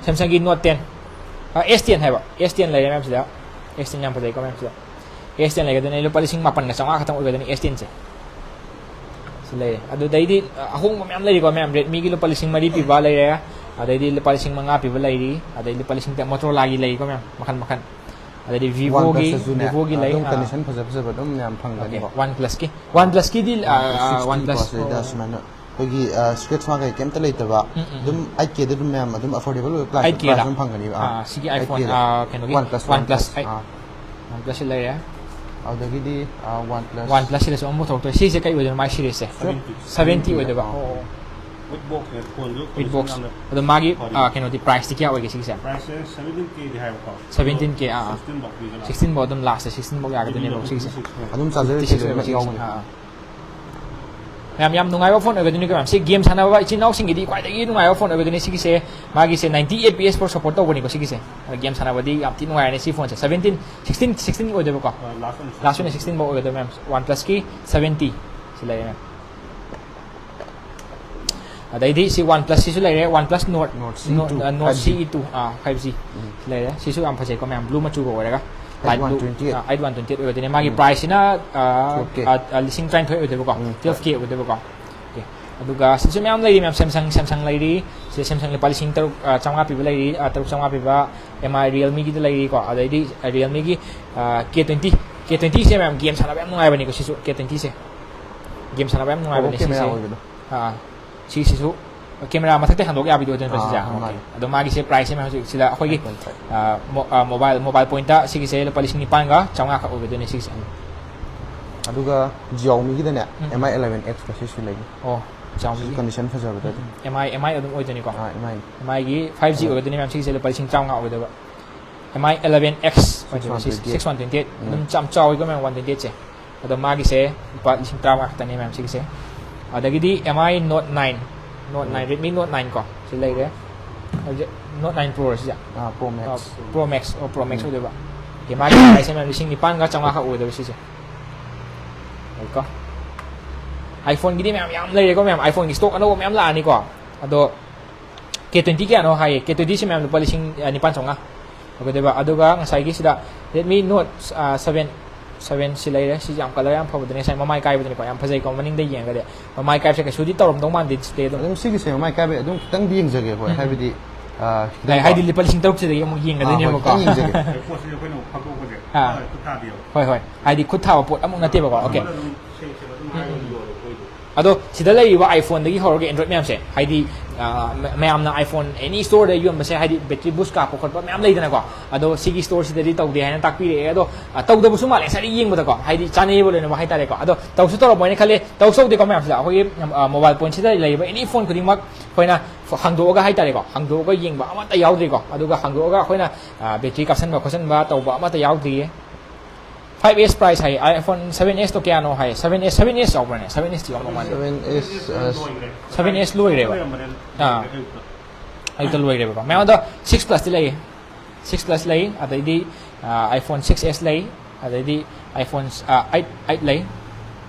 Samsungꯒꯤ Note ten, ꯑ, S ten ꯍꯥꯏꯕ, S ten ꯂꯩꯔꯦ ꯃꯌꯥꯝꯁꯤꯗ꯫ S ten ꯌꯥꯝ ꯐꯖꯩꯀꯣ ꯃꯌꯥꯝꯁꯤꯗ꯫ S ten ꯂꯩꯒꯗꯣꯏꯅꯦ, ꯂꯨꯄꯥ ꯂꯤꯁꯤꯡ ꯃꯥꯄꯟꯒ ꯆꯥꯝꯃꯉꯥ ꯈꯛꯇꯪ ꯑꯣꯏꯒꯗꯣꯏꯅꯤ S tenꯁꯦ꯫ ꯁꯤ ꯂꯩꯔꯦ꯫ ꯑꯗꯨꯗꯩꯗꯤ, ꯑ, ꯑꯍꯣꯡꯕ ꯃꯌꯥꯝ ꯂꯩꯔꯤꯀꯣ ꯃꯌꯥꯝ, Redmiꯒꯤ ꯂꯨꯄꯥ ꯂꯤꯁꯤꯡ ꯃꯔꯤ ꯄꯤꯕ ꯂꯩꯔꯦ, ꯑꯗꯩꯗꯤ ꯂꯨꯄꯥ ꯂꯤꯁꯤꯡ ꯃꯉꯥ ꯄꯤꯕ ꯂꯩꯔꯤ, ꯑꯗꯩ ꯂꯨꯄꯥ ꯂꯤꯁꯤꯡ ꯇꯔꯦꯠ, Motorolaꯒꯤ ꯂꯩꯀꯣ ꯃꯌꯥꯝ, ꯃꯈꯜ ꯃꯈꯜ꯫ ꯑꯗꯩꯗꯤ Vivoꯒꯤ, OnePlusꯇꯁꯨꯅꯦ, Vivoꯒꯤ ꯂꯩ, ꯑꯗꯨꯝ ꯑꯥ, ꯑꯥ꯫ Condition ꯐꯖ ꯐꯖꯕ ꯑꯗꯨꯝ ꯌꯥꯝ ꯐꯪꯒꯅꯤꯀꯣ꯫ Okay, OnePlusꯀꯤ, OnePlusꯀꯤꯗꯤ, ꯑꯥ, OnePlus ꯑꯥ, sixty ꯀꯣ, OnePlus, ꯁꯤꯗꯩꯗ ꯑꯣ꯫ ꯁꯨꯃꯥꯏꯅ ꯑꯩꯈꯣꯏꯒꯤ, ꯑ, scratch mark ꯀꯩ ꯀꯩꯝꯇ ꯂꯩꯇꯕ, ꯎꯝ, ꯎꯝ, ꯑꯗꯨꯝ ꯎꯝ꯫ Eight K ꯗ ꯑꯗꯨꯝ ꯃꯌꯥꯝ ꯑꯗꯨꯝ affordable ꯑꯣꯏꯕ price, eight K price ꯗ? ꯑꯗꯨꯝ ꯐꯪꯒꯅꯤꯕ꯫ ꯑꯥ, ꯑꯥ, ꯁꯤꯒꯤ eight K iPhone, ꯗ꯫ ꯑꯥ, ꯀꯩꯅꯣꯒꯤ OnePlus, OnePlus, OnePlus, ꯑꯩ, ꯑꯥ꯫ OnePlus ꯁꯤ ꯂꯩꯔꯦ꯫ ꯑꯗꯨꯗꯒꯤꯗꯤ, ꯑ, OnePlus꯫ OnePlus ꯁꯤꯗꯁꯨ ꯑꯃꯨꯛ ꯄꯨꯊꯣꯔꯛꯇꯣꯏ꯫ ꯁꯤꯁꯦ ꯀꯩ ꯑꯣꯏꯗꯣꯏꯅꯣ? ꯃꯥꯏ seriesꯁꯦ? Seventy꯫ Seventy ꯑꯣꯏꯗꯣꯏꯕ? ꯑꯥ꯫ ꯑꯣ, ꯑꯣ꯫ With box ꯅꯦ, ꯐꯣꯟꯁꯨ with box꯫ Condition ꯌꯥꯝꯅ ꯑꯗꯣ ꯃꯥꯒꯤ, ꯐꯔꯤ꯫ ꯑ, ꯀꯩꯅꯣꯗꯤ, priceꯇꯤ ꯀꯌꯥ ꯑꯣꯏꯒꯦ ꯁꯤꯒꯤꯁꯦ? Priceꯁꯦ seventeen K ꯗꯤ ꯍꯥꯏꯕꯀꯣ꯫ Seventeen K, ꯑꯥ, ꯑꯥ꯫ Sixteen ꯐꯥꯎ ꯄꯤꯒꯗ꯭ꯔꯥ? Sixteen ꯐꯥꯎ ꯑꯗꯨꯝ lastꯁꯦ, sixteen ꯐꯥꯎ ꯌꯥꯒꯗꯣꯏꯅꯦꯕ ꯁꯤꯒꯤꯁꯦ꯫ Fifty six ꯑꯣꯏ꯫ ꯑꯗꯨꯝ charger fifty six ꯀꯩꯀꯩ ꯂꯣꯏꯅꯃꯛ ꯑꯣꯏꯕ ꯌꯥꯎꯒꯅꯤ꯫ ꯁꯤꯒꯤꯁꯦ꯫ ꯑꯥ, ꯑꯥ꯫ ꯃꯌꯥꯝ ꯌꯥꯝ ꯅꯨꯡꯉꯥꯏꯕ ꯐꯣꯟ ꯑꯣꯏꯒꯗꯣꯏꯅꯤ ꯀꯩꯅꯣ꯫ ꯁꯤ game ꯁꯥꯟꯅꯕ ꯏꯆꯤꯟ ꯏꯅꯥꯎꯁꯤꯡꯒꯤꯗꯤ ꯈ꯭ꯋꯥꯏꯗꯒꯤ ꯅꯨꯡꯉꯥꯏꯕ ꯐꯣꯟ ꯑꯣꯏꯒꯗꯣꯏꯅꯤ ꯁꯤꯒꯤꯁꯦ꯫ ꯃꯥꯒꯤꯁꯦ ninety F P S ꯐꯥꯎ support ꯇꯧꯕꯅꯤꯀꯣ ꯁꯤꯒꯤꯁꯦ꯫ ꯑꯗ game ꯁꯥꯟꯅꯕꯗꯤ ꯌꯥꯝ ꯊꯤ ꯅꯨꯡꯉꯥꯏꯔꯅꯤ ꯁꯤ ꯐꯣꯟꯁꯦ꯫ Seventeen, sixteen, sixteen ꯑꯣꯏꯗꯣꯏꯕꯀꯣ꯫ ꯑ, last one last one sixteen ꯐꯥꯎ ꯑꯣꯏꯒꯗꯣꯏꯕ ꯃꯌꯥꯝ꯫ OnePlusꯀꯤ seventy ꯁꯤ ꯂꯩꯔꯦ ꯃꯌꯥꯝ꯫ ꯑꯗꯩꯗꯤ ꯁꯤ OnePlus ꯁꯤꯁꯨ ꯂꯩꯔꯦ, OnePlus Nord, Nord C E two, Nord, ꯑ, Nord five G꯫ C E two, ꯑꯥ, five G ꯎꯝ꯫ ꯂꯩꯔꯦ꯫ ꯁꯤꯁꯨ ꯌꯥꯝ ꯐꯖꯩꯀꯣ ꯃꯌꯥꯝ, blue ꯃꯆꯨꯒ ꯑꯣꯏꯔꯒ꯫ Light blue, eight one twenty eight꯫ ꯑꯥ, eight one twenty eight ꯑꯣꯏꯒꯗꯣꯏꯅꯦ꯫ ꯃꯥꯒꯤ ꯎꯝ꯫ Priceꯁꯤꯅ, ꯑꯥ, Twelve K꯫ ꯑꯥ, ꯑꯥ, ꯂꯤꯁꯤꯡ ꯇꯔꯥꯅꯤꯊꯣꯏ ꯑꯣꯏꯗꯣꯏꯕꯀꯣ꯫ ꯎꯝ꯫ Twelve K ꯑꯣꯏꯗꯣꯏꯕꯀꯣ꯫ Okay꯫ ꯑꯗꯨꯒ ꯁꯤꯁꯨ ꯃꯌꯥꯝ ꯂꯩꯔꯤ ꯃꯌꯥꯝ, Samsung, Samsung ꯂꯩꯔꯤ꯫ ꯁꯤ Samsungꯒꯤ ꯂꯨꯄꯥ ꯂꯤꯁꯤꯡ ꯇꯔꯨꯛ, ꯑꯥ, ꯆꯥꯝꯃꯉꯥ ꯄꯤꯕ ꯂꯩꯔꯤ, ꯑꯥ, ꯇꯔꯨꯛ ꯆꯥꯝꯃꯉꯥ ꯄꯤꯕ M I Realmeꯒꯤꯗ ꯂꯩꯔꯤꯀꯣ꯫ ꯑꯗꯩꯗꯤ, ꯑꯥ, Realmeꯒꯤ, ꯑꯥ, K twenty, K twentyꯁꯦ ꯃꯌꯥꯝ game ꯁꯥꯟꯅꯕ ꯌꯥꯝ ꯅꯨꯡꯉꯥꯏꯕꯅꯤꯀꯣ ꯁꯤꯁꯨ, K twentyꯁꯦ꯫ Game ꯁꯥꯟꯅꯕ ꯌꯥꯝ ꯅꯨꯡꯉꯥꯏꯕꯅꯦ ꯀꯣꯕꯣꯛ camera ꯁꯤꯁꯦ꯫ ꯑꯣꯏꯕꯗꯣ꯫ ꯑꯥ, ꯁꯤꯁꯤꯁꯨ ꯀꯦꯃꯦꯔꯥ ꯃꯊꯛꯇ ꯍꯟꯗꯣꯛ ꯌꯥꯕꯤꯗꯣ ꯑꯗꯨꯅ ꯁꯤꯁꯦ? ꯑꯥ, ꯑꯥ, ꯑꯣꯀꯦ꯫ ꯃꯥꯅꯦ꯫ ꯑꯗꯣ ꯃꯥꯒꯤꯁꯦ ꯄ꯭ꯔꯥꯏꯁꯁꯦ ꯍꯧꯖꯤꯛ ꯁꯤꯗ ꯑꯩꯈꯣꯏꯒꯤ, ꯅꯥꯏꯟ ꯄꯣꯏꯟ ꯐꯥꯏꯚ꯫ ꯑꯥ, ꯃꯣ-, ꯑꯥ, ꯃꯣꯕꯥꯏꯜ, ꯃꯣꯕꯥꯏꯜ ꯄꯣꯏꯟꯠꯇ ꯁꯤꯒꯤꯁꯦ ꯂꯨꯄꯥ ꯂꯤꯁꯤꯡ ꯅꯤꯄꯥꯟꯒ ꯆꯥꯝꯃꯉꯥ ꯈꯛ ꯑꯣꯏꯒꯗꯣꯏꯅꯦ ꯁꯤꯒꯤꯁꯦ꯫ ꯎꯝ꯫ ꯑꯗꯨꯒ Xiaomi-ꯒꯤꯗꯅꯦ, ꯎꯝ꯫ M I eleven X ꯀ ꯁꯤꯁꯨ ꯂꯩꯅꯤ꯫ ꯑꯣ, Xiaomi-ꯒꯤ꯫ ꯁꯤꯁꯨ ꯀꯟꯗꯤꯁꯟ ꯐꯖꯕꯗ ꯑꯗꯨꯝ꯫ ꯎꯝ, M I, M I ꯑꯗꯨꯝ ꯑꯣꯏꯗꯣꯏꯅꯤꯀꯣ? ꯑꯥ, M I꯫ M I-ꯒꯤ ꯐꯥꯏꯚ G ꯑꯥ꯫ ꯑꯣꯏꯒꯗꯣꯏꯅꯤ ꯃꯌꯥꯝ, ꯁꯤꯒꯤꯁꯦ ꯂꯨꯄꯥ ꯂꯤꯁꯤꯡ ꯇꯔꯥꯃꯉꯥ ꯑꯣꯏꯒꯗꯕ꯫ M I eleven X ꯑꯣꯏꯗꯣꯏꯅꯤ, ꯁꯤꯛꯁ ꯋꯥꯟ ꯇ꯭ꯋꯦꯟꯇꯤ ꯑꯩꯠ꯫ ꯎꯝ꯫ ꯑꯗꯨꯝ ꯌꯥꯝ ꯆꯥꯎꯋꯤꯀꯣ ꯃꯌꯥꯝ, ꯋꯥꯟ ꯇ꯭ꯋꯦꯟꯇꯤ ꯑꯩꯠꯁꯦ꯫ ꯑꯗꯣ ꯃꯥꯒꯤꯁꯦ ꯂꯨꯄꯥ ꯂꯤꯁꯤꯡ ꯇꯔꯥꯃꯉꯥ ꯈꯛꯇꯅꯦ ꯃꯌꯥꯝ ꯁꯤꯒꯤꯁꯦ꯫ ꯑꯗꯒꯤꯗꯤ M I Note nine, Note nine, um. Redmi Note nine ꯀꯣ, ꯁꯤ ꯂꯩꯔꯦ꯫ ꯍꯧꯖꯤꯛ Note nine Pro ꯁꯤꯁꯦ? ꯑꯥ, Pro Max꯫ ꯑꯥ, Pro Max, ꯑꯣ, Pro Max ꯎꯝ꯫ ꯑꯣꯏꯗꯣꯏꯕ꯫ ꯑꯣꯀꯦ, ꯃꯥꯒꯤ ꯄ꯭ꯔꯥꯏꯁꯁꯦ ꯃꯌꯥꯝ ꯂꯤꯁꯤꯡ ꯅꯤꯄꯥꯟꯒ ꯆꯥꯝꯃꯉꯥ ꯈꯛ ꯑꯣꯏꯗꯣꯏꯕ ꯁꯤꯁꯦ꯫ ꯂꯩꯀꯣ꯫ iPhone-ꯒꯤꯗꯤ ꯃꯌꯥꯝ ꯌꯥꯝ ꯂꯩꯔꯦꯀꯣ ꯃꯌꯥꯝ, iPhone-ꯒꯤ stock ꯑꯅꯧꯕ ꯃꯌꯥꯝ ꯂꯥꯛꯑꯅꯤꯀꯣ꯫ ꯑꯗꯣ K twenty ꯀꯌꯥꯅꯣ ꯍꯥꯏꯌꯦ? K twenty ꯁꯤ ꯃꯌꯥꯝ ꯂꯨꯄꯥ ꯂꯤꯁꯤꯡ, ꯑ, ꯅꯤꯄꯥꯟ ꯆꯥꯝꯃꯉꯥ ꯑꯣꯏꯒꯗꯣꯏꯕ꯫ ꯑꯗꯨꯒ ꯉꯁꯥꯏꯒꯤ ꯁꯤꯗ Redmi Note, ꯑ, seven, seven ꯁꯤ ꯂꯩꯔꯦ꯫ ꯁꯤ ꯌꯥꯝ colour ꯌꯥꯝ ꯐꯕꯗꯨꯅꯦ, ꯉꯁꯥꯏ ꯃꯃꯥꯏ ꯀꯥꯏꯕꯗꯨꯅꯤꯀꯣ, ꯌꯥꯝ ꯐꯖꯩꯀꯣ ꯃꯅꯤꯡꯗ ꯌꯦꯡꯉꯒꯗꯤ꯫ ꯃꯃꯥꯏ ꯀꯥꯏꯕꯁꯦ ꯀꯩꯁꯨꯗꯤ ꯇꯧꯔꯝꯗꯧ ꯃꯥꯟꯗꯦ display ꯑꯗꯨꯝ꯫ ꯑꯗꯨꯝ ꯁꯤꯒꯤꯁꯦ ꯃꯃꯥꯏ ꯀꯥꯏꯕ ꯑꯗꯨꯝ ꯈꯤꯇꯪꯗꯤ ꯌꯦꯡꯖꯒꯦ, ꯍꯣꯏ, ꯎꯝ, ꯎꯝ꯫ ꯍꯥꯏꯕꯗꯤ, ꯑ, ꯈꯤꯇꯪ ꯂꯩ, ꯍꯥꯏꯗꯤ ꯂꯨꯄꯥ ꯂꯤꯁꯤꯡ ꯇꯔꯨꯛꯁꯤꯗꯒꯤ ꯑꯃꯨꯛ ꯑꯥ, ꯍꯣꯏ, ꯌꯦꯡꯒꯗꯣꯏꯅꯦꯕꯀꯣ꯫ ꯈꯤꯇꯪ ꯌꯦꯡꯖꯒꯦ꯫ ꯄꯣꯠꯁꯤꯗꯤ ꯑꯩꯈꯣꯏꯅ ꯑꯃꯨꯛ ꯐꯥꯗꯣꯛꯄꯁꯦ꯫ ꯑꯥ꯫ ꯍꯣꯏ, ꯈꯨꯠ ꯊꯥꯕꯤꯌꯣ꯫ ꯍꯣꯏ, ꯍꯣꯏ꯫ ꯍꯥꯏꯗꯤ ꯈꯨꯠ ꯊꯥꯕ ꯄꯣꯠ ꯑꯃꯨꯛ ꯅꯠꯇꯦꯕꯀꯣ꯫ ꯑꯣꯀꯦ꯫ ꯑꯗꯨꯝ ꯁꯦꯡ ꯁꯦꯡꯅ ꯑꯗꯨꯝ ꯎꯝ, ꯍꯥꯏꯔꯒ ꯎꯝ, ꯎꯝ꯫ ꯌꯣꯜꯂꯦ ꯑꯩꯈꯣꯏꯗꯤ꯫ ꯑꯗꯣ ꯁꯤꯗ ꯂꯩꯔꯤꯕ iPhone-ꯗꯒꯤ ꯍꯧꯔꯒ Android ꯃꯌꯥꯝꯁꯦ, ꯍꯥꯏꯗꯤ, ꯑ, ꯃ-, ꯃꯌꯥꯝꯅ iPhone any store-ꯗ ꯌꯣꯟꯕꯁꯦ, ꯍꯥꯏꯗꯤ battery boost ꯀꯥꯞꯄ ꯈꯣꯠꯄ ꯃꯌꯥꯝ ꯂꯩꯗꯅꯀꯣ꯫ ꯑꯗꯣ ꯁꯤꯒꯤ store-ꯁꯤꯗꯗꯤ ꯇꯧꯗꯦ ꯍꯥꯏꯅ ꯇꯥꯛꯄꯤꯔꯛꯑꯦ꯫ ꯑꯗꯣ, ꯑ, ꯇꯧꯗꯕꯁꯨ ꯃꯥꯜꯂꯦ ꯉꯁꯥꯏꯗꯒꯤ ꯌꯦꯡꯕꯗꯀꯣ, ꯍꯥꯏꯗꯤ ꯆꯥꯅꯩꯌꯦꯕ ꯂꯣꯏꯅꯃꯛ ꯍꯥꯏꯇꯥꯔꯦꯀꯣ꯫ ꯑꯗꯣ ꯇꯧꯁꯨ ꯇꯧꯔꯝꯃꯣꯏꯅ ꯈꯜꯂꯦ꯫ ꯇꯧꯁꯨ ꯇꯧꯗꯦꯀꯣ ꯃꯌꯥꯝꯁꯤꯗ꯫ ꯑꯩꯈꯣꯏꯒꯤ, ꯑ, mobile phone-ꯁꯤꯗ ꯂꯩꯔꯤꯕ any phone ꯈꯨꯗꯤꯡꯃꯛ ꯑꯩꯈꯣꯏꯅ ꯍꯥꯡꯗꯣꯛꯑꯒ ꯍꯥꯏꯇꯥꯔꯦꯀꯣ, ꯍꯥꯡꯗꯣꯛꯑꯒ ꯌꯦꯡꯕ ꯑꯃꯠꯇ ꯌꯥꯎꯗ꯭ꯔꯤꯀꯣ꯫ ꯑꯗꯨꯒ ꯍꯥꯡꯗꯣꯛꯑꯒ ꯑꯩꯈꯣꯏꯅ, ꯑ, battery ꯀꯥꯞꯁꯟꯕ ꯈꯣꯠꯆꯟꯕ ꯇꯧꯕ ꯑꯃꯠꯇ ꯌꯥꯎꯗ꯭ꯔꯤꯌꯦ꯫ Five S price ꯍꯥꯏ, iPhone seven S ꯇꯣ ꯀꯌꯥꯅꯣ ꯍꯥꯏ? Seven S, seven S ꯌꯥꯎꯕ꯭ꯔꯅꯦ? Seven S ꯇꯤ ꯌꯥꯎꯔꯝꯗꯧ ꯃꯥꯟꯗꯦ꯫ Seven S, ꯑ, seven S ꯂꯣꯏꯈ꯭ꯔꯦꯕ꯫ ꯑꯥ꯫ ꯑꯌꯨꯛꯇ ꯂꯣꯏꯈ꯭ꯔꯦꯕꯀꯣ꯫ ꯃꯌꯥꯝ ꯑꯗꯣ six plus ꯇꯤ ꯂꯩꯌꯦ꯫ Six plus ꯂꯩ, ꯑꯗꯩꯗꯤ, ꯑ, iPhone six S ꯂꯩ, ꯑꯗꯩꯗꯤ iPhone, ꯑ, eight, eight ꯂꯩ,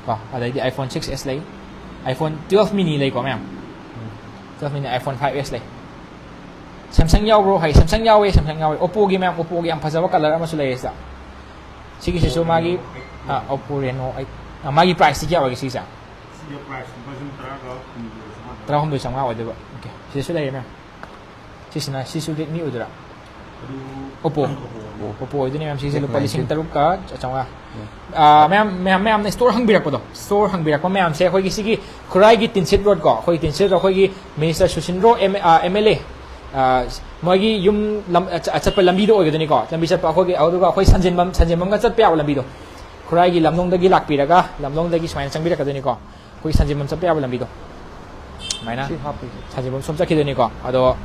ꯀꯣ, ꯑꯗꯩꯗꯤ iPhone six S ꯂꯩ, iPhone twelve mini ꯂꯩꯀꯣ ꯃꯌꯥꯝ꯫ Twelve mini, iPhone five S ꯂꯩ꯫ Samsung ꯌꯥꯎꯕ꯭ꯔꯣ ꯍꯥꯏ? Samsung ꯌꯥꯎꯋꯦ, Samsung ꯌꯥꯎꯋꯦ꯫ Oppo-ꯒꯤ ꯃꯌꯥꯝ, Oppo-ꯒꯤ ꯌꯥꯝ ꯐꯖꯕ colour ꯑꯃꯁꯨ ꯂꯩꯌꯦ ꯁꯤꯗ꯫ ꯁꯤꯒꯤꯁꯤꯁꯨ ꯃꯥꯒꯤ, ꯑ, Oppo Reno eight꯫ ꯑ, ꯃꯥꯒꯤ price-ꯇꯤ ꯀꯌꯥ ꯑꯣꯏꯒꯦ ꯁꯤꯒꯤꯁꯦ? ꯁꯤꯒꯤ price ꯂꯨꯄꯥ ꯂꯤꯁꯤꯡ ꯇꯔꯥꯒ ꯍꯨꯝꯗꯣꯏ ꯆꯥꯝꯃꯉꯥ꯫ ꯇꯔꯥꯍꯨꯝꯗꯣꯏ ꯆꯥꯝꯃꯉꯥ ꯑꯣꯏꯗꯣꯏꯕ꯫ ꯑꯣꯀꯦ꯫ ꯁꯤꯗꯁꯨ ꯂꯩꯔꯦ ꯃꯌꯥꯝ꯫ ꯁꯤꯁꯤꯅ, ꯁꯤꯁꯨ Redmi ꯑꯣꯏꯗꯣꯏꯔꯥ? Oppo꯫ Oppo ꯑꯣꯏꯗꯣꯏꯅꯦ ꯃꯌꯥꯝ, ꯁꯤꯁꯦ ꯂꯨꯄꯥ ꯂꯤꯁꯤꯡ ꯇꯔꯨꯛꯀ ꯆꯥꯝꯃꯉꯥ꯫ ꯃꯌꯥꯝ, ꯃꯌꯥꯝ, ꯃꯌꯥꯝꯅ ꯁ꯭ꯇꯣꯔ ꯍꯪꯕꯤꯔꯛꯄꯗꯣ, ꯁ꯭ꯇꯣꯔ ꯍꯪꯕꯤꯔꯛꯄ ꯃꯌꯥꯝꯁꯦ ꯑꯩꯈꯣꯏꯒꯤ ꯁꯤꯒꯤ ꯈꯨꯔꯥꯏꯒꯤ ꯇꯤꯟꯁꯤꯠ ꯔꯣꯗ ꯀꯣ, ꯑꯩꯈꯣꯏ ꯇꯤꯟꯁꯤꯠ ꯔꯣꯗ, ꯑꯩꯈꯣꯏꯒꯤ ꯃꯤꯅꯤꯁꯇꯔ ꯁꯨꯁꯤꯟꯗ꯭ꯔꯣ ꯑꯦꯝ ꯑꯦꯜ ꯑꯦ, ꯃꯣꯏꯒꯤ ꯌꯨꯝ ꯂꯝ, ꯑ, ꯆꯠꯄ ꯂꯝꯕꯤꯗꯣ ꯑꯣꯏꯒꯗꯣꯏꯅꯤꯀꯣ, ꯂꯝꯕꯤ ꯆꯠꯄ ꯑꯩꯈꯣꯏꯒꯤ, ꯑꯗꯨꯒ ꯑꯩꯈꯣꯏ ꯁꯟꯖꯦꯟꯕꯝ, ꯁꯟꯖꯦꯟꯕꯝꯒ ꯆꯠꯄ ꯌꯥꯕ ꯂꯝꯕꯤꯗꯣ, ꯈꯨꯔꯥꯏꯒꯤ ꯂꯝꯂꯣꯡꯗꯒꯤ ꯂꯥꯛꯄꯤꯔꯒ ꯂꯝꯂꯣꯡꯗꯒꯤ ꯁꯨꯃꯥꯏꯅ ꯆꯪꯕꯤꯔꯛꯀꯗꯣꯏꯅꯤꯀꯣ꯫ ꯑꯩꯈꯣꯏ ꯁꯟꯖꯦꯟꯕꯝ ꯆꯠꯄ ꯌꯥꯕ ꯂꯝꯕꯤꯗꯣ ꯁꯨꯃꯥꯏꯅ ꯁꯤ ꯍꯥꯞꯄꯤꯁꯦ꯫ ꯁꯟꯖꯦꯟꯕꯝ ꯁꯣꯝ ꯆꯠꯈꯤꯗꯣꯏꯅꯤꯀꯣ꯫ ꯑꯗꯣ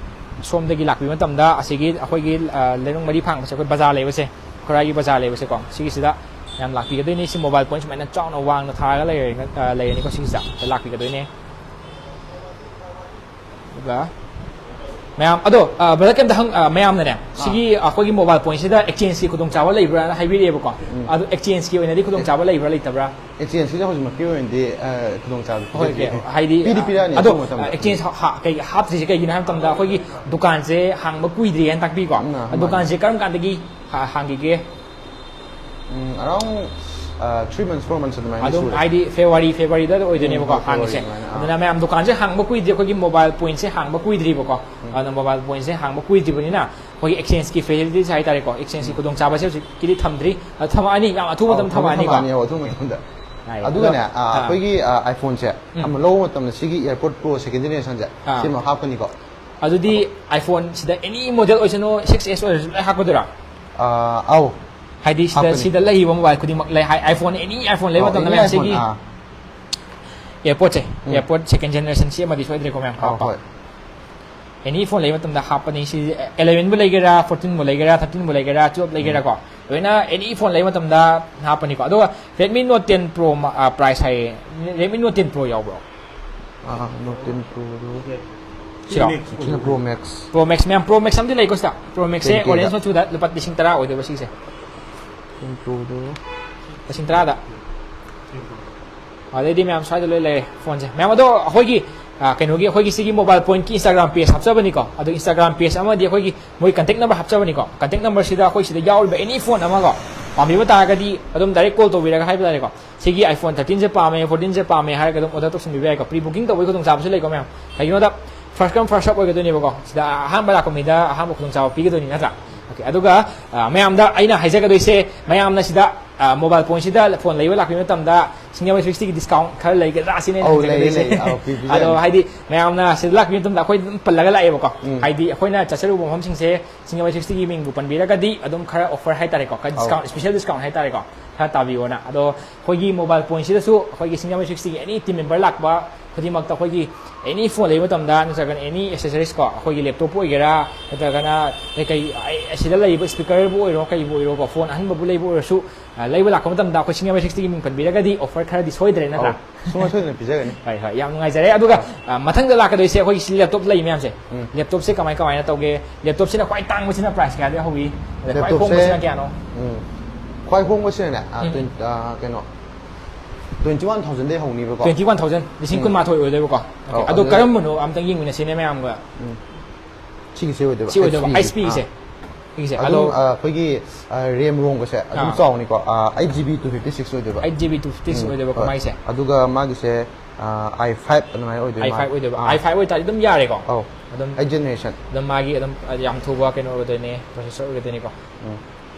ꯁꯣꯝꯗꯒꯤ ꯂꯥꯛꯄꯤꯕ ꯃꯇꯝꯗ ꯑꯁꯤꯒꯤ ꯑꯩꯈꯣꯏꯒꯤ, ꯑ, ꯂꯩꯔꯣꯡ ꯃꯔꯤ ꯐꯥꯡꯕꯁꯦ, ꯑꯩꯈꯣꯏ ꯕꯖꯥꯔ ꯂꯩꯕꯁꯦ, ꯈꯨꯔꯥꯏꯒꯤ ꯕꯖꯥꯔ ꯂꯩꯕꯁꯦꯀꯣ, ꯁꯤꯒꯤꯁꯤꯗ ꯌꯥꯝ ꯂꯥꯛꯄꯤꯒꯗꯣꯏꯅꯤ꯫ ꯁꯤ ꯃꯣꯕꯥꯏꯜ ꯄꯣꯏꯟꯠ ꯁꯨꯃꯥꯏꯅ ꯆꯥꯎꯅ ꯋꯥꯡꯅ ꯊꯥꯔꯒ ꯂꯩꯔꯦ-, ꯑ, ꯂꯩꯔꯅꯤꯀꯣ꯫ ꯁꯤꯒꯤꯁꯤꯗ ꯂꯥꯛꯄꯤꯒꯗꯣꯏꯅꯦ꯫ ꯑꯗꯨꯒ ꯃꯌꯥꯝ, ꯑꯗꯣ, ꯑ, ꯕ꯭ꯔꯗꯔ, ꯀꯩꯝꯇ ꯍꯪ-, ꯑ, ꯃꯌꯥꯝꯅꯅꯦ, ꯁꯤꯒꯤ ꯑꯩꯈꯣꯏꯒꯤ ꯃꯣꯕꯥꯏꯜ ꯄꯣꯏꯟꯠꯁꯤꯗ ꯑꯦꯛꯆꯦꯟꯖꯀꯤ ꯈꯨꯗꯣꯡꯆꯥꯕ ꯂꯩꯕ꯭ꯔꯥꯅ ꯍꯥꯏꯕꯤꯔꯛꯑꯦꯕꯀꯣ꯫ ꯎꯝ꯫ ꯑꯗꯣ ꯑꯦꯛꯆꯦꯟꯖꯀꯤ ꯑꯣꯏꯅꯗꯤ ꯈꯨꯗꯣꯡꯆꯥꯕ ꯂꯩꯕ꯭ꯔꯥ ꯂꯩꯇꯕ꯭ꯔꯥ? ꯑꯦꯛꯆꯦꯟꯖꯁꯤꯗ ꯍꯧꯖꯤꯛꯃꯛꯀꯤ ꯑꯣꯏꯅꯗꯤ, ꯑ, ꯈꯨꯗꯣꯡꯆꯥꯕꯗꯤ ꯍꯣꯏ, ꯄꯤꯖꯗ꯭ꯔꯤ꯫ ꯍꯥꯏꯗꯤ, ꯄꯤꯗꯤ ꯄꯤꯔꯛꯑꯅꯤ ꯑꯗꯣ, ꯑꯊꯨꯕ ꯃꯇꯝꯗ꯫ ꯑꯦꯛꯆꯦꯟꯖ ꯍꯥ-, ꯍꯥ-, ꯀꯩ ꯍꯥꯞꯇ꯭ꯔꯤꯁꯦ ꯀꯩꯒꯤꯅꯣ ꯍꯥꯏꯕ ꯃꯇꯝꯗ, ꯑꯩꯈꯣꯏꯒꯤ ꯗꯨꯀꯥꯟꯁꯦ ꯍꯥꯡꯕ ꯀꯨꯏꯗ꯭ꯔꯤ ꯍꯥꯏꯅ ꯇꯥꯛꯄꯤꯀꯣ꯫ ꯎꯝ, ꯑ, ꯃꯥꯅꯦ꯫ ꯗꯨꯀꯥꯟꯁꯦ ꯀꯔꯝ ꯀꯥꯟꯗꯒꯤ ꯍꯥ-, ꯍꯥꯡꯈꯤꯒꯦ? ꯎꯝ, around, ꯑ, three months, four months ꯑꯗꯨꯃꯥꯏꯅ ꯑꯗꯨꯝ ꯁꯨꯔꯦ꯫ ꯍꯥꯏꯗꯤ February, Februaryꯗ ꯑꯣꯏꯗꯣꯏꯅꯦꯕꯀꯣ ꯎꯝ, February ꯍꯥꯡꯉꯤꯁꯦ꯫ ꯑꯗꯨꯃꯥꯏꯅ, ꯑꯥ꯫ ꯑꯗꯨꯅ ꯃꯌꯥꯝ ꯗꯨꯀꯥꯟꯁꯦ ꯍꯥꯡꯕ ꯀꯨꯏꯗ꯭ꯔꯤ, ꯑꯩꯈꯣꯏꯒꯤ ꯃꯣꯕꯥꯏꯜ ꯄꯣꯏꯟꯠꯁꯦ ꯍꯥꯡꯕ ꯀꯨꯏꯗ꯭ꯔꯤꯕꯀꯣ꯫ ꯎꯝ꯫ ꯑꯗꯨꯅ ꯃꯣꯕꯥꯏꯜ ꯄꯣꯏꯟꯠꯁꯦ ꯍꯥꯡꯕ ꯀꯨꯏꯗ꯭ꯔꯤꯕꯅꯤꯅ ꯑꯩꯈꯣꯏꯒꯤ ꯑꯦꯛꯆꯦꯟꯖꯀꯤ ꯐꯦꯁꯤꯂꯤꯇꯤꯁ ꯍꯥꯏꯇꯥꯔꯦꯀꯣ, ꯑꯦꯛꯆꯦꯟꯖꯀꯤ ꯎꯝ꯫ ꯈꯨꯗꯣꯡꯆꯥꯕꯁꯦ ꯍꯧꯖꯤꯛꯀꯤꯗꯤ ꯊꯝꯗ꯭ꯔꯤ꯫ ꯑꯗꯣ ꯊꯝꯃꯛꯑꯅꯤ, ꯌꯥꯝ ꯑꯊꯨꯕ ꯑꯧ, ꯃꯇꯝꯗ ꯊꯝꯃꯛ-, ꯊꯝꯃꯛꯑꯅꯤꯀꯣ꯫ ꯊꯝꯃꯛꯑꯅꯤ, ꯑꯧ, ꯑꯊꯨꯕ ꯃꯇꯝꯗ꯫ ꯍꯥꯏ, ꯑꯗꯣ, ꯑꯗꯨꯒꯅꯦ, ꯑ, ꯑꯥ꯫ ꯑꯩꯈꯣꯏꯒꯤ, ꯑ, iPhoneꯁꯦ ꯎꯝ꯫ ꯑꯃ ꯂꯧꯕ ꯃꯇꯝꯗ ꯁꯤꯒꯤ AirPods Pro second generationꯁꯦ ꯑꯥ꯫ ꯁꯤꯃ ꯍꯥꯞꯀꯅꯤꯀꯣ? ꯑꯗꯨꯗꯤ iPhone ꯁꯤꯗ any model ꯑꯣꯏꯁꯅꯨ, six S ꯑꯣꯏꯔꯁꯨ ꯂꯣꯏ ꯍꯥꯞꯀꯗꯣꯏꯔꯥ? ꯑꯥ, ꯑꯧ꯫ ꯍꯥꯏꯗꯤ ꯁꯤꯗ, ꯍꯥꯞꯀꯅꯤ꯫ ꯁꯤꯗ ꯂꯩꯔꯤꯕ ꯃꯣꯕꯥꯏꯜ ꯈꯨꯗꯤꯡꯃꯛ ꯂꯩ ꯍꯥꯏ, iPhone, any iPhone ꯂꯩꯕ ꯑꯧ, ꯃꯇꯝꯗ any ꯃꯌꯥꯝ iPhone, ꯁꯤꯒꯤ ꯑꯥ꯫ AirPodsꯁꯦ, ꯎꯝ꯫ AirPods second generation ꯁꯤ ꯑꯃꯗꯤ ꯁꯣꯏꯗ꯭ꯔꯦꯀꯣ ꯃꯌꯥꯝ ꯑꯧ, ꯍꯥꯞꯄ꯫ ꯍꯣꯏ꯫ Any phone ꯂꯩꯕ ꯃꯇꯝꯗ ꯍꯥꯞꯄꯅꯤ꯫ ꯁꯤ elevenꯕꯨ ꯂꯩꯒꯦꯔꯥ, fourteenꯕꯨ ꯂꯩꯒꯦꯔꯥ, thirteenꯕꯨ ꯂꯩꯒꯦꯔꯥ, twelve ꯎꯝ꯫ ꯂꯩꯒꯦꯔꯥꯀꯣ, ꯂꯣꯏꯅ any phone ꯂꯩꯕ ꯃꯇꯝꯗ ꯍꯥꯞꯄꯅꯤꯀꯣ꯫ ꯑꯗꯨꯒ Redmi Note ten Pro ꯃ-, ꯑ, price ꯍꯥꯏꯌꯦ꯫ Redmi Note ten Pro ꯌꯥꯎꯕ꯭ꯔꯣ? ꯑꯥ, Note ten Proꯗꯨ ꯁꯤꯔꯣ? ꯁꯤꯅ Pro Max꯫ Pro Max, ꯃꯌꯥꯝ, Pro Max ꯑꯃꯗꯤ ꯂꯩꯀꯣ ꯁꯤꯗ꯫ Pro Maxꯁꯦ ten Kꯗ꯫ Orange ꯃꯆꯨꯗ ꯂꯨꯄꯥ ꯂꯤꯁꯤꯡ ꯇꯔꯥ ꯑꯣꯏꯗꯣꯏꯕ ꯁꯤꯒꯤꯁꯦ꯫ Ten Proꯗꯨ꯫ ꯂꯤꯁꯤꯡ ꯇꯔꯥꯗ꯫ ꯑꯗꯩꯗꯤ ꯃꯌꯥꯝ ꯁ꯭ꯋꯥꯏꯗ ꯂꯣꯏ ꯂꯩꯔꯦ ꯐꯣꯟꯁꯦ꯫ ꯃꯌꯥꯝ ꯑꯗꯣ ꯑꯩꯈꯣꯏꯒꯤ, ꯑ, ꯀꯩꯅꯣꯒꯤ, ꯑꯩꯈꯣꯏꯒꯤ ꯁꯤꯒꯤ ꯃꯣꯕꯥꯏꯜ ꯄꯣꯏꯟꯠꯀꯤ Instagram page ꯍꯥꯞꯆꯕꯅꯤꯀꯣ꯫ ꯑꯗꯣ Instagram page ꯑꯃꯗꯤ ꯑꯩꯈꯣꯏꯒꯤ ꯃꯣꯏ contact number ꯍꯥꯞꯆꯕꯅꯤꯀꯣ꯫ Contact numberꯁꯤꯗ ꯑꯩꯈꯣꯏ ꯁꯤꯗ ꯌꯥꯎꯔꯤꯕ any phone ꯑꯃꯀꯣ, ꯄꯥꯝꯕꯤꯕ ꯇꯥꯔꯒꯗꯤ ꯑꯗꯨꯝ direct call ꯇꯧꯕꯤꯔꯒ ꯍꯥꯏꯕ ꯇꯥꯔꯦꯀꯣ꯫ ꯁꯤꯒꯤ iPhone thirteenꯁꯦ ꯄꯥꯝꯃꯦ, fourteenꯁꯦ ꯄꯥꯝꯃꯦ ꯍꯥꯏꯔꯒ ꯑꯗꯨꯝ order ꯇꯧꯁꯤꯟꯕꯤꯕ ꯌꯥꯏꯀꯣ꯫ Pre bookingꯇꯧꯕꯒꯤ ꯈꯨꯗꯣꯡꯆꯥꯕꯁꯨ ꯂꯩꯀꯣ ꯃꯌꯥꯝ꯫ ꯀꯩꯒꯤꯅꯣꯗ first come first serve ꯑꯣꯏꯒꯗꯣꯏꯅꯦꯕꯀꯣ꯫ ꯁꯤꯗ ꯑꯍꯥꯟꯕ ꯂꯥꯛꯄ ꯃꯤꯗ ꯑꯍꯥꯟꯕ ꯈꯨꯗꯣꯡꯆꯥꯕ ꯄꯤꯒꯗꯣꯏꯅꯤ ꯅꯠꯇ꯭ꯔꯥ? Okay, ꯑꯗꯨꯒ ꯑ, ꯃꯌꯥꯝꯗ ꯑꯩꯅ ꯍꯥꯏꯖꯒꯗꯣꯏꯁꯦ, ꯃꯌꯥꯝꯅ ꯁꯤꯗ ꯃꯣꯕꯥꯏꯜ ꯄꯣꯏꯟꯁꯤꯗ ꯐꯣꯟ ꯂꯩꯕ ꯂꯥꯛꯄ ꯃꯇꯝꯗ ꯁꯤꯡꯖꯃꯩ ꯁ꯭ꯋꯤꯠꯁꯀꯤ ꯗꯤꯁꯀꯥꯎꯟ ꯈꯔ ꯂꯩꯒꯗ꯭ꯔꯥ ꯁꯤꯅꯦ ꯑꯩꯅ ꯑꯧ, ꯂꯩꯌꯦ, ꯍꯥꯏꯖꯒꯗꯣꯏꯁꯦ꯫ ꯂꯩꯌꯦ꯫ ꯑꯧ, ꯄꯤ-, ꯄꯤꯖꯒꯅꯤ꯫ ꯑꯗꯣ ꯍꯥꯏꯗꯤ ꯃꯌꯥꯝꯅ ꯁꯤꯗ ꯂꯥꯛꯄ ꯃꯇꯝꯗ ꯑꯩꯈꯣꯏ ꯑꯗꯨꯝ ꯄꯜꯂꯒ ꯂꯥꯛꯑꯦꯕꯀꯣ꯫ ꯎꯝ꯫ ꯍꯥꯏꯗꯤ ꯑꯩꯈꯣꯏꯅ ꯆꯠꯆꯔꯨꯕ ꯃꯐꯝꯁꯤꯡꯁꯦ ꯁꯤꯡꯖꯃꯩ ꯁ꯭ꯋꯤꯠꯁꯀꯤ ꯃꯤꯡꯕꯨ ꯄꯟꯕꯤꯔꯒꯗꯤ ꯑꯗꯨꯝ ꯈꯔ ꯑꯣꯐꯔ ꯍꯥꯏꯇꯥꯔꯦꯀꯣ, ꯈꯔ ꯑꯧ꯫ ꯗꯤꯁꯀꯥꯎꯟ, ꯁ꯭ꯄꯦꯁꯦꯜ ꯗꯤꯁꯀꯥꯎꯟ ꯍꯥꯏꯇꯥꯔꯦꯀꯣ, ꯈꯔ ꯇꯥꯕꯤꯌꯣꯅ꯫ ꯑꯗꯣ ꯑꯩꯈꯣꯏꯒꯤ ꯃꯣꯕꯥꯏꯜ ꯄꯣꯏꯟꯁꯤꯗꯁꯨ ꯑꯩꯈꯣꯏꯒꯤ ꯁꯤꯡꯖꯃꯩ ꯁ꯭ꯋꯤꯠꯁꯀꯤ ꯑꯦꯅꯤ ꯇꯤꯝ ꯃꯦꯝꯕꯔ ꯂꯥꯛꯄ ꯈꯨꯗꯤꯡꯃꯛꯇ ꯑꯩꯈꯣꯏꯒꯤ ꯑꯦꯅꯤ ꯐꯣꯟ ꯂꯩꯕ ꯃꯇꯝꯗ ꯅꯠꯇ꯭ꯔꯒꯅ ꯑꯦꯅꯤ ꯑꯦꯁꯦꯁꯔꯤꯁ ꯀꯣ, ꯑꯩꯈꯣꯏꯒꯤ ꯂꯦꯞꯇꯣꯞꯄꯨ ꯑꯣꯏꯒꯦꯔꯥ ꯅꯠꯇ꯭ꯔꯒꯅ ꯀꯩꯀꯩ ꯑꯁꯤꯗ ꯂꯩꯔꯤꯕ ꯁ꯭ꯄꯤꯀꯔꯕꯨ ꯑꯣꯏꯔꯣ ꯀꯩꯕꯨ ꯑꯣꯏꯔꯣꯀꯣ, ꯐꯣꯟ ꯑꯍꯟꯕꯕꯨ ꯂꯩꯕ ꯑꯣꯏꯔꯁꯨ, ꯑ, ꯂꯩꯕ ꯂꯥꯛꯄ ꯃꯇꯝꯗ ꯑꯩꯈꯣꯏ ꯁꯤꯡꯖꯃꯩ ꯁ꯭ꯋꯤꯠꯁꯇꯒꯤ ꯃꯤꯡ ꯄꯟꯕꯤꯔꯒꯗꯤ ꯑꯣꯐꯔ ꯈꯔꯗꯤ ꯁꯣꯏꯗ꯭ꯔꯦ ꯅꯠꯇ꯭ꯔꯥ? ꯑꯧ, ꯁꯨꯡꯁꯣꯏ ꯁꯣꯏꯗꯅ ꯄꯤꯖꯒꯅꯤ꯫ ꯍꯣꯏ, ꯍꯣꯏ, ꯌꯥꯝ ꯅꯨꯡꯉꯥꯏꯖꯔꯦ꯫ ꯑꯗꯨꯒ, ꯑ, ꯃꯊꯪꯗ ꯂꯥꯛꯀꯗꯣꯏꯁꯦ ꯑꯩꯈꯣꯏꯒꯤ ꯁꯤ ꯂꯦꯞꯇꯣꯞ ꯂꯩ ꯃꯌꯥꯝꯁꯦ꯫ ꯎꯝ꯫ ꯂꯦꯞꯇꯣꯞꯁꯦ ꯀꯃꯥꯏ ꯀꯃꯥꯏꯅ ꯇꯧꯒꯦ? ꯂꯦꯞꯇꯣꯞꯁꯤꯅ ꯈ꯭ꯋꯥꯏ ꯇꯥꯡꯕꯁꯤꯅ ꯄ꯭ꯔꯥꯏꯁ ꯀꯌꯥꯗꯒꯤ ꯍꯧꯏ? ꯑꯗ ꯈ꯭ꯋꯥꯏ ꯂꯦꯞꯇꯣꯞꯁꯦ, ꯍꯣꯡꯕꯁꯤꯅ ꯀꯌꯥꯅꯣ? ꯎꯝ, ꯈ꯭ꯋꯥꯏ ꯍꯣꯡꯕꯁꯤꯅ, ꯑ, ꯎꯝ꯫ twenty, ꯑ, ꯀꯩꯅꯣ, twenty one thousand ꯗꯩ ꯍꯧꯅꯤꯕꯀꯣ꯫ Twenty one thousand, ꯂꯤꯁꯤꯡ ꯎꯝ꯫ ꯀꯨꯟꯃꯥꯊꯣꯏ ꯑꯣꯏꯗꯣꯏꯕꯀꯣ꯫ ꯑꯧ, ꯑꯗꯣ ꯑꯗꯨ ꯀꯔꯝꯕꯅꯣ ꯑꯝꯇꯪ ꯌꯦꯡꯃꯤꯟꯅꯁꯤꯅꯦ ꯃꯌꯥꯝꯒ꯫ ꯎꯝ꯫ ꯁꯤꯒꯤꯁꯦ ꯑꯣꯏꯗꯣꯏꯕ, ꯁꯤ ꯑꯣꯏꯗꯣꯏꯕ, H P ꯒꯤ꯫ ꯑꯩꯆ ꯄꯤꯒꯤꯁꯦ꯫ ꯑꯥ꯫ ꯁꯤꯒꯤꯁꯦ꯫ ꯑꯗꯨꯝ, ꯑꯗꯣ ꯑ, ꯑꯩꯈꯣꯏꯒꯤ, ꯑ, ꯔꯦꯝ ꯔꯣꯝꯒꯁꯦ ꯑꯗꯨꯝ ꯑꯥ꯫ ꯆꯥꯎꯅꯤꯀꯣ, ꯑ, eight G B two fifty six ꯑꯣꯏꯗꯣꯏꯕ꯫ Eight G B two fifty six ꯎꯝ, ꯑꯣꯏꯗꯣꯏꯕꯀꯣ ꯍꯣꯏ꯫ ꯃꯥꯒꯤꯁꯦ꯫ ꯑꯗꯨꯒ ꯃꯥꯒꯤꯁꯦ, ꯑ, i five ꯑꯗꯨꯃꯥꯏꯅ ꯑꯣꯏꯗꯣꯏꯕ꯫ i five ꯑꯣꯏꯗꯣꯏꯕ꯫ ꯑꯥ꯫ I five ꯑꯣꯏꯇꯥꯔꯗꯤ ꯑꯗꯨꯝ ꯌꯥꯔꯦꯀꯣ꯫ ꯑꯧ꯫ ꯑꯗꯨꯝ, eight generation꯫ ꯑꯗꯨꯝ ꯃꯥꯒꯤ ꯑꯗꯨꯝ ꯌꯥꯝ ꯊꯨꯕ ꯀꯩꯅꯣ ꯑꯣꯏꯗꯣꯏꯅꯦ, ꯄ꯭ꯔꯣꯁꯦꯁꯔ ꯑꯣꯏꯒꯗꯣꯏꯅꯤꯀꯣ꯫ ꯎꯝ꯫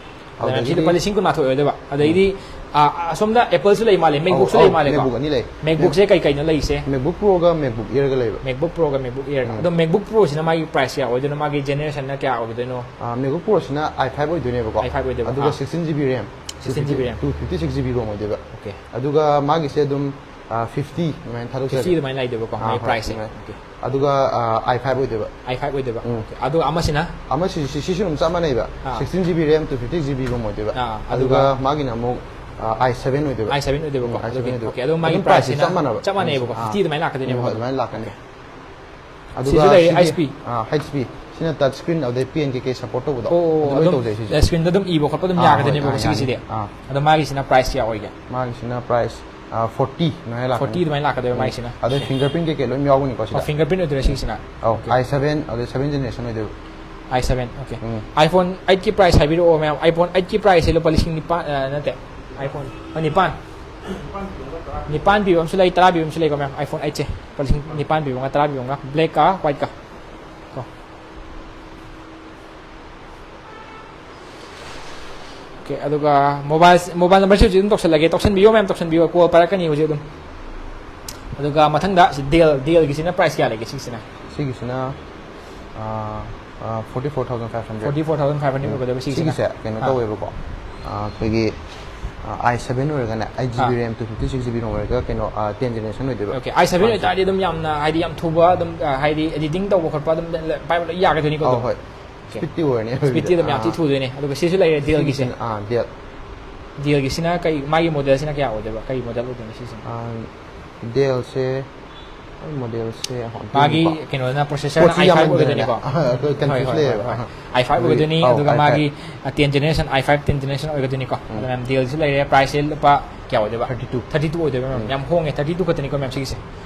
ꯑꯗꯨꯅ ꯁꯤ ꯑꯗꯨꯗꯒꯤꯗꯤ ꯂꯨꯄꯥ ꯂꯤꯁꯤꯡ ꯀꯨꯟꯃꯥꯊꯣꯏ ꯑꯣꯏꯗꯣꯏꯕ꯫ ꯑꯗꯩꯗꯤ, ꯑ, ꯑꯁꯣꯝꯗ ꯑꯦꯄꯜꯁꯨ ꯂꯩ ꯃꯥꯜꯂꯦ, ꯑꯧ, ꯃꯦꯛꯕꯨꯛꯁꯨ ꯑꯧ, ꯂꯩ ꯃꯥꯜꯂꯦꯀꯣ꯫ ꯃꯦꯛꯕꯨꯛ ꯑꯅꯤ ꯂꯩ꯫ ꯃꯦꯛꯕꯨꯛꯁꯦ ꯀꯩ ꯀꯩꯅꯣ ꯂꯩꯔꯤꯁꯦ? ꯃꯦꯛꯕꯨꯛ ꯄ꯭ꯔꯣꯒ ꯃꯦꯛꯕꯨꯛ ꯏꯌꯔꯒ ꯂꯩꯕ꯫ ꯃꯦꯛꯕꯨꯛ ꯄ꯭ꯔꯣꯒ ꯃꯦꯛꯕꯨꯛ ꯏꯌꯔꯒ꯫ ꯎꯝ꯫ ꯑꯗꯣ ꯃꯦꯛꯕꯨꯛ ꯄ꯭ꯔꯣꯁꯤꯅ ꯃꯥꯒꯤ ꯄ꯭ꯔꯥꯏꯁ ꯀꯌꯥ ꯑꯣꯏꯗꯣꯏꯅꯣ? ꯃꯥꯒꯤ ꯖꯦꯅꯦꯔꯦꯁꯟꯅ ꯀꯌꯥ ꯑꯣꯏꯒꯗꯣꯏꯅꯣ? ꯑ, ꯃꯦꯛꯕꯨꯛ ꯄ꯭ꯔꯣꯁꯤꯅ i five ꯑꯣꯏꯗꯣꯏꯅꯦꯕꯀꯣ꯫ i five ꯑꯣꯏꯗꯣꯏꯕ, ꯑꯗꯨꯒ ꯑꯥ꯫ Sixteen G B RAM꯫ Sixteen G B RAM꯫ Two fifty six G B ROM ꯑꯣꯏꯗꯣꯏꯕ꯫ Okay꯫ ꯑꯗꯨꯒ ꯃꯥꯒꯤꯁꯦ ꯑꯗꯨꯝ, ꯑ, fifty ꯑꯗꯨꯃꯥꯏꯅ ꯊꯥꯗꯣꯛꯆꯒꯦ꯫ Fifty ꯑꯗꯨꯃꯥꯏꯅ ꯂꯩꯗꯣꯏꯕꯀꯣ, ꯑꯥ, ꯃꯥꯒꯤ ꯍꯣꯏ, ꯄ꯭ꯔꯥꯏꯁꯁꯦ꯫ ꯑꯗꯨꯃꯥꯏꯅ꯫ Okay꯫ ꯑꯗꯨꯒ, ꯑ, i five ꯑꯣꯏꯗꯣꯏꯕ꯫ i five ꯑꯣꯏꯗꯣꯏꯕ꯫ ꯎꯝ꯫ Okay꯫ ꯑꯗꯨꯒ ꯑꯃꯁꯤꯅ? ꯑꯃꯁꯤ, ꯁꯤ, ꯁꯤꯁꯨ ꯑꯗꯨꯝ ꯆꯞ ꯃꯥꯟꯅꯩꯕ꯫ ꯑꯥ꯫ Sixteen G B RAM, two fifty six G B ROM ꯑꯣꯏꯗꯣꯏꯕ꯫ ꯑꯥ, ꯑꯗꯨꯒ ꯑꯗꯨꯒ ꯃꯥꯒꯤꯅ ꯑꯃꯨꯛ, ꯑ, i seven ꯑꯣꯏꯗꯣꯏꯕ꯫ i seven ꯑꯣꯏꯗꯣꯏꯕꯀꯣ꯫ Um, i seven ꯑꯗꯨꯒꯤ, ꯑꯣꯏꯗꯣꯏꯕ꯫ Okay꯫ ꯑꯗꯣ ꯃꯥꯒꯤ ꯑꯗꯨꯝ ꯄ꯭ꯔꯥꯏꯁꯁꯦ ꯄ꯭ꯔꯥꯏꯁꯁꯦ ꯆꯞ ꯃꯥꯟꯅꯕ꯫ ꯆꯞ ꯃꯥꯟꯅꯩꯕꯀꯣ꯫ ꯑꯥ꯫ Fifty ꯑꯗꯨꯃꯥꯏꯅ ꯂꯥꯛꯀꯗꯣꯏꯅꯦꯕ꯫ ꯎꯝ, ꯍꯣꯏ, ꯑꯗꯨꯃꯥꯏꯅ ꯂꯥꯛꯀꯅꯤ꯫ Okay꯫ ꯑꯗꯨꯒ ꯁꯤꯁꯨ ꯂꯩꯔꯦ, ꯁꯤꯒꯤ, H P꯫ ꯑꯥ, H P꯫ ꯁꯤꯅ touch screen ꯑꯗꯩ P N K K support ꯇꯧꯕꯗꯣ꯫ ꯑꯣ, ꯑꯗꯨ ꯂꯣꯏ ꯑꯗꯨꯝ ꯇꯧꯖꯩ ꯁꯤꯁꯦ꯫ Screen ꯗ ꯑꯗꯨꯝ ꯏꯕ ꯈꯣꯠꯄ ꯑꯗꯨꯝ ꯑꯥ, ꯍꯣꯏ, ꯌꯥꯒꯗꯣꯏꯅꯦꯕꯀꯣ ꯑꯥ, ꯁꯤꯒꯤꯁꯤꯗꯤ꯫ ꯌꯥꯅꯤ꯫ ꯑꯥ꯫ ꯑꯗꯣ ꯃꯥꯒꯤꯁꯤꯅ ꯄ꯭ꯔꯥꯏꯁ ꯀꯌꯥ ꯑꯣꯏꯒꯦ? ꯃꯥꯒꯤꯁꯤꯅ ꯄ꯭ꯔꯥꯏꯁ, ꯑꯥ, forty ꯑꯗꯨꯃꯥꯏꯅ ꯂꯥꯛꯀꯅꯤ꯫ Forty ꯑꯗꯨꯃꯥꯏꯅ ꯂꯥꯛꯀꯗꯣꯏꯕ ꯎꯝ꯫ ꯃꯥꯒꯤꯁꯤꯅ꯫ ꯑꯗꯩ fingerprint ꯀꯩꯀꯩ ꯂꯣꯏ ꯌꯥꯎꯒꯅꯤꯀꯣ ꯁꯤꯗ꯫ ꯑꯣ, fingerprint ꯑꯣꯏꯗꯣꯏꯔꯥ ꯁꯤꯒꯤꯁꯤꯅ? ꯑꯧ, okay꯫ i seven ꯑꯗꯩ seven generation ꯑꯣꯏꯗꯣꯏꯕ꯫ i seven, okay꯫ Um. iPhone eight ꯀꯤ ꯄ꯭ꯔꯥꯏꯁ ꯍꯥꯏꯕꯤꯔꯛꯑꯣ ꯃꯌꯥꯝ꯫ iPhone eight ꯀꯤ ꯄ꯭ꯔꯥꯏꯁꯁꯦ ꯂꯨꯄꯥ ꯂꯤꯁꯤꯡ ꯅꯤꯄꯥꯟ, ꯑ, ꯅꯠꯇꯦ, iPhone, ꯑ, ꯅꯤꯄꯥꯟ꯫ ꯅꯤꯄꯥꯟ ꯄꯤꯕ ꯑꯃꯁꯨ ꯂꯩ, ꯇꯔꯥ ꯄꯤꯕ ꯑꯃꯁꯨ ꯂꯩꯀꯣ ꯃꯌꯥꯝ꯫ iPhone eight ꯁꯦ ꯂꯨꯄꯥ ꯂꯤꯁꯤꯡ ꯅꯤꯄꯥꯟ ꯄꯤꯕ ꯑꯃꯒ, ꯇꯔꯥ ꯄꯤꯕ ꯑꯃꯒ, black ꯀ white ꯀ꯫ ꯀꯣ꯫ ꯑꯣꯀꯦ, ꯑꯗꯨꯒ ꯃꯣꯕꯥꯏꯜ ꯃꯣꯕꯥꯏꯜ ꯅꯝꯕꯔꯁꯤ ꯍꯧꯖꯤꯛ ꯑꯗꯨꯝ ꯇꯧꯁꯜꯂꯒꯦ, ꯇꯧꯁꯟꯕꯤꯌꯣ ꯃꯌꯥꯝ, ꯇꯧꯁꯟꯕꯤꯌꯣ, ꯀꯣꯜ ꯄꯥꯏꯔꯛꯀꯅꯤ ꯍꯧꯖꯤꯛ ꯑꯗꯨꯝ꯫ ꯑꯗꯨꯒ ꯃꯊꯪꯗ ꯁꯤ ꯗꯦꯜ, ꯗꯦꯜꯒꯤꯁꯤꯅ ꯄ꯭ꯔꯥꯏꯁ ꯀꯌꯥ ꯂꯩꯒꯦ ꯁꯤꯒꯤꯁꯤꯅ? ꯁꯤꯒꯤꯁꯤꯅ forty four thousand five hundred꯫ Forty four thousand five hundred ꯑꯣꯏꯒꯗꯕ ꯁꯤꯒꯤꯁꯤꯅ꯫ ꯁꯤꯒꯤꯁꯦ ꯀꯩꯅꯣ ꯑꯥ꯫ ꯇꯧꯋꯦꯕꯀꯣ, ꯑꯩꯈꯣꯏꯒꯤ ꯑꯥꯏ ꯁꯚꯦꯟ ꯑꯣꯏꯔꯒꯅꯦ, ꯑꯩꯠ ꯖꯤ ꯕꯤ ꯑꯥ꯫ RAM, two fifty six G B ROM ꯑꯣꯏꯔꯒ ꯀꯩꯅꯣ, ꯇꯦꯟ ꯖꯦꯅꯦꯔꯦꯁꯟ ꯑꯣꯏꯗꯣꯏꯕ꯫ ꯑꯣꯀꯦ, ꯑꯥꯏ ꯁꯚꯦꯟ ꯑꯣꯏꯇꯥꯔꯗꯤ ꯑꯗꯨꯝ ꯌꯥꯝꯅ, ꯍꯥꯏꯗꯤ, ꯌꯥꯝ ꯊꯨꯕ ꯑꯗꯨꯝ, ꯑ, ꯍꯥꯏꯗꯤ, ꯑꯦꯗꯤꯇꯤꯡ ꯇꯧꯕ ꯈꯣꯠꯄ ꯑꯗꯨꯝ ꯄꯥꯏꯕ ꯂꯣꯏ ꯌꯥꯒꯗꯣꯏꯅꯤꯀꯣ ꯑꯧ, ꯑꯗꯨꯝ? ꯍꯣꯏ꯫ ꯑꯣꯀꯦ꯫ ꯁ꯭ꯄꯤꯠꯇꯤ ꯑꯣꯏꯔꯅꯤ ꯑꯔꯣꯏꯕꯤꯗ꯫ ꯁ꯭ꯄꯤꯠꯇꯤ ꯑꯗꯨꯝ ꯌꯥꯝ ꯊꯤ ꯑꯥ꯫ ꯊꯨꯗꯣꯏꯅꯦ꯫ ꯑꯗꯨꯒ ꯁꯤꯁꯨ ꯂꯩꯔꯦ ꯗꯦꯜꯒꯤꯁꯦ꯫ ꯁꯤꯒꯤꯁꯤꯅ, ꯑꯥ, ꯗꯦꯜ꯫ ꯗꯦꯜꯒꯤꯁꯤꯅ ꯀꯩ, ꯃꯥꯒꯤ ꯃꯣꯗꯦꯜꯁꯤꯅ ꯀꯌꯥ ꯑꯣꯏꯗꯣꯏꯕ? ꯀꯩ ꯃꯣꯗꯦꯜ ꯑꯣꯏꯗꯣꯏꯅꯣ ꯁꯤꯁꯤꯅ? ꯑꯥ, ꯗꯦꯜꯁꯦ, ꯑꯩ ꯃꯣꯗꯦꯜꯁꯦ ꯍꯣ, ꯃꯥꯒꯤ ꯌꯦꯡꯒꯦꯀꯣ꯫ ꯀꯩꯅꯣꯗꯅ, ꯄ꯭ꯔꯣꯁꯦꯁꯔꯅ ꯄꯣꯠꯁꯤ ꯑꯥꯏ ꯐꯥꯏꯚ ꯌꯥꯝꯃꯟꯗꯅꯅꯦ, ꯑꯣꯏꯒꯗꯣꯏꯅꯤꯀꯣ? ꯑꯩꯈꯣꯏ ꯍꯣꯏ, ꯀꯟꯐ꯭ꯌꯨꯁ ꯍꯣꯏ, ꯍꯣꯏ, ꯂꯩꯌꯦꯕ꯫ ꯍꯣꯏ꯫ ꯑꯥꯏ ꯐꯥꯏꯚ ꯑꯗꯨꯒꯤ, ꯑꯣꯏꯒꯗꯣꯏꯅꯤ, ꯑꯧ, ꯑꯗꯨꯒ ꯑꯥꯏ ꯐꯥꯏꯚ꯫ ꯃꯥꯒꯤ, ꯑ, ꯇꯦꯟ ꯖꯦꯅꯦꯔꯦꯁꯟ, ꯑꯥꯏ ꯐꯥꯏꯚ ꯇꯦꯟ ꯖꯦꯅꯦꯔꯦꯁꯟ ꯑꯣꯏꯒꯗꯣꯏꯅꯤꯀꯣ꯫ ꯎꯝ꯫ ꯑꯗꯨꯅ ꯗꯦꯜꯁꯤ ꯂꯩꯔꯦ, ꯄ꯭ꯔꯥꯏꯁꯁꯦ ꯂꯨꯄꯥ ꯀꯌꯥ ꯑꯣꯏꯗꯣꯏꯕ? Thirty two. ꯊꯥꯔꯇꯤ ꯇꯨ ꯑꯣꯏꯗꯣꯏꯕ, ꯎꯝ꯫ ꯌꯥꯝ ꯍꯣꯡꯉꯦ, ꯊꯥꯔꯇꯤ ꯇꯨ ꯈꯛꯇꯅꯤꯀꯣ, ꯃꯌꯥꯝ, ꯁꯤꯒꯤꯁꯦ꯫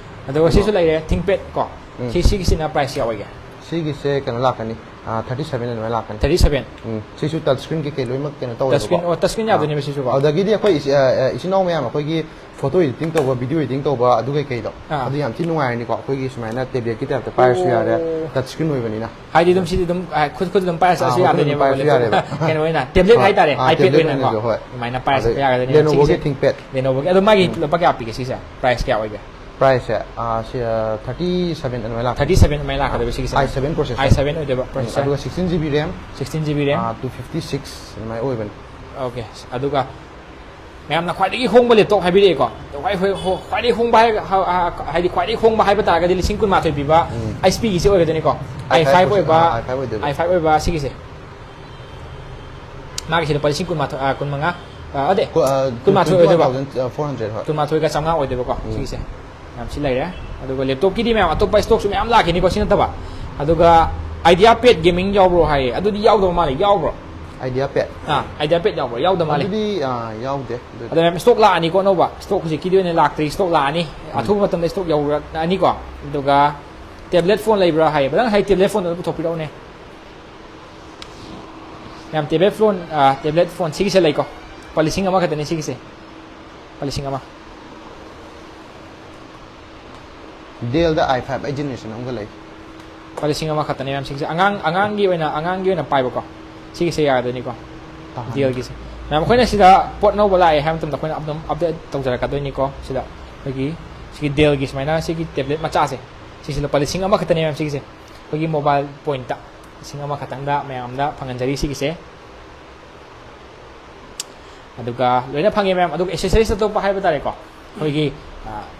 ꯑꯗꯨꯒ ꯁꯤꯁꯨ ꯑꯣ꯫ ꯂꯩꯔꯦ, ꯊꯤꯡꯄꯦꯠ ꯀꯣ꯫ ꯎꯝ꯫ ꯁꯤ, ꯁꯤꯒꯤꯁꯤꯅ ꯄ꯭ꯔꯥꯏꯁ ꯀꯌꯥ ꯑꯣꯏꯒꯦ? ꯁꯤꯒꯤꯁꯦ ꯀꯩꯅꯣ ꯂꯥꯛꯀꯅꯤ, ꯑꯥ, ꯊꯥꯔꯇꯤ ꯁꯚꯦꯟ ꯑꯗꯨꯃꯥꯏꯅ ꯂꯥꯛꯀꯅꯤ꯫ Thirty seven? ꯎꯝ꯫ ꯁꯤꯁꯨ ꯇꯆ ꯁ꯭ꯀ꯭ꯔꯤꯟ ꯀꯩꯀꯩ ꯂꯣꯏꯅꯃꯛ ꯀꯩꯅꯣ ꯇꯧꯋꯦꯕꯀꯣ꯫ ꯇꯆ ꯁ꯭ꯀ꯭ꯔꯤꯟ, ꯑꯣ, ꯇꯆ ꯁ꯭ꯀ꯭ꯔꯤꯟ ꯌꯥꯗꯣꯏꯅꯦꯕ ꯑꯥ꯫ ꯁꯤꯁꯨꯀꯣ? ꯑꯗꯒꯤꯗꯤ ꯑꯩꯈꯣꯏ ꯏꯆꯤ-, ꯑ, ꯑ, ꯏꯆꯤꯟ ꯏꯅꯥꯎ ꯃꯌꯥꯝ ꯑꯩꯈꯣꯏꯒꯤ ꯐꯣꯇꯣ ꯏꯗꯤꯇꯤꯡ ꯇꯧꯕ, ꯚꯤꯗꯤꯑꯣ ꯏꯗꯤꯇꯤꯡ ꯇꯧꯕ, ꯑꯗꯨ ꯀꯩꯀꯩꯗꯣ, ꯑꯥ꯫ ꯑꯗꯨ ꯌꯥꯝ ꯊꯤ ꯅꯨꯡꯉꯥꯏꯔꯅꯤꯀꯣ꯫ ꯑꯩꯈꯣꯏꯒꯤ ꯁꯨꯃꯥꯏꯅ ꯇꯦꯕ꯭ꯂꯦꯠꯀꯤ ꯇꯥꯏꯞꯇ ꯄꯥꯏꯔꯁꯨ ꯌꯥꯔꯦ, ꯑꯣ꯫ ꯇꯆ ꯁ꯭ꯀ꯭ꯔꯤꯟ ꯑꯣꯏꯕꯅꯤꯅ꯫ ꯍꯥꯏꯗꯤ ꯑꯗꯨꯝ ꯁꯤꯗꯤ ꯑꯗꯨꯝ, ꯑ, ꯈꯨꯠ, ꯈꯨꯠ ꯑꯗꯨꯝ ꯄꯥꯏꯔ ꯑꯥ, ꯆꯠꯂꯁꯨ ꯈꯨꯠ ꯑꯗꯨꯝ ꯌꯥꯗꯣꯏꯅꯦꯕ, ꯄꯥꯏꯔꯁꯨ ꯂꯦꯞꯇꯣꯞ꯫ ꯌꯥꯔꯦꯕ꯫ ꯀꯩꯅꯣ ꯑꯣꯏꯅ, ꯇꯦꯕ꯭ꯂꯦꯠ ꯍꯣꯏ꯫ ꯍꯥꯏꯇꯥꯔꯦ, ꯑꯥ, ꯑꯥꯏꯄꯦꯗ ꯇꯦꯕ꯭ꯂꯦꯠ ꯑꯣꯏꯅꯀꯣ꯫ ꯑꯣꯏꯅꯁꯨ, ꯍꯣꯏ꯫ ꯑꯗꯨꯃꯥꯏꯅ ꯄꯥꯏꯔ ꯆꯠꯄ ꯂꯦꯅꯣꯚꯣꯒꯤ ꯌꯥꯒꯗꯣꯏꯅꯦꯕ ꯁꯤꯒꯤꯁꯦ꯫ ꯊꯤꯡꯄꯦꯠ꯫ ꯂꯦꯅꯣꯚꯣꯒꯤ꯫ ꯑꯗꯣ ꯃꯥꯒꯤ ꯎꯝ꯫ ꯂꯨꯄꯥ ꯀꯌꯥ ꯄꯤꯒꯦ ꯁꯤꯁꯦ? ꯄ꯭ꯔꯥꯏꯁ ꯀꯌꯥ ꯑꯣꯏꯒꯦ? ꯄ꯭ꯔꯥꯏꯁꯁꯦ, ꯑꯥ, ꯁꯤ, ꯑꯥ, ꯊꯥꯔꯇꯤ ꯁꯚꯦꯟ ꯑꯗꯨꯃꯥꯏꯅ ꯂꯥꯛꯀꯅꯤ꯫ ꯊꯥꯔꯇꯤ ꯁꯚꯦꯟ ꯑꯗꯨꯃꯥꯏꯅ ꯂꯥꯛꯀꯗꯣꯏꯕ ꯁꯤꯒꯤꯁꯦ? I seven processor. I seven ꯑꯣꯏꯗꯣꯏꯕ ꯎꯝ, ꯄ꯭ꯔꯣꯁꯦꯁꯔ꯫ ꯑꯗꯨꯒ sixteen G B RAM, sixteen G B RAM. ꯑꯥ, ꯇꯨ ꯐꯤꯐꯇꯤ ꯁꯤꯛꯁ ꯑꯗꯨꯃꯥꯏꯅ ꯑꯣꯏꯕꯅꯤ꯫ ꯑꯣꯀꯦ, ꯑꯗꯨꯒ ꯃꯌꯥꯝꯅ ꯈ꯭ꯋꯥꯏꯗꯒꯤ ꯍꯣꯡꯕ ꯂꯦꯞꯇꯣꯞ ꯍꯥꯏꯕꯤꯔꯛꯑꯦꯀꯣ꯫ ꯈ꯭ꯋꯥꯏ ꯍꯣꯏ-, ꯍꯣ-, ꯈ꯭ꯋꯥꯏꯗꯒꯤ ꯍꯣꯡꯕ ꯍꯥꯏ-, ꯍ-, ꯍ-, ꯍꯥꯏꯗꯤ ꯈ꯭ꯋꯥꯏꯗꯒꯤ ꯍꯣꯡꯕ ꯍꯥꯏꯕ ꯇꯥꯔꯒꯗꯤ ꯂꯤꯁꯤꯡ ꯀꯨꯟꯃꯥꯊꯣꯏ ꯄꯤꯕ ꯎꯝ꯫ ꯑꯩꯆ ꯄꯤꯒꯤꯁꯤ ꯑꯣꯏꯒꯗꯣꯏꯅꯤꯀꯣ꯫ ꯑꯥꯏ ꯐꯥꯏꯚ ꯑꯣꯏꯕ, ꯑꯥ, ꯑꯥꯏ ꯐꯥꯏꯚ ꯑꯣꯏꯗꯣꯏꯕ꯫ ꯑꯥꯏ ꯐꯥꯏꯚ ꯑꯣꯏꯕ ꯁꯤꯒꯤꯁꯦ꯫ ꯃꯥꯒꯤꯁꯤ ꯂꯨꯄꯥ ꯂꯤꯁꯤꯡ ꯀꯨꯟꯃꯥꯊꯣꯏ, ꯑꯥ, ꯀꯨꯟꯃꯉꯥ, ꯑꯥ, ꯑꯗꯦ, ꯀꯨ-, ꯑꯥ, ꯀꯨꯟꯃꯥꯊꯣꯏ ꯑꯣꯏꯗꯣꯏꯕ꯫ Twenty one thousand four hundred, ꯍꯣꯏ꯫ ꯀꯨꯟꯃꯥꯊꯣꯏꯒ ꯆꯥꯝꯃꯉꯥ ꯑꯣꯏꯗꯣꯏꯕꯀꯣ, ꯎꯝ꯫ ꯁꯤꯒꯤꯁꯦ꯫ ꯃꯌꯥꯝ ꯁꯤ ꯂꯩꯔꯦ꯫ ꯑꯗꯨꯒ ꯂꯦꯞꯇꯣꯞꯀꯤꯗꯤ ꯃꯌꯥꯝ ꯑꯇꯣꯞꯄ ꯁ꯭ꯇꯣꯛꯁꯨ ꯃꯌꯥꯝ ꯂꯥꯛꯈꯤꯅꯤꯀꯣ, ꯁꯤ ꯅꯠꯇꯕ꯫ ꯑꯗꯨꯒ ꯑꯥꯏꯗꯤꯌꯥ ꯄꯦꯗ ꯒꯦꯃꯤꯡ ꯌꯥꯎꯕ꯭ꯔꯣ ꯍꯥꯏꯌꯦ, ꯑꯗꯨꯗꯤ ꯌꯥꯎꯗꯕ ꯃꯥꯜꯂꯦ, ꯌꯥꯎꯕ꯭ꯔꯣ? ꯑꯥꯏꯗꯤꯌꯥ ꯄꯦꯗ? ꯑꯥ, ꯑꯥꯏꯗꯤꯌꯥ ꯄꯦꯗ ꯌꯥꯎꯕ꯭ꯔꯣ? ꯌꯥꯎꯗꯕ ꯃꯥꯜꯂꯦ꯫ ꯑꯗꯨꯗꯤ, ꯑꯥ, ꯌꯥꯎꯗꯦ꯫ ꯑꯗꯨꯗꯤ ꯑꯗꯣ ꯃꯌꯥꯝ ꯁ꯭ꯇꯣꯛ ꯂꯥꯛꯑꯅꯤꯀꯣ, ꯑꯅꯧꯕ ꯁ꯭ꯇꯣꯛ ꯍꯧꯖꯤꯛꯀꯤꯗꯤ ꯑꯣꯏꯅ ꯂꯥꯛꯇ꯭ꯔꯤ, ꯁ꯭ꯇꯣꯛ ꯂꯥꯛꯑꯅꯤ꯫ ꯎꯝ꯫ ꯑꯊꯨꯕ ꯃꯇꯝꯗ ꯁ꯭ꯇꯣꯛ ꯌꯧꯔꯛꯑꯅꯤꯀꯣ꯫ ꯑꯗꯨꯒ ꯇꯦꯕ꯭ꯂꯦꯠ ꯐꯣꯟ ꯂꯩꯕ꯭ꯔꯥ ꯍꯥꯏꯌꯦ, ꯕ꯭ꯔꯗꯔ ꯉꯁꯥꯏ ꯇꯦꯕ꯭ꯂꯦꯠ ꯐꯣꯟꯗꯣ ꯑꯗꯨꯝ ꯄꯨꯊꯣꯛꯄꯤꯔꯛꯎꯅꯦ꯫ ꯃꯌꯥꯝ ꯇꯦꯕ꯭ꯂꯦꯠ ꯐꯣꯟ, ꯑꯥ, ꯇꯦꯕ꯭ꯂꯦꯠ ꯐꯣꯟ ꯁꯤꯒꯤꯁꯦ ꯂꯩꯀꯣ, ꯂꯨꯄꯥ ꯂꯤꯁꯤꯡ ꯑꯃ ꯈꯛꯇꯅꯤ ꯁꯤꯒꯤꯁꯦ, ꯂꯨꯄꯥ ꯂꯤꯁꯤꯡ ꯑꯃ꯫ ꯗꯦꯜꯗ ꯑꯥꯏ ꯐꯥꯏꯚ ꯑꯩꯠ ꯖꯦꯅꯦꯔꯦꯁꯟ ꯑꯃꯒ ꯂꯩ꯫ ꯂꯨꯄꯥ ꯂꯤꯁꯤꯡ ꯑꯃ ꯈꯛꯇꯅꯦ ꯃꯌꯥꯝ ꯁꯤꯒꯤꯁꯦ꯫ ꯑꯉꯥꯡ, ꯑꯉꯥꯡꯒꯤ ꯑꯣꯏꯅ, ꯑꯉꯥꯡꯒꯤ ꯑꯣꯏꯅ ꯄꯥꯏꯕꯀꯣ, ꯁꯤꯒꯤꯁꯦ ꯌꯥꯔꯗꯣꯏꯅꯤꯀꯣ, ꯇꯥꯍꯟꯒꯦ꯫ ꯗꯦꯜꯒꯤꯁꯦ꯫ ꯃꯌꯥꯝ, ꯑꯩꯈꯣꯏꯅ ꯁꯤꯗ ꯄꯣꯠ ꯑꯅꯧꯕ ꯂꯥꯛꯑꯦ ꯍꯥꯏꯕ ꯃꯇꯝꯗ ꯑꯩꯈꯣꯏꯅ ꯑꯗꯨꯝ ꯑꯞꯗꯦꯠ ꯇꯧꯖꯔꯛꯀꯗꯣꯏꯅꯤꯀꯣ꯫ ꯁꯤꯗ ꯑꯩꯈꯣꯏꯒꯤ ꯁꯤꯒꯤ ꯗꯦꯜꯒꯤ ꯁꯨꯃꯥꯏꯅ ꯁꯤꯒꯤ ꯇꯦꯕ꯭ꯂꯦꯠ ꯃꯆꯥꯁꯦ, ꯁꯤꯁꯦ ꯂꯨꯄꯥ ꯂꯤꯁꯤꯡ ꯑꯃꯈꯛꯇꯅꯦ ꯃꯌꯥꯝ ꯁꯤꯒꯤꯁꯦ, ꯑꯩꯈꯣꯏꯒꯤ ꯃꯣꯕꯥꯏꯜ ꯄꯣꯏꯟꯠꯇ ꯂꯤꯁꯤꯡ ꯑꯃꯈꯛꯇꯪꯗ ꯃꯌꯥꯝꯗ ꯐꯪꯍꯟꯖꯔꯤ ꯁꯤꯒꯤꯁꯦ꯫ ꯑꯗꯨꯒ ꯂꯣꯏꯅ ꯐꯪꯉꯦ ꯃꯌꯥꯝ꯫ ꯑꯗꯨꯒ ꯑꯦꯁꯦꯁꯔꯤꯁ ꯑꯇꯣꯞꯄ ꯍꯥꯏꯕ ꯇꯥꯔꯦꯀꯣ, ꯑꯩꯈꯣꯏꯒꯤ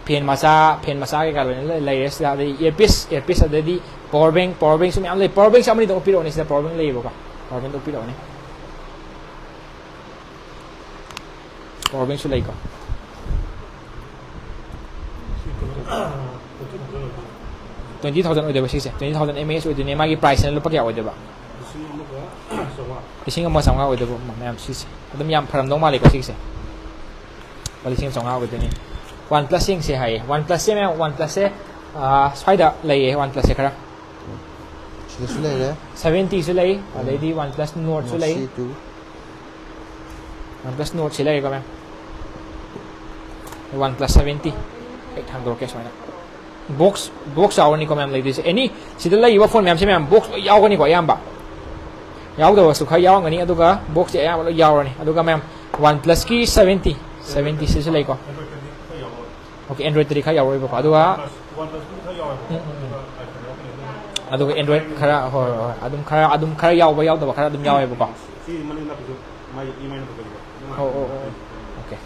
ꯐꯦꯟ ꯃꯆꯥ, ꯐꯦꯟ ꯃꯆꯥ ꯀꯩꯀꯥ ꯂꯣꯏꯅ ꯂꯩ- ꯂꯩꯔꯦ ꯁꯤꯗ꯫ ꯑꯗꯩ ꯏꯌꯔꯄꯤꯁ, ꯏꯌꯔꯄꯤꯁ, ꯑꯗꯩꯗꯤ ꯄꯋꯥꯔ ꯕꯦꯡ, ꯄꯋꯥꯔ ꯕꯦꯡꯁꯨ ꯃꯌꯥꯝ ꯂꯩ꯫ ꯄꯋꯥꯔ ꯕꯦꯡꯁꯦ ꯑꯃꯅꯤꯗꯪ ꯎꯞꯄꯤꯔꯛꯑꯣꯅꯦ, ꯁꯤꯗ ꯄꯋꯥꯔ ꯕꯦꯡ ꯂꯩꯌꯦꯕꯀꯣ, ꯄꯋꯥꯔ ꯕꯦꯡꯗꯣ ꯎꯞꯄꯤꯔꯛꯑꯣꯅꯦ꯫ ꯄꯋꯥꯔ ꯕꯦꯡꯁꯨ ꯂꯩꯀꯣ꯫ ꯇ꯭ꯋꯦꯟꯇꯤ ꯊꯥꯎꯖꯟ ꯑꯣꯏꯗꯣꯏꯕ ꯁꯤꯁꯦ, twenty thousand M A S ꯑꯣꯏꯗꯣꯏꯅꯦ꯫ ꯃꯥꯒꯤ ꯄ꯭ꯔꯥꯏꯁꯁꯤꯅ ꯂꯨꯄꯥ ꯀꯌꯥ ꯑꯣꯏꯗꯣꯏꯕ? ꯂꯤꯁꯤꯡ ꯑꯃꯒ ꯆꯥꯝꯃꯉꯥ꯫ ꯂꯤꯁꯤꯡ ꯑꯃ ꯆꯥꯝꯃꯉꯥ ꯑꯣꯏꯗꯣꯏꯕ ꯃꯌꯥꯝ ꯁꯤꯁꯦ꯫ ꯑꯗꯨꯝ ꯌꯥꯝ ꯐꯔꯝꯗꯧ ꯃꯥꯜꯂꯦꯀꯣ ꯁꯤꯒꯤꯁꯦ꯫ ꯂꯨꯄꯥ ꯂꯤꯁꯤꯡ ꯑꯃ ꯆꯥꯝꯃꯉꯥ ꯑꯣꯏꯗꯣꯏꯅꯤ꯫ ꯋꯥꯟ ꯄ꯭ꯂꯁ ꯌꯦꯡꯁꯦ ꯍꯥꯏꯌꯦ꯫ ꯋꯥꯟ ꯄ꯭ꯂꯁꯁꯦ ꯃꯌꯥꯝ, ꯋꯥꯟ ꯄ꯭ꯂꯁꯁꯦ ꯁ꯭ꯋꯥꯏꯗ ꯂꯩꯌꯦ꯫ ꯋꯥꯟ ꯄ꯭ꯂꯁꯁꯦ ꯈꯔ ꯁꯤꯗꯁꯨ ꯂꯩꯔꯦ꯫ ꯁꯚꯦꯟꯇꯤꯁꯨ ꯂꯩ, ꯑꯗꯩꯗꯤ ꯋꯥꯟ ꯄ꯭ꯂꯁ ꯅꯣꯠꯁꯨ ꯂꯩ꯫ ꯁꯤ ꯇꯨ꯫ ꯋꯥꯟ ꯄ꯭ꯂꯁ ꯅꯣꯠꯁꯤ ꯂꯩꯔꯦꯀꯣ ꯃꯌꯥꯝ꯫ One plus seventy. ꯑꯩ ꯊꯥꯡꯗꯣꯔꯛꯀꯦ ꯁꯨꯃꯥꯏꯅ꯫ ꯕꯣꯛꯁ, ꯕꯣꯛꯁ ꯌꯥꯎꯔꯅꯤꯀꯣ ꯃꯌꯥꯝ ꯂꯩꯗꯣꯏꯁꯦ꯫ ꯑꯦꯅꯤ ꯁꯤꯗ ꯂꯩꯔꯤꯕ ꯐꯣꯟ ꯃꯌꯥꯝꯁꯦ ꯃꯌꯥꯝ ꯕꯣꯛꯁ ꯂꯣꯏ ꯌꯥꯎꯒꯅꯤꯀꯣ ꯑꯌꯥꯝꯕ꯫ ꯌꯥꯎꯗꯕꯁꯨ ꯈꯔ ꯌꯥꯎꯔꯝꯒꯅꯤ, ꯑꯗꯨꯒ ꯕꯣꯛꯁꯁꯦ ꯑꯌꯥꯝꯕ ꯂꯣꯏ ꯌꯥꯎꯔꯅꯤ꯫ ꯑꯗꯨꯒ ꯃꯌꯥꯝ, ꯋꯥꯟ ꯄ꯭ꯂꯁꯀꯤ ꯁꯚꯦꯟꯇꯤ, ꯁꯚꯦꯟꯇꯤ ꯁꯤꯁꯨ ꯂꯩꯀꯣ꯫ ꯑꯣꯀꯦ, ꯑꯦꯟꯗ꯭ꯔꯣꯏꯗꯇꯗꯤ ꯈꯔ ꯌꯥꯎꯔꯛꯑꯣꯏꯕꯀꯣ꯫ ꯑꯗꯨꯒ ꯎꯝ, ꯎꯝ, ꯎꯝ꯫ ꯑꯗꯨꯒ ꯑꯦꯟꯗ꯭ꯔꯣꯏꯗ ꯈꯔ, ꯍꯣꯏ, ꯍꯣꯏ, ꯍꯣꯏ, ꯑꯗꯨꯝ ꯈꯔ, ꯑꯗꯨꯝ ꯈꯔ ꯌꯥꯎꯕ ꯌꯥꯎꯗꯕ ꯈꯔ ꯑꯗꯨꯝ ꯌꯥꯎꯋꯦꯕꯀꯣ꯫ ꯁꯤ ꯃꯅꯤꯡ ꯂꯥꯛꯄꯁꯨ ꯃꯥꯒꯤ ꯏ ꯑꯦꯝ ꯑꯥꯏ ꯅꯝꯕꯔ ꯀꯔꯤꯕ? ꯑꯣ, ꯑꯣ, ꯑꯣ, ꯑꯣ꯫ ꯑꯣꯀꯦ꯫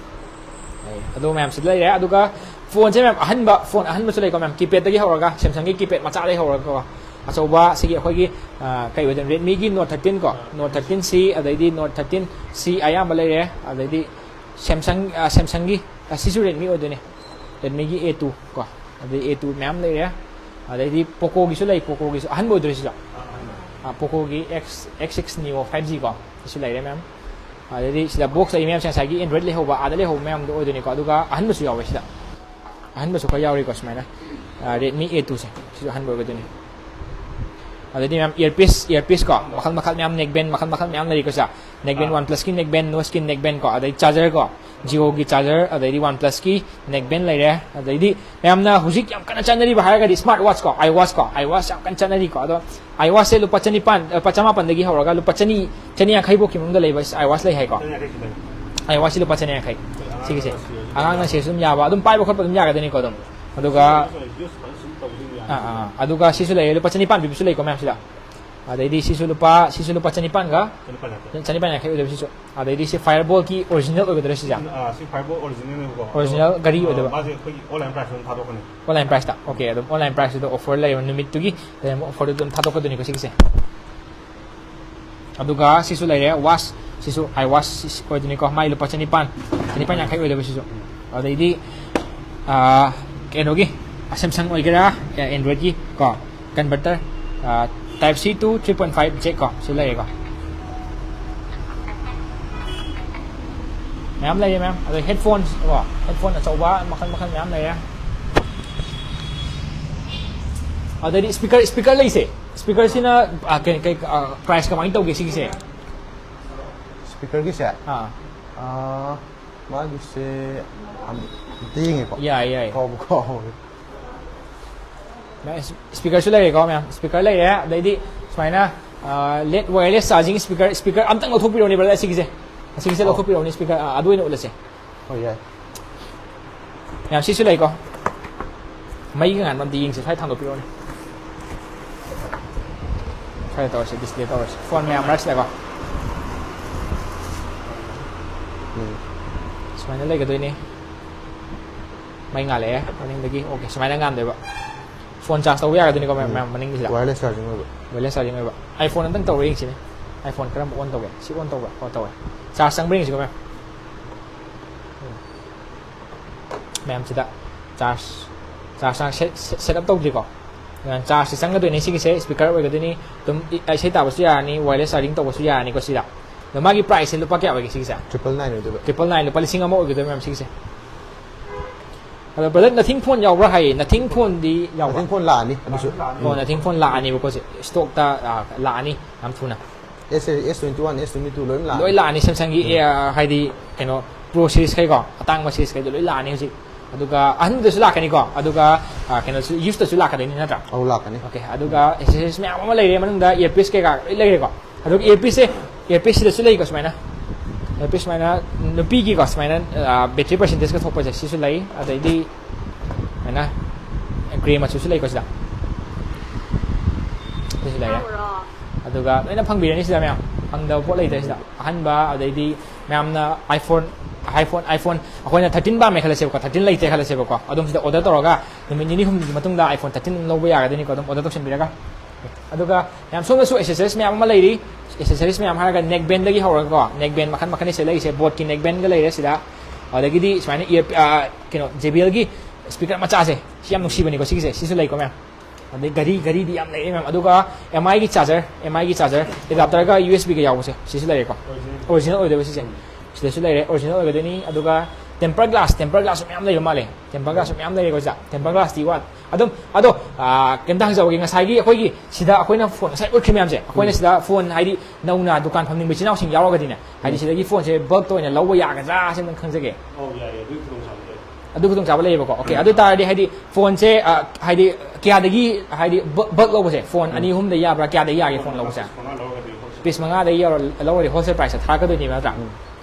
ꯑꯦ, ꯑꯗꯨ ꯃꯌꯥꯝꯁꯤ ꯂꯩꯔꯦ꯫ ꯑꯗꯨꯒ ꯐꯣꯟꯁꯦ ꯃꯌꯥꯝ ꯑꯍꯟꯕ, ꯐꯣꯟ ꯑꯍꯟꯕꯁꯨ ꯂꯩꯀꯣ ꯃꯌꯥꯝ, ꯀꯤꯄꯦꯗꯇꯒꯤ ꯍꯧꯔꯒ, ꯁꯦꯝꯁꯪꯒꯤ ꯀꯤꯄꯦꯗ ꯃꯆꯥꯗꯒꯤ ꯍꯧꯔꯒꯀꯣ, ꯑꯆꯧꯕ ꯁꯤꯒꯤ ꯑꯩꯈꯣꯏꯒꯤ, ꯑ, ꯀꯩ ꯑꯣꯏꯗꯣꯏꯅꯣ, ꯔꯦꯗꯃꯤꯒꯤ ꯅꯣꯠ ꯊꯥꯔꯇꯤꯟ ꯀꯣ, ꯅꯣꯠ ꯊꯥꯔꯇꯤꯟ ꯁꯤ, ꯑꯗꯩꯗꯤ ꯅꯣꯠ ꯊꯥꯔꯇꯤꯟ ꯁꯤ ꯑꯌꯥꯝꯕ ꯂꯩꯔꯦ꯫ ꯑꯗꯩꯗꯤ ꯁꯦꯝꯁꯪ, ꯑ, ꯁꯦꯝꯁꯪꯒꯤ, ꯑ, ꯁꯤꯁꯨ ꯔꯦꯗꯃꯤ ꯑꯣꯏꯗꯣꯏꯅꯦ, ꯔꯦꯗꯃꯤꯒꯤ ꯑꯦ ꯇꯨ ꯀꯣ, ꯑꯗꯩ ꯑꯦ ꯇꯨ ꯃꯌꯥꯝ ꯂꯩꯔꯦ꯫ ꯑꯗꯩꯗꯤ ꯄꯣꯀꯣꯒꯤꯁꯨ ꯂꯩ, ꯄꯣꯀꯣꯒꯤꯁꯨ ꯑꯍꯟꯕ ꯑꯣꯏꯗꯣꯏꯔꯦ ꯁꯤꯁꯨ꯫ ꯑ, ꯄꯣꯀꯣꯒꯤ X, X six Neo five G ꯀꯣ, ꯁꯤꯁꯨ ꯂꯩꯔꯦ ꯃꯌꯥꯝ꯫ ꯑꯗꯩꯗꯤ ꯁꯤꯗ ꯕꯣꯛꯁ ꯂꯩ ꯃꯌꯥꯝꯁꯦ ꯉꯁꯥꯏꯒꯤ ꯑꯦꯟꯗ꯭ꯔꯣꯏꯗ ꯂꯩꯍꯧꯕ, ꯑꯥꯗ ꯂꯩꯍꯧꯕ ꯃꯌꯥꯝꯗꯣ ꯑꯣꯏꯗꯣꯏꯅꯤꯀꯣ꯫ ꯑꯗꯨꯒ ꯑꯍꯟꯕꯁꯨ ꯌꯥꯎꯋꯦ ꯁꯤꯗ, ꯑꯍꯟꯕꯁꯨ ꯈꯔ ꯌꯥꯎꯔꯤꯀꯣ ꯁꯨꯃꯥꯏꯅ꯫ ꯔꯦꯗꯃꯤ ꯑꯦ ꯇꯨꯁꯦ ꯁꯤꯁꯨ ꯑꯍꯟꯕ ꯑꯣꯏꯒꯗꯣꯏꯅꯤ꯫ ꯑꯗꯩꯗꯤ ꯃꯌꯥꯝ ꯏꯌꯔꯄꯤꯁ, ꯏꯌꯔꯄꯤꯁ ꯀꯣ, ꯃꯈꯜ ꯃꯈꯜ ꯃꯌꯥꯝ, ꯅꯦꯛ ꯕꯦꯟ ꯃꯈꯜ ꯃꯈꯜ ꯃꯌꯥꯝ ꯂꯩꯔꯤꯀꯣ ꯁꯤꯗ꯫ ꯅꯦꯛ ꯕꯦꯟ, ꯋꯥꯟ ꯄ꯭ꯂꯁꯀꯤ ꯅꯦꯛ ꯕꯦꯟ, ꯅꯣꯏꯁꯀꯤ ꯅꯦꯛ ꯕꯦꯟ ꯀꯣ, ꯑꯗꯩ ꯆꯥꯔꯖꯔ ꯀꯣ, Jioꯒꯤ charger, ꯑꯗꯩꯗꯤ OnePlusꯀꯤ neck band ꯂꯩꯔꯦ, ꯑꯗꯩꯗꯤ ꯃꯌꯥꯝꯅ ꯍꯧꯖꯤꯛ ꯌꯥꯝ ꯀꯟꯅ ꯆꯠꯅꯔꯤꯕ ꯍꯥꯏꯔꯒꯗꯤ smart watch ꯀꯣ, iWatch ꯀꯣ, iWatch ꯌꯥꯝ ꯀꯟꯅ ꯆꯠꯅꯔꯤꯀꯣ꯫ ꯑꯗꯣ iWatchꯁꯦ ꯂꯨꯄꯥ ꯆꯅꯤꯄꯥꯟ, ꯂꯨꯄꯥ ꯆꯃꯥꯄꯟꯗꯒꯤ ꯍꯧꯔꯒ ꯂꯨꯄꯥ ꯆꯅꯤ, ꯆꯅꯤ ꯌꯥꯡꯈꯩ ꯐꯥꯎꯀꯤ ꯃꯅꯨꯡꯗ ꯂꯩꯕ iWatch ꯂꯩ ꯍꯥꯏꯀꯣ꯫ ꯆꯅꯤ ꯌꯥꯡꯈꯩ ꯁꯤꯗ꯫ iWatchꯁꯤ ꯂꯨꯄꯥ ꯆꯅꯤ ꯌꯥꯡꯈꯩ꯫ ꯑꯉꯥꯡꯅ ꯁꯤꯁꯨ ꯑꯗꯨꯝ ꯌꯥꯕ, ꯑꯗꯨꯝ ꯄꯥꯏꯕ ꯈꯣꯠꯄ ꯑꯗꯨꯝ ꯌꯥꯒꯗꯣꯏꯅꯤꯀꯣ ꯑꯗꯨꯝ꯫ ꯑꯗꯨꯒ use ꯐꯖꯅ ꯁꯨꯝ ꯇꯧꯕꯗꯤ ꯌꯥꯅꯤ꯫ ꯑꯥ, ꯑꯥ, ꯑꯥ꯫ ꯑꯗꯨꯒ ꯁꯤꯁꯨ ꯂꯩꯔꯦ, ꯂꯨꯄꯥ ꯆꯅꯤꯄꯥꯟ ꯄꯤꯕꯁꯨ ꯂꯩꯀꯣ ꯃꯌꯥꯝꯁꯤꯗ꯫ ꯑꯗꯩꯗꯤ ꯁꯤꯁꯨ ꯂꯨꯄꯥ, ꯁꯤꯁꯨ ꯂꯨꯄꯥ ꯆꯅꯤꯄꯥꯟꯒ, ꯆꯅꯤꯄꯥꯟ ꯌꯥꯡꯈꯩ꯫ ꯆꯅꯤꯄꯥꯟ ꯌꯥꯡꯈꯩ ꯑꯣꯏꯗꯣꯏꯕ ꯁꯤꯁꯨ꯫ ꯑꯗꯩꯗꯤ ꯁꯤ Fireballꯀꯤ original ꯑꯣꯏꯒꯗꯣꯏꯔꯥ ꯁꯤꯁꯦ? ꯑꯥ, ꯁꯤ Fireball originalꯅꯦꯕꯀꯣ꯫ Original ꯑꯗꯣ, ꯘꯔꯤ ꯑꯣꯏꯗꯣꯏꯕ꯫ ꯑꯥ, ꯃꯥꯁꯦ ꯑꯩꯈꯣꯏꯒꯤ online price ꯑꯗꯨꯝ ꯊꯥꯗꯣꯛꯀꯅꯤ꯫ Online priceꯇ꯫ OK, ꯑꯗꯨꯝ online priceꯇꯨꯗ offer ꯂꯩꯕ ꯅꯨꯃꯤꯠꯇꯨꯒꯤ ꯑꯗꯨꯝ offerꯗꯨ ꯑꯗꯨꯝ ꯊꯥꯗꯣꯛꯀꯗꯣꯏꯅꯤꯀꯣ ꯁꯤꯒꯤꯁꯦ꯫ ꯑꯗꯨꯒ ꯁꯤꯁꯨ ꯂꯩꯔꯦ, watch, ꯁꯤꯁꯨ iWatch ꯑꯣꯏꯗꯣꯏꯅꯤꯀꯣ, ꯃꯥꯏ ꯂꯨꯄꯥ ꯆꯅꯤꯄꯥꯟ, ꯆꯅꯤꯄꯥꯟ ꯌꯥꯡꯈꯩ ꯑꯣꯏꯗꯣꯏꯕ ꯁꯤꯁꯨ꯫ ꯑꯗꯩꯗꯤ, ꯑꯥ, ꯀꯩꯅꯣꯒꯤ, Samsung ꯑꯣꯏꯒꯦꯔꯥ, Androidꯀꯤ ꯀꯣ, converter, ah, Type C to three point five jack ꯀꯣ, ꯁꯤ ꯂꯩꯔꯦꯀꯣ꯫ ꯃꯌꯥꯝ ꯂꯩꯔꯦ ꯃꯌꯥꯝ꯫ ꯑꯗꯩ headphones ꯀꯣ, headphone ꯑꯆꯧꯕ ꯃꯈꯜ ꯃꯈꯜ ꯃꯌꯥꯝ ꯂꯩꯔꯦ꯫ ꯑꯗꯩꯗꯤ speaker, speaker ꯂꯩꯁꯦ꯫ Speakerꯁꯤꯅ, ꯑꯥ, ꯀꯩ, ꯀꯩ, ꯑꯥ, price ꯀꯃꯥꯏꯅ ꯇꯧꯒꯦ ꯁꯤꯒꯤꯁꯦ? Speakerꯒꯤꯁꯦ? ꯑꯥ꯫ ꯑꯥ, ꯃꯥꯒꯤꯁꯦ ꯑꯝ-, ꯑꯝꯇ ꯌꯦꯡꯒꯦꯀꯣ꯫ ꯌꯥꯏ, ꯌꯥꯏ꯫ ꯀꯥꯎꯕꯨ ꯀꯥꯎꯔꯦ꯫ ꯃꯌꯥꯝ, speakerꯁꯨ ꯂꯩꯔꯦꯀꯣ ꯃꯌꯥꯝ꯫ Speaker ꯂꯩꯔꯦ, ꯑꯗꯩꯗꯤ ꯁꯨꯃꯥꯏꯅ, ꯑꯥ, late wireless charging speaker, speaker ꯑꯝꯇꯪ ꯂꯧꯊꯣꯛꯄꯤꯔꯛꯎꯅꯦ brother, ꯑꯁꯤꯒꯤꯁꯦ꯫ ꯑꯁꯤꯒꯤꯁꯦ ꯑꯧ꯫ ꯂꯧꯊꯣꯛꯄꯤꯔꯛꯎꯅꯦ speaker, ꯑꯥ, ꯑꯗꯨ ꯑꯣꯏꯅ ꯎꯠꯂꯁꯦ꯫ ꯍꯣꯏ, ꯌꯥꯏ꯫ ꯃꯌꯥꯝ, ꯁꯤꯁꯨ ꯂꯩꯀꯣ꯫ ꯃꯩꯒ ꯉꯥꯟꯕ ꯑꯝꯇ ꯌꯦꯡꯁꯦ, ꯁ꯭ꯋꯥꯏ ꯊꯥꯡꯗꯣꯛꯄꯤꯔꯛꯑꯣꯅꯦ꯫ ꯁ꯭ꯋꯥꯏꯗ ꯇꯧꯔꯁꯦ, display ꯇꯧꯔꯁꯦ꯫ Phone ꯃꯌꯥꯝ ꯃꯔꯛꯁꯤꯗꯀꯣ꯫ ꯎꯝ꯫ ꯁꯨꯃꯥꯏꯅ ꯂꯩꯒꯗꯣꯏꯅꯦ꯫ ꯃꯩ ꯉꯥꯜꯂꯛꯑꯦ ꯃꯅꯤꯡꯗꯒꯤ꯫ OK, ꯁꯨꯃꯥꯏꯅ ꯉꯥꯟꯗꯣꯏꯕ꯫ Phone charge ꯇꯧꯕ ꯌꯥꯒꯗꯣꯏꯅꯤꯀꯣ ꯃꯌꯥꯝ, ꯎꯝ꯫ ꯃꯌꯥꯝ ꯃꯅꯤꯡꯒꯤꯁꯤꯗ꯫ Wireless charging ꯑꯣꯏꯕ꯫ Wireless charging ꯑꯣꯏꯕ꯫ iPhone ꯑꯝꯇꯪ ꯇꯧꯔ ꯌꯦꯡꯁꯤꯅꯦ꯫ iPhone ꯀꯔꯝꯕ on ꯇꯧꯒꯦ? ꯁꯤ on ꯇꯧꯕ꯭ꯔꯥ? On ꯇꯧꯋꯦ꯫ Charge ꯆꯪꯕ꯭ꯔꯥ ꯌꯦꯡꯁꯤꯀꯣ ꯃꯌꯥꯝ꯫ ꯃꯌꯥꯝꯁꯤꯗ charge, charge ꯁꯦ-, ꯁꯦ-, set up ꯇꯧꯗ꯭ꯔꯤꯀꯣ꯫ Chargeꯁꯦ ꯆꯪꯒꯗꯣꯏꯅꯤ ꯁꯤꯒꯤꯁꯦ, speaker ꯑꯣꯏꯒꯗꯣꯏꯅꯤ꯫ ꯑꯗꯨꯝ ꯏ-, ꯏꯁꯩ ꯇꯥꯕꯁꯨ ꯌꯥꯔꯅꯤ, wireless charging ꯇꯧꯕꯁꯨ ꯌꯥꯔꯅꯤꯀꯣ ꯁꯤꯗ꯫ ꯑꯗꯣ ꯃꯥꯒꯤ priceꯁꯦ ꯂꯨꯄꯥ ꯀꯌꯥ ꯑꯣꯏꯒꯦ ꯁꯤꯒꯤꯁꯦ? Triple nine ꯑꯣꯏꯗꯣꯏꯕ꯫ Triple nine, ꯂꯨꯄꯥ ꯂꯤꯁꯤꯡ ꯑꯃ ꯑꯣꯏꯒꯗꯣꯏꯕ ꯃꯌꯥꯝ ꯁꯤꯒꯤꯁꯦ꯫ ꯑꯗꯣ brother, Nothing phone ꯌꯥꯎꯕ꯭ꯔꯥ ꯍꯥꯏꯌꯦ? Nothing phoneꯗꯤ ꯌꯥꯎꯕ꯭ꯔꯥ? Nothing phone ꯂꯥꯛꯑꯅꯤ ꯑꯗꯨꯁꯨ꯫ ꯑꯣ, Nothing phone ꯂꯥꯛꯑꯅꯤꯕꯀꯣ ꯁꯤ, stockꯇ, ꯑꯥ, ꯂꯥꯛꯑꯅꯤ ꯌꯥꯝ ꯊꯨꯅ꯫ S, S twenty one, S twenty two ꯂꯣꯏ ꯂꯥꯛꯑꯅꯤ꯫ ꯂꯣꯏ ꯂꯥꯛꯑꯅꯤ Samsungꯒꯤ, ꯎꯝ꯫ ꯑꯦ, ꯍꯥꯏꯗꯤ ꯀꯩꯅꯣ, Pro series ꯈꯩꯀꯣ, ꯑꯇꯥꯡꯕ series ꯈꯩꯗꯣ ꯂꯣꯏ ꯂꯥꯛꯑꯅꯤ ꯍꯧꯖꯤꯛ꯫ ꯑꯗꯨꯒ ꯑꯍꯟꯕꯗꯁꯨ ꯂꯥꯛꯀꯅꯤꯀꯣ, ꯑꯗꯨꯒ ꯑ, ꯀꯩꯅꯣꯁꯨ, used ꯇꯁꯨ ꯂꯥꯛꯀꯗꯣꯏꯅꯤ ꯅꯠꯇ꯭ꯔꯥ? ꯑꯧ, ꯂꯥꯛꯀꯅꯤ. Okay, ꯑꯗꯨꯒ accessories ꯃꯌꯥꯝ ꯑꯃ ꯂꯩꯔꯦ, ꯃꯅꯨꯡꯗ earpiece ꯀꯩꯀꯥ ꯂꯣꯏ ꯂꯩꯔꯦꯀꯣ. ꯑꯗꯨꯒ earpiece ꯁꯦ, earpiece ꯁꯤꯗꯁꯨ ꯂꯩꯀꯣ ꯁꯨꯃꯥꯏꯅ. Earpiece ꯁꯨꯃꯥꯏꯅ ꯅꯨꯄꯤꯒꯤꯀꯣ, ꯁꯨꯃꯥꯏꯅ ꯕꯦꯇ꯭ꯔꯤ ꯄꯥꯔꯁꯦꯟꯇꯦꯖꯀ ꯊꯣꯛꯄꯁꯦ ꯁꯤꯁꯨ ꯂꯩ. ꯑꯗꯩꯗꯤ ꯁꯨꯃꯥꯏꯅ ꯒ꯭ꯔꯦ ꯃꯆꯨꯁꯨ ꯂꯩꯀꯣ ꯁꯤꯗ. ꯁꯤꯁꯨ ꯂꯩꯔꯦ. ꯑꯗꯨꯒ ꯂꯣꯏꯅ ꯐꯪꯕꯤꯔꯅꯤ ꯁꯤꯗ ꯃꯌꯥꯝ. ꯐꯪꯗꯕ ꯄꯣꯠ ꯂꯩꯇ꯭ꯔꯦ ꯁꯤꯗ. ꯑꯍꯟꯕ, ꯑꯗꯩꯗꯤ ꯃꯌꯥꯝꯅ iPhone, iPhone, iPhone ꯑꯩꯈꯣꯏꯅ thirteen ꯄꯥꯝꯃꯦ ꯈꯜꯂꯁꯦꯕꯀꯣ, thirteen ꯂꯩꯇ꯭ꯔꯦ ꯈꯜꯂꯁꯦꯕꯀꯣ, ꯑꯗꯨꯝ ꯁꯤꯗ order ꯇꯧꯔꯒ ꯅꯨꯃꯤꯠ ꯅꯤꯅꯤ ꯍꯨꯝꯅꯤꯒꯤ ꯃꯇꯨꯡꯗ iPhone thirteen ꯑꯗꯨꯝ ꯂꯧꯕ ꯌꯥꯒꯗꯣꯏꯅꯤꯀꯣ, ꯑꯗꯨꯝ order ꯇꯧꯁꯟꯕꯤꯔꯒ. ꯑꯗꯨꯒ ꯃꯌꯥꯝ ꯁꯣꯝꯗꯁꯨ accessories ꯃꯌꯥꯝ ꯑꯃ ꯂꯩꯔꯤ. Accessories ꯃꯌꯥꯝ ꯍꯥꯏꯔꯒ neck band ꯗꯒꯤ ꯍꯧꯔꯒꯀꯣ, neck band ꯃꯈꯜ ꯃꯈꯜꯅꯤ ꯁꯤꯗ ꯂꯩꯔꯤꯁꯦ, Bose ꯀꯤ neck band ꯒ ꯂꯩꯔꯦ ꯁꯤꯗ. ꯑꯗꯒꯤꯗꯤ ꯁꯨꯃꯥꯏꯅ ear, ꯑ, ꯀꯩꯅꯣ, JBL ꯒꯤ speaker ꯃꯆꯥꯁꯦ, ꯁꯤ ꯌꯥꯝ ꯅꯨꯡꯁꯤꯕꯅꯤꯀꯣ ꯁꯤꯒꯤꯁꯦ, ꯁꯤꯁꯨ ꯂꯩꯀꯣ ꯃꯌꯥꯝ. ꯑꯗꯩ ꯘꯔꯤ, ꯘꯔꯤꯗꯤ ꯌꯥꯝ ꯂꯩꯔꯦ ꯃꯌꯥꯝ. ꯑꯗꯨꯒ MI ꯒꯤ charger, MI ꯒꯤ charger, adapter ꯒ USB ꯒ ꯌꯥꯎꯕꯁꯦ, ꯁꯤꯁꯨ ꯂꯩꯔꯦꯀꯣ. Original ꯑꯣꯏꯗꯣꯏꯕ ꯁꯤꯁꯦ. ꯁꯤꯗꯁꯨ ꯂꯩꯔꯦ, original ꯑꯣꯏꯒꯗꯣꯏꯅꯤ. ꯑꯗꯨꯒ tempered glass, tempered glass ꯁꯨ ꯃꯌꯥꯝ ꯂꯩꯕ ꯃꯥꯜꯂꯦ. Tempered glass ꯁꯨ ꯃꯌꯥꯝ ꯂꯩꯔꯦꯀꯣ ꯁꯤꯗ. Tempered glass ꯇꯤ ꯋꯥꯠ-, ꯑꯗꯨꯝ, ꯑꯗꯣ, ꯑ, ꯀꯩꯝꯇ ꯍꯪꯖꯍꯧꯒꯦ, ꯉꯁꯥꯏꯒꯤ ꯑꯩꯈꯣꯏꯒꯤ ꯁꯤꯗ ꯑꯩꯈꯣꯏꯅ phone ꯉꯁꯥꯏ ꯎꯠꯈ꯭ꯔꯤ ꯃꯌꯥꯝꯁꯦ, ꯑꯩꯈꯣꯏꯅ ꯁꯤꯗ phone, ꯍꯥꯏꯗꯤ ꯅꯧꯅ ꯗꯨꯀꯥꯟ ꯐꯝꯅꯤꯡꯕ ꯏꯆꯤꯟ ꯏꯅꯥꯎꯁꯤꯡ ꯌꯥꯎꯔꯒꯗꯤꯅꯦ, ꯍꯥꯏꯗꯤ ꯁꯤꯗꯒꯤ phone ꯁꯦ bulk ꯇ ꯑꯣꯏꯅ ꯂꯧꯕ ꯌꯥꯒꯗ꯭ꯔꯥ ꯍꯥꯏꯁꯦ ꯑꯝꯇꯪ ꯈꯪꯖꯒꯦ. ꯑꯧ, ꯌꯥꯏꯌꯦ, ꯑꯗꯨꯒꯤ ꯈꯨꯗꯣꯡꯆꯥꯕ ꯂꯩ. ꯑꯗꯨ ꯈꯨꯗꯣꯡꯆꯥꯕ ꯂꯩꯌꯦꯕꯀꯣ. Okay, ꯑꯗꯨ ꯇꯥꯔꯗꯤ ꯍꯥꯏꯗꯤ phone ꯁꯦ, ꯑ, ꯍꯥꯏꯗꯤ ꯀꯌꯥꯗꯒꯤ, ꯍꯥꯏꯗꯤ bu-, bulk ꯂꯧꯕꯁꯦ, phone ꯑꯅꯤ ꯑꯍꯨꯝꯗ ꯌꯥꯕ꯭ꯔꯥ, ꯀꯌꯥꯗꯒꯤ ꯌꯥꯒꯦ phone ꯂꯧꯕꯁꯦ? ꯃꯉꯥ ꯂꯧꯔꯒꯗꯤ ꯍꯣꯜꯁꯦꯜ. Piece ꯃꯉꯥꯗꯒꯤ ꯌꯧꯔ-, ꯂꯧꯔꯗꯤ wholesale price ꯇ ꯊꯥꯔꯛꯀꯗꯣꯏꯅꯦꯕ ꯅꯠꯇ꯭ꯔꯥ?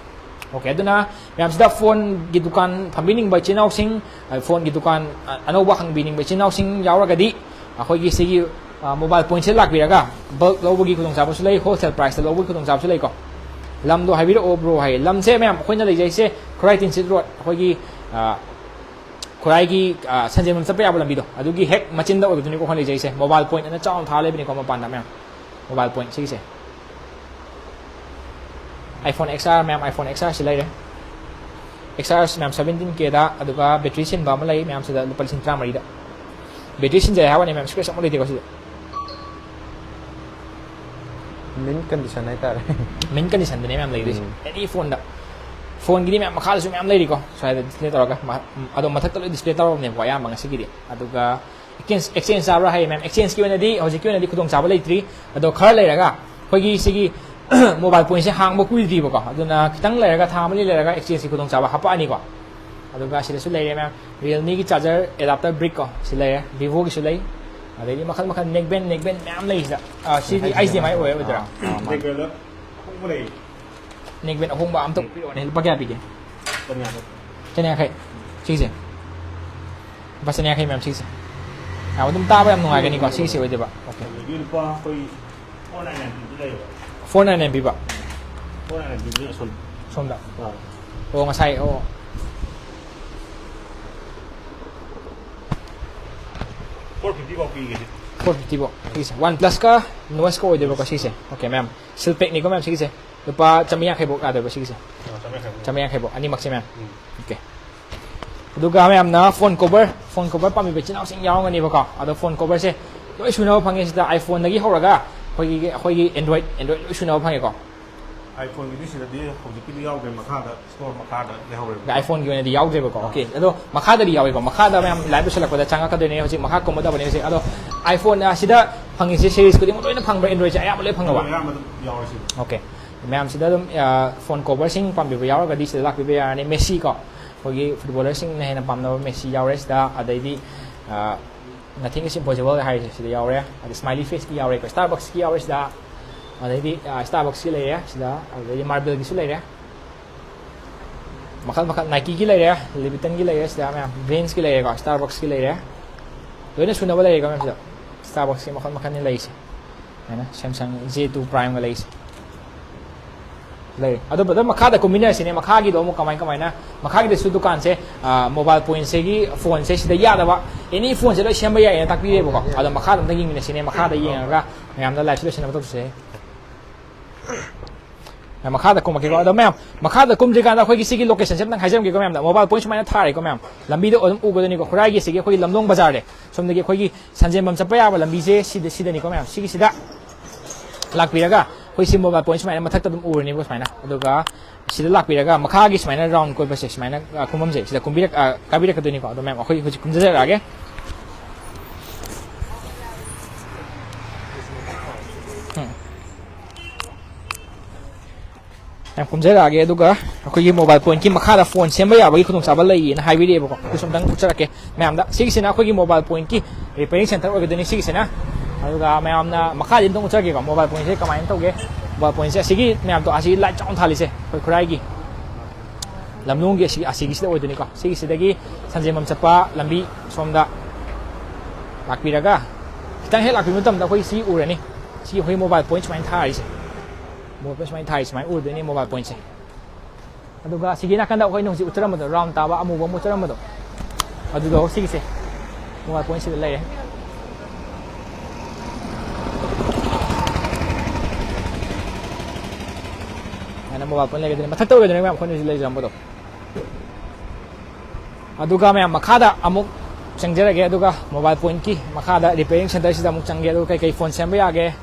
Okay, ꯑꯗꯨꯅ ꯃꯌꯥꯝꯁꯤꯗ phone ꯒꯤ ꯗꯨꯀꯥꯟ ꯐꯝꯕꯤꯅꯤꯡꯕ ꯏꯆꯤꯟ ꯏꯅꯥꯎꯁꯤꯡ, ꯑ, phone ꯒꯤ ꯗꯨꯀꯥꯟ, ꯑ, ꯑꯅꯧꯕ ꯍꯥꯡꯕꯤꯅꯤꯡꯕ ꯏꯆꯤꯟ ꯏꯅꯥꯎꯁꯤꯡ ꯌꯥꯎꯔꯒꯗꯤ ꯑꯩꯈꯣꯏꯒꯤ ꯁꯤꯒꯤ, ꯑ, mobile point ꯁꯤꯗ ꯂꯥꯛꯄꯤꯔꯒ bulk ꯂꯧꯕꯒꯤ ꯈꯨꯗꯣꯡꯆꯥꯕꯁꯨ ꯂꯩ, wholesale price ꯇ ꯂꯧꯕꯒꯤ ꯈꯨꯗꯣꯡꯆꯥꯕꯁꯨ ꯂꯩꯀꯣ. ꯂꯝꯗꯣ ꯍꯥꯏꯕꯤꯔꯛꯑꯣ bro ꯍꯥꯏꯌꯦ. ꯂꯝꯁꯦ ꯃꯌꯥꯝ ꯑꯩꯈꯣꯏꯅ ꯂꯩꯖꯩꯁꯦ ꯈꯨꯔꯥꯏ ꯇꯤꯟꯁꯤꯠ road, ꯑꯩꯈꯣꯏꯒꯤ, ꯑ, ꯈꯨꯔꯥꯏꯒꯤ, ꯑ, ꯁꯟꯖꯦꯟꯕꯝ ꯆꯠꯄ ꯌꯥꯕ ꯂꯝꯕꯤꯗꯣ ꯑꯗꯨꯒꯤ ꯍꯦꯛ ꯃꯆꯤꯟꯗ ꯑꯣꯏꯒꯗꯣꯏꯅꯤꯀꯣ ꯑꯩꯈꯣꯏꯅ ꯂꯩꯖꯩꯁꯦ. Mobile point ꯑꯅ ꯆꯥꯎꯅ ꯊꯥꯔ ꯂꯩꯕꯅꯤꯀꯣ ꯃꯄꯥꯟꯗ ꯃꯌꯥꯝ. Mobile point ꯁꯤꯒꯤꯁꯦ. iPhone XR ꯃꯌꯥꯝ, iPhone XR ꯁꯤ ꯂꯩꯔꯦ. XR ꯃꯌꯥꯝ seventeen K ꯗ, ꯑꯗꯨꯒ battery ꯁꯤꯟꯕ ꯑꯃ ꯂꯩ ꯃꯌꯥꯝꯁꯤꯗ ꯂꯨꯄꯥ ꯂꯤꯁꯤꯡ ꯇꯔꯥꯃꯔꯤꯗ. Battery ꯁꯤꯟꯖꯔꯦ ꯍꯥꯏꯕ ꯋꯥꯅꯤ ꯃꯌꯥꯝ, scratch ꯑꯃ ꯂꯩꯇꯦꯀꯣ ꯁꯤꯗ. Mint condition ꯍꯥꯏꯇꯥꯔꯦ. Mint condition ꯗꯅꯦ ꯃꯌꯥꯝ ꯂꯩꯗꯣꯏꯁꯦ. ꯎꯝ. Any phone ꯗ. Phone ꯒꯤꯗꯤ ꯃꯌꯥꯝ ꯃꯈꯥꯗꯁꯨ ꯃꯌꯥꯝ ꯂꯩꯔꯤꯀꯣ, ꯁ꯭ꯋꯥꯏꯗ display ꯇꯧꯔꯒ. ꯃꯥ-, ꯑꯗꯣ ꯃꯊꯛꯇ ꯂꯣꯏ display ꯇꯧꯔꯕꯅꯦꯕꯀꯣ ꯑꯌꯥꯝꯕ ꯉꯁꯤꯒꯤꯗꯤ. ꯑꯗꯨꯒ exchange, exchange ꯆꯥꯕ꯭ꯔꯥ ꯍꯥꯏꯌꯦ ꯃꯌꯥꯝ. Exchange ꯀꯤ ꯑꯣꯏꯅꯗꯤ ꯍꯧꯖꯤꯛꯀꯤ ꯑꯣꯏꯅꯗꯤ ꯈꯨꯗꯣꯡꯆꯥꯕ ꯂꯩꯇ꯭ꯔꯤ. ꯑꯗꯣ ꯈꯔ ꯂꯩꯔꯒ ꯑꯩꯈꯣꯏꯒꯤ ꯁꯤꯒꯤ ꯃꯣꯕꯥꯏꯜ ꯄꯣꯏꯟꯁꯦ ꯍꯥꯡꯕ ꯀꯨꯏꯗ꯭ꯔꯤꯕꯀꯣ, ꯑꯗꯨꯅ ꯈꯤꯇꯪ ꯂꯩꯔꯒ, ꯊꯥ ꯑꯃꯅꯤ ꯂꯩꯔꯒ exchangeꯀꯤ ꯈꯨꯗꯣꯡꯆꯥꯕ ꯍꯥꯞꯄꯛꯑꯅꯤꯀꯣ꯫ ꯑꯗꯨꯒ ꯁꯤꯗꯁꯨ ꯂꯩꯔꯦ ꯃꯌꯥꯝ, Realmeꯒꯤ charger adapter brickꯀꯣ, ꯁꯤ ꯂꯩꯔꯦ, Vivoꯒꯤꯁꯨ ꯂꯩ, ꯑꯗꯩꯗꯤ ꯃꯈꯜ ꯃꯈꯜ neck band, neck band ꯃꯌꯥꯝ ꯂꯩꯁꯤꯗ꯫ ꯑꯥ, ꯁꯤꯗꯤ H D M I ꯑꯣꯏ-, ꯑꯣꯏꯗꯣꯏꯔꯥ? ꯑꯥ, ꯑꯥ, ꯃꯥꯅꯦ꯫ Neck bandꯗ ꯑꯍꯣꯡꯕ ꯂꯩ꯫ Neck band ꯑꯍꯣꯡꯕ ꯑꯝꯇ ꯄꯤꯔꯛꯑꯣꯅꯦ, ꯂꯨꯄꯥ ꯀꯌꯥ ꯄꯤꯒꯦ? ꯆꯅꯤ ꯌꯥꯡꯈꯩ꯫ ꯆꯅꯤ ꯌꯥꯡꯈꯩ꯫ ꯁꯤꯒꯤꯁꯦ? ꯂꯨꯄꯥ ꯆꯅꯤ ꯌꯥꯡꯈꯩ ꯃꯌꯥꯝ ꯁꯤꯒꯤꯁꯦ꯫ ꯌꯥꯝ ꯑꯗꯨꯝ ꯇꯥꯕ ꯌꯥꯝ ꯅꯨꯡꯉꯥꯏꯒꯅꯤꯀꯣ, ꯁꯤꯒꯤꯁꯦ ꯑꯣꯏꯗꯣꯏꯕ꯫ Okay꯫ ꯑꯗꯒꯤ ꯂꯨꯄꯥ ꯑꯩꯈꯣꯏ four nine nine ꯄꯤꯕꯁꯨ ꯂꯩꯌꯦꯕ꯫ Four nine nine ꯄꯤꯕ? Four nine nine ꯄꯤꯕꯁꯨ ꯑꯁꯣꯝ꯫ ꯁꯣꯝꯗ? ꯑꯥ꯫ ꯑꯣ, ꯉꯁꯥꯏ, ꯑꯣ꯫ Four fifty ꯐꯥꯎ ꯄꯤꯒꯦ ꯁꯤ꯫ Four fifty ꯐꯥꯎ꯫ ꯁꯤꯒꯤꯁꯦ OnePlusꯀ Noisꯀ ꯑꯣꯏꯗꯣꯏꯕꯀꯣ ꯁꯤꯒꯤꯁꯦ꯫ Okay, ꯃꯌꯥꯝ꯫ Seal packꯅꯤꯀꯣ ꯃꯌꯥꯝ ꯁꯤꯒꯤꯁꯦ꯫ ꯂꯨꯄꯥ ꯆꯥꯝꯃꯔꯤ ꯌꯥꯡꯈꯩ ꯐꯥꯎ ꯌꯥꯗꯣꯏꯕ ꯁꯤꯒꯤꯁꯦ꯫ ꯑꯥ, ꯆꯥꯝꯃꯔꯤ ꯌꯥꯡꯈꯩ ꯐꯥꯎ꯫ ꯆꯥꯝꯃꯔꯤ ꯌꯥꯡꯈꯩ ꯐꯥꯎ, ꯑꯅꯤꯃꯛꯁꯦ ꯃꯌꯥꯝ꯫ ꯎꯝ꯫ Okay꯫ ꯑꯗꯨꯒ ꯃꯌꯥꯝꯅ phone cover, phone cover ꯄꯥꯝꯕꯤꯕ ꯏꯆꯤꯟ ꯏꯅꯥꯎꯁꯤꯡ ꯌꯥꯎꯔꯝꯒꯅꯦꯕꯀꯣ꯫ ꯑꯗꯣ phone coverꯁꯦ ꯂꯣꯏ ꯁꯨꯅꯕ ꯐꯪꯉꯦ ꯁꯤꯗ, iPhoneꯗꯒꯤ ꯍꯧꯔꯒ ꯑꯩꯈꯣꯏꯒꯤ, ꯑꯩꯈꯣꯏꯒꯤ Android, Android ꯂꯣꯏ ꯁꯨꯅꯕ ꯐꯪꯉꯦꯀꯣ꯫ iPhoneꯒꯤꯗꯤ ꯁꯤꯗꯗꯤ ꯍꯧꯖꯤꯛꯀꯤꯗꯤ ꯌꯥꯎꯗ꯭ꯔꯦ, ꯃꯈꯥꯗ, store ꯃꯈꯥꯗ ꯂꯩꯍꯧꯔꯦꯕ꯫ ꯑꯗ iPhoneꯒꯤ ꯑꯣꯏꯅꯗꯤ ꯌꯥꯎꯗ꯭ꯔꯦꯕꯀꯣ꯫ ꯑꯥ꯫ Okay, ꯑꯗꯣ ꯃꯈꯥꯗꯗꯤ ꯌꯥꯎꯋꯦꯀꯣ꯫ ꯃꯈꯥꯗ ꯃꯌꯥꯝ live ꯂꯣꯏꯁꯤꯜꯂꯛꯄꯗ ꯆꯪꯉꯛꯀꯗꯣꯏꯅꯦ꯫ ꯍꯧꯖꯤꯛ ꯃꯈꯥ ꯀꯨꯝꯃꯗꯕꯅꯦ ꯍꯧꯖꯤꯛ꯫ ꯑꯗꯣ iPhone, ꯑ, ꯁꯤꯗ ꯐꯪꯉꯤꯁꯦ series ꯈꯨꯗꯤꯡꯃꯛ ꯂꯣꯏꯅ ꯐꯪꯕ꯭ꯔꯥ? Androidꯁꯦ ꯑꯌꯥꯝꯕ ꯂꯣꯏ ꯐꯪꯉꯕ? ꯑꯌꯥꯝꯕ ꯑꯗꯨꯝ ꯌꯥꯎꯔꯦ ꯁꯤꯗ꯫ Okay꯫ ꯃꯌꯥꯝꯁꯤꯗ ꯑꯗꯨꯝ, ꯑ, phone coverꯁꯤꯡ ꯄꯥꯝꯕꯤꯕ ꯌꯥꯎꯔꯒꯗꯤ ꯁꯤꯗ ꯂꯥꯛꯄꯤꯕ ꯌꯥꯔꯅꯤ꯫ Messiꯀꯣ, ꯑꯩꯈꯣꯏꯒꯤ footballerꯁꯤꯡꯅ ꯍꯦꯟꯅ ꯄꯥꯝꯅꯕ Messi ꯌꯥꯎꯔꯦ ꯁꯤꯗ꯫ ꯑꯗꯩꯗꯤ, ꯑ, Nothing is Impossible ꯍꯥꯏꯔꯤꯁꯦ ꯁꯤꯗ ꯌꯥꯎꯔꯦ꯫ ꯑꯗꯩ smiley faceꯀꯤ ꯌꯥꯎꯔꯦꯀꯣ, Starbucksꯀꯤ ꯌꯥꯎꯔꯦ ꯁꯤꯗ꯫ ꯑꯗꯩꯗꯤ, ꯑ, Starbucksꯀꯤ ꯂꯩꯔꯦ ꯁꯤꯗ, ꯑꯗꯩꯗꯤ Marbleꯒꯤꯁꯨ ꯂꯩꯔꯦ꯫ ꯃꯈꯜ ꯃꯈꯜ, Nikeꯒꯤ ꯂꯩꯔꯦ, Louboutinꯒꯤ ꯂꯩꯔꯦ ꯁꯤꯗ ꯃꯌꯥꯝ, Vensꯀꯤ ꯂꯩꯔꯦꯀꯣ, Starbucksꯀꯤ ꯂꯩꯔꯦ꯫ ꯂꯣꯏꯅ ꯁꯨꯅꯕ ꯂꯩꯔꯦꯀꯣ ꯃꯌꯥꯝ ꯁꯤꯗ꯫ Starbucksꯀꯤ ꯃꯈꯜ ꯃꯈꯜꯅꯤ ꯂꯩꯔꯤꯁꯦ꯫ ꯁꯨꯃꯥꯏꯅ Samsung J two Primeꯒ ꯂꯩꯔꯤꯁꯦ꯫ ꯂꯩ꯫ ꯑꯗꯣ brother, ꯃꯈꯥꯗ ꯀꯨꯝꯃꯤꯟꯅꯔꯁꯤꯅꯦ꯫ ꯃꯈꯥꯒꯤꯗꯣ ꯑꯃꯨꯛ ꯀꯃꯥꯏ ꯀꯃꯥꯏꯅ, ꯃꯈꯥꯒꯤꯗꯁꯨ ꯗꯨꯀꯥꯟꯁꯦ, ꯑ, mobile pointꯁꯤꯒꯤ phoneꯁꯦ ꯁꯤꯗ ꯌꯥꯗꯕ any phoneꯁꯦ ꯂꯣꯏ ꯁꯦꯝꯕ ꯌꯥꯏꯌꯦꯅ ꯇꯥꯛꯄꯤꯔꯦꯕꯀꯣ꯫ ꯑꯗꯣ ꯃꯈꯥꯗ ꯑꯝꯇ ꯌꯦꯡꯃꯤꯟꯅꯁꯤꯅꯦ꯫ ꯃꯈꯥꯗ ꯌꯦꯡꯉꯒ ꯃꯌꯥꯝꯗ liveꯁꯦ ꯂꯣꯏꯁꯤꯟꯅꯕ ꯇꯧꯁꯦ꯫ ꯃꯌꯥꯝ ꯃꯈꯥꯗ ꯀꯨꯝꯃꯛꯀꯦꯀꯣ꯫ ꯑꯗꯣ ꯃꯌꯥꯝ, ꯃꯈꯥꯗ ꯀꯨꯝꯗ꯭ꯔꯤꯀꯥꯟꯗ ꯑꯩꯈꯣꯏꯒꯤ ꯁꯤꯒꯤ locationꯁꯦ ꯑꯝꯇꯪ ꯍꯥꯏꯖꯔꯝꯒꯦꯀꯣ ꯃꯌꯥꯝꯗ꯫ Mobile point ꯁꯨꯃꯥꯏꯅ ꯊꯥꯔꯦꯀꯣ ꯃꯌꯥꯝ꯫ ꯂꯝꯕꯤꯗ ꯑꯗꯨꯝ ꯎꯒꯗꯣꯏꯅꯤꯀꯣ꯫ ꯈꯨꯔꯥꯏꯒꯤ ꯁꯤꯒꯤ ꯑꯩꯈꯣꯏꯒꯤ ꯂꯝꯂꯣꯡ ꯕꯖꯥꯔꯁꯦ꯫ ꯁꯣꯝꯗꯒꯤ ꯑꯩꯈꯣꯏꯒꯤ ꯁꯟꯖꯦꯟꯕꯝ ꯆꯠꯄ ꯌꯥꯕ ꯂꯝꯕꯤꯁꯦ ꯁꯤꯗ, ꯁꯤꯗꯅꯤꯀꯣ ꯃꯌꯥꯝ꯫ ꯁꯤꯒꯤꯁꯤꯗ ꯂꯥꯛꯄꯤꯔꯒ ꯑꯩꯈꯣꯏ ꯁꯤ mobile point ꯁꯨꯃꯥꯏꯅ ꯃꯊꯛꯇ ꯑꯗꯨꯝ ꯎꯔꯅꯤꯕ ꯁꯨꯃꯥꯏꯅ꯫ ꯑꯗꯨꯒ ꯁꯤꯗ ꯂꯥꯛꯄꯤꯔꯒ ꯃꯈꯥꯒꯤ ꯁꯨꯃꯥꯏꯅ round ꯀꯣꯏꯕꯁꯦ ꯁꯨꯃꯥꯏꯅ, ꯑ, ꯀꯨꯝꯐꯝꯁꯦ ꯁꯤꯗ ꯀꯨꯝꯕꯤꯔꯛ-, ꯑ, ꯀꯥꯕꯤꯔꯛꯀꯗꯣꯏꯅꯤꯀꯣ꯫ ꯑꯗꯣ ꯃꯌꯥꯝ ꯑꯩꯈꯣꯏ ꯍꯧꯖꯤꯛ ꯀꯨꯝꯖꯔꯛꯑꯒꯦ꯫ ꯎꯝ꯫ ꯌꯥꯝ ꯀꯨꯝꯖꯔꯛꯑꯒꯦ, ꯑꯗꯨꯒ ꯑꯩꯈꯣꯏꯒꯤ ꯃꯣꯕꯥꯏꯜ ꯄꯣꯏꯟꯠꯀꯤ ꯃꯈꯥꯗ ꯐꯣꯟ ꯁꯦꯝꯕ ꯌꯥꯕꯒꯤ ꯈꯨꯗꯣꯡꯆꯥꯕ ꯂꯩꯌꯦꯅ ꯍꯥꯏꯕꯤꯔꯛꯑꯦꯕꯀꯣ꯫ ꯑꯗꯨꯁꯨ ꯑꯝꯇꯪ ꯎꯠꯆꯔꯛꯀꯦ ꯃꯌꯥꯝꯗ꯫ ꯁꯤꯒꯤꯁꯤꯅ ꯑꯩꯈꯣꯏꯒꯤ ꯃꯣꯕꯥꯏꯜ ꯄꯣꯏꯟꯠꯀꯤ ꯔꯤꯄꯦꯌꯔꯤꯡ ꯁꯦꯟꯇꯔ ꯑꯣꯏꯒꯗꯣꯏꯅꯤ ꯁꯤꯒꯤꯁꯤꯅ꯫ ꯑꯗꯨꯒ ꯃꯌꯥꯝꯅ ꯃꯈꯥꯗꯤ ꯑꯝꯇꯪ ꯎꯠꯆꯔꯛꯀꯦꯀꯣ, ꯃꯣꯕꯥꯏꯜ ꯄꯣꯏꯟꯠꯁꯦ ꯀꯃꯥꯏꯅ ꯇꯧꯒꯦ꯫ ꯃꯣꯕꯥꯏꯜ ꯄꯣꯏꯟꯠꯁꯦ ꯑꯁꯤꯒꯤ ꯃꯌꯥꯝꯗꯣ, ꯑꯁꯤ ꯂꯥꯏꯠ ꯆꯥꯎꯅ ꯊꯥꯜꯂꯤꯁꯦ ꯑꯩꯈꯣꯏ ꯈꯨꯔꯥꯏꯒꯤ ꯂꯝꯂꯣꯡꯒꯤ ꯑꯁꯤ, ꯑꯁꯤꯒꯤꯁꯤꯗ ꯑꯣꯏꯗꯣꯏꯅꯤꯀꯣ꯫ ꯁꯤꯒꯤꯁꯤꯗꯒꯤ ꯁꯟꯖꯦꯟꯕꯝ ꯆꯠꯄ ꯂꯝꯕꯤ ꯁꯣꯝꯗ ꯂꯥꯛꯄꯤꯔꯒ, ꯈꯤꯇꯪ ꯍꯦꯛ ꯂꯥꯛꯄꯤꯕ ꯃꯇꯝꯗ ꯑꯩꯈꯣꯏ ꯁꯤ ꯎꯔꯅꯤ꯫ ꯁꯤ ꯑꯩꯈꯣꯏ ꯃꯣꯕꯥꯏꯜ ꯄꯣꯏꯟꯠ ꯁꯨꯃꯥꯏꯅ ꯊꯥꯔꯤꯁꯦ, ꯃꯣꯕꯥꯏꯜ ꯄꯣꯏꯟꯠ ꯁꯨꯃꯥꯏꯅ ꯊꯥꯔꯤꯁꯦ, ꯁꯨꯃꯥꯏꯅ ꯎꯔꯗꯣꯏꯅꯤ ꯃꯣꯕꯥꯏꯜ ꯄꯣꯏꯟꯠꯁꯦ꯫ ꯑꯗꯨꯒ ꯁꯤꯒꯤ ꯅꯥꯀꯟꯗ ꯑꯩꯈꯣꯏꯅ ꯍꯧꯖꯤꯛ ꯎꯠꯆꯔꯝꯕꯗꯣ, ꯔꯥꯎꯟ ꯇꯥꯕ ꯑꯃꯨꯕ ꯑꯃ ꯎꯠꯆꯔꯝꯕꯗꯣ, ꯑꯗꯨꯗꯣ ꯁꯤꯒꯤꯁꯦ ꯃꯣꯕꯥꯏꯜ ꯄꯣꯏꯟꯠꯁꯤꯗ ꯂꯩꯔꯦ꯫ ꯑꯗꯨꯃꯥꯏꯅ ꯃꯣꯕꯥꯏꯜ ꯄꯣꯏꯟꯠ ꯂꯩꯒꯗꯣꯏꯅꯤ꯫ ꯃꯊꯛꯇ ꯑꯣꯏꯒꯗꯣꯏꯅꯤ ꯃꯌꯥꯝ ꯑꯩꯈꯣꯏꯅ ꯍꯧꯖꯤꯛ ꯂꯩꯖꯔꯝꯕꯗꯣ꯫ ꯑꯗꯨꯒ ꯃꯌꯥꯝ ꯃꯈꯥꯗ ꯑꯃꯨꯛ ꯆꯪꯖꯔꯒꯦ, ꯑꯗꯨꯒ ꯃꯣꯕꯥꯏꯜ ꯄꯣꯏꯟꯠꯀꯤ ꯃꯈꯥꯗ ꯔꯤꯄꯦꯌꯔꯤꯡ ꯁꯦꯟꯇꯔꯁꯤꯗ ꯑꯃꯨꯛ ꯆꯪꯒꯦ, ꯑꯗꯨꯒ ꯀꯩꯀꯩ ꯐꯣꯟ ꯁꯦꯝꯕ ꯌꯥꯒꯦ,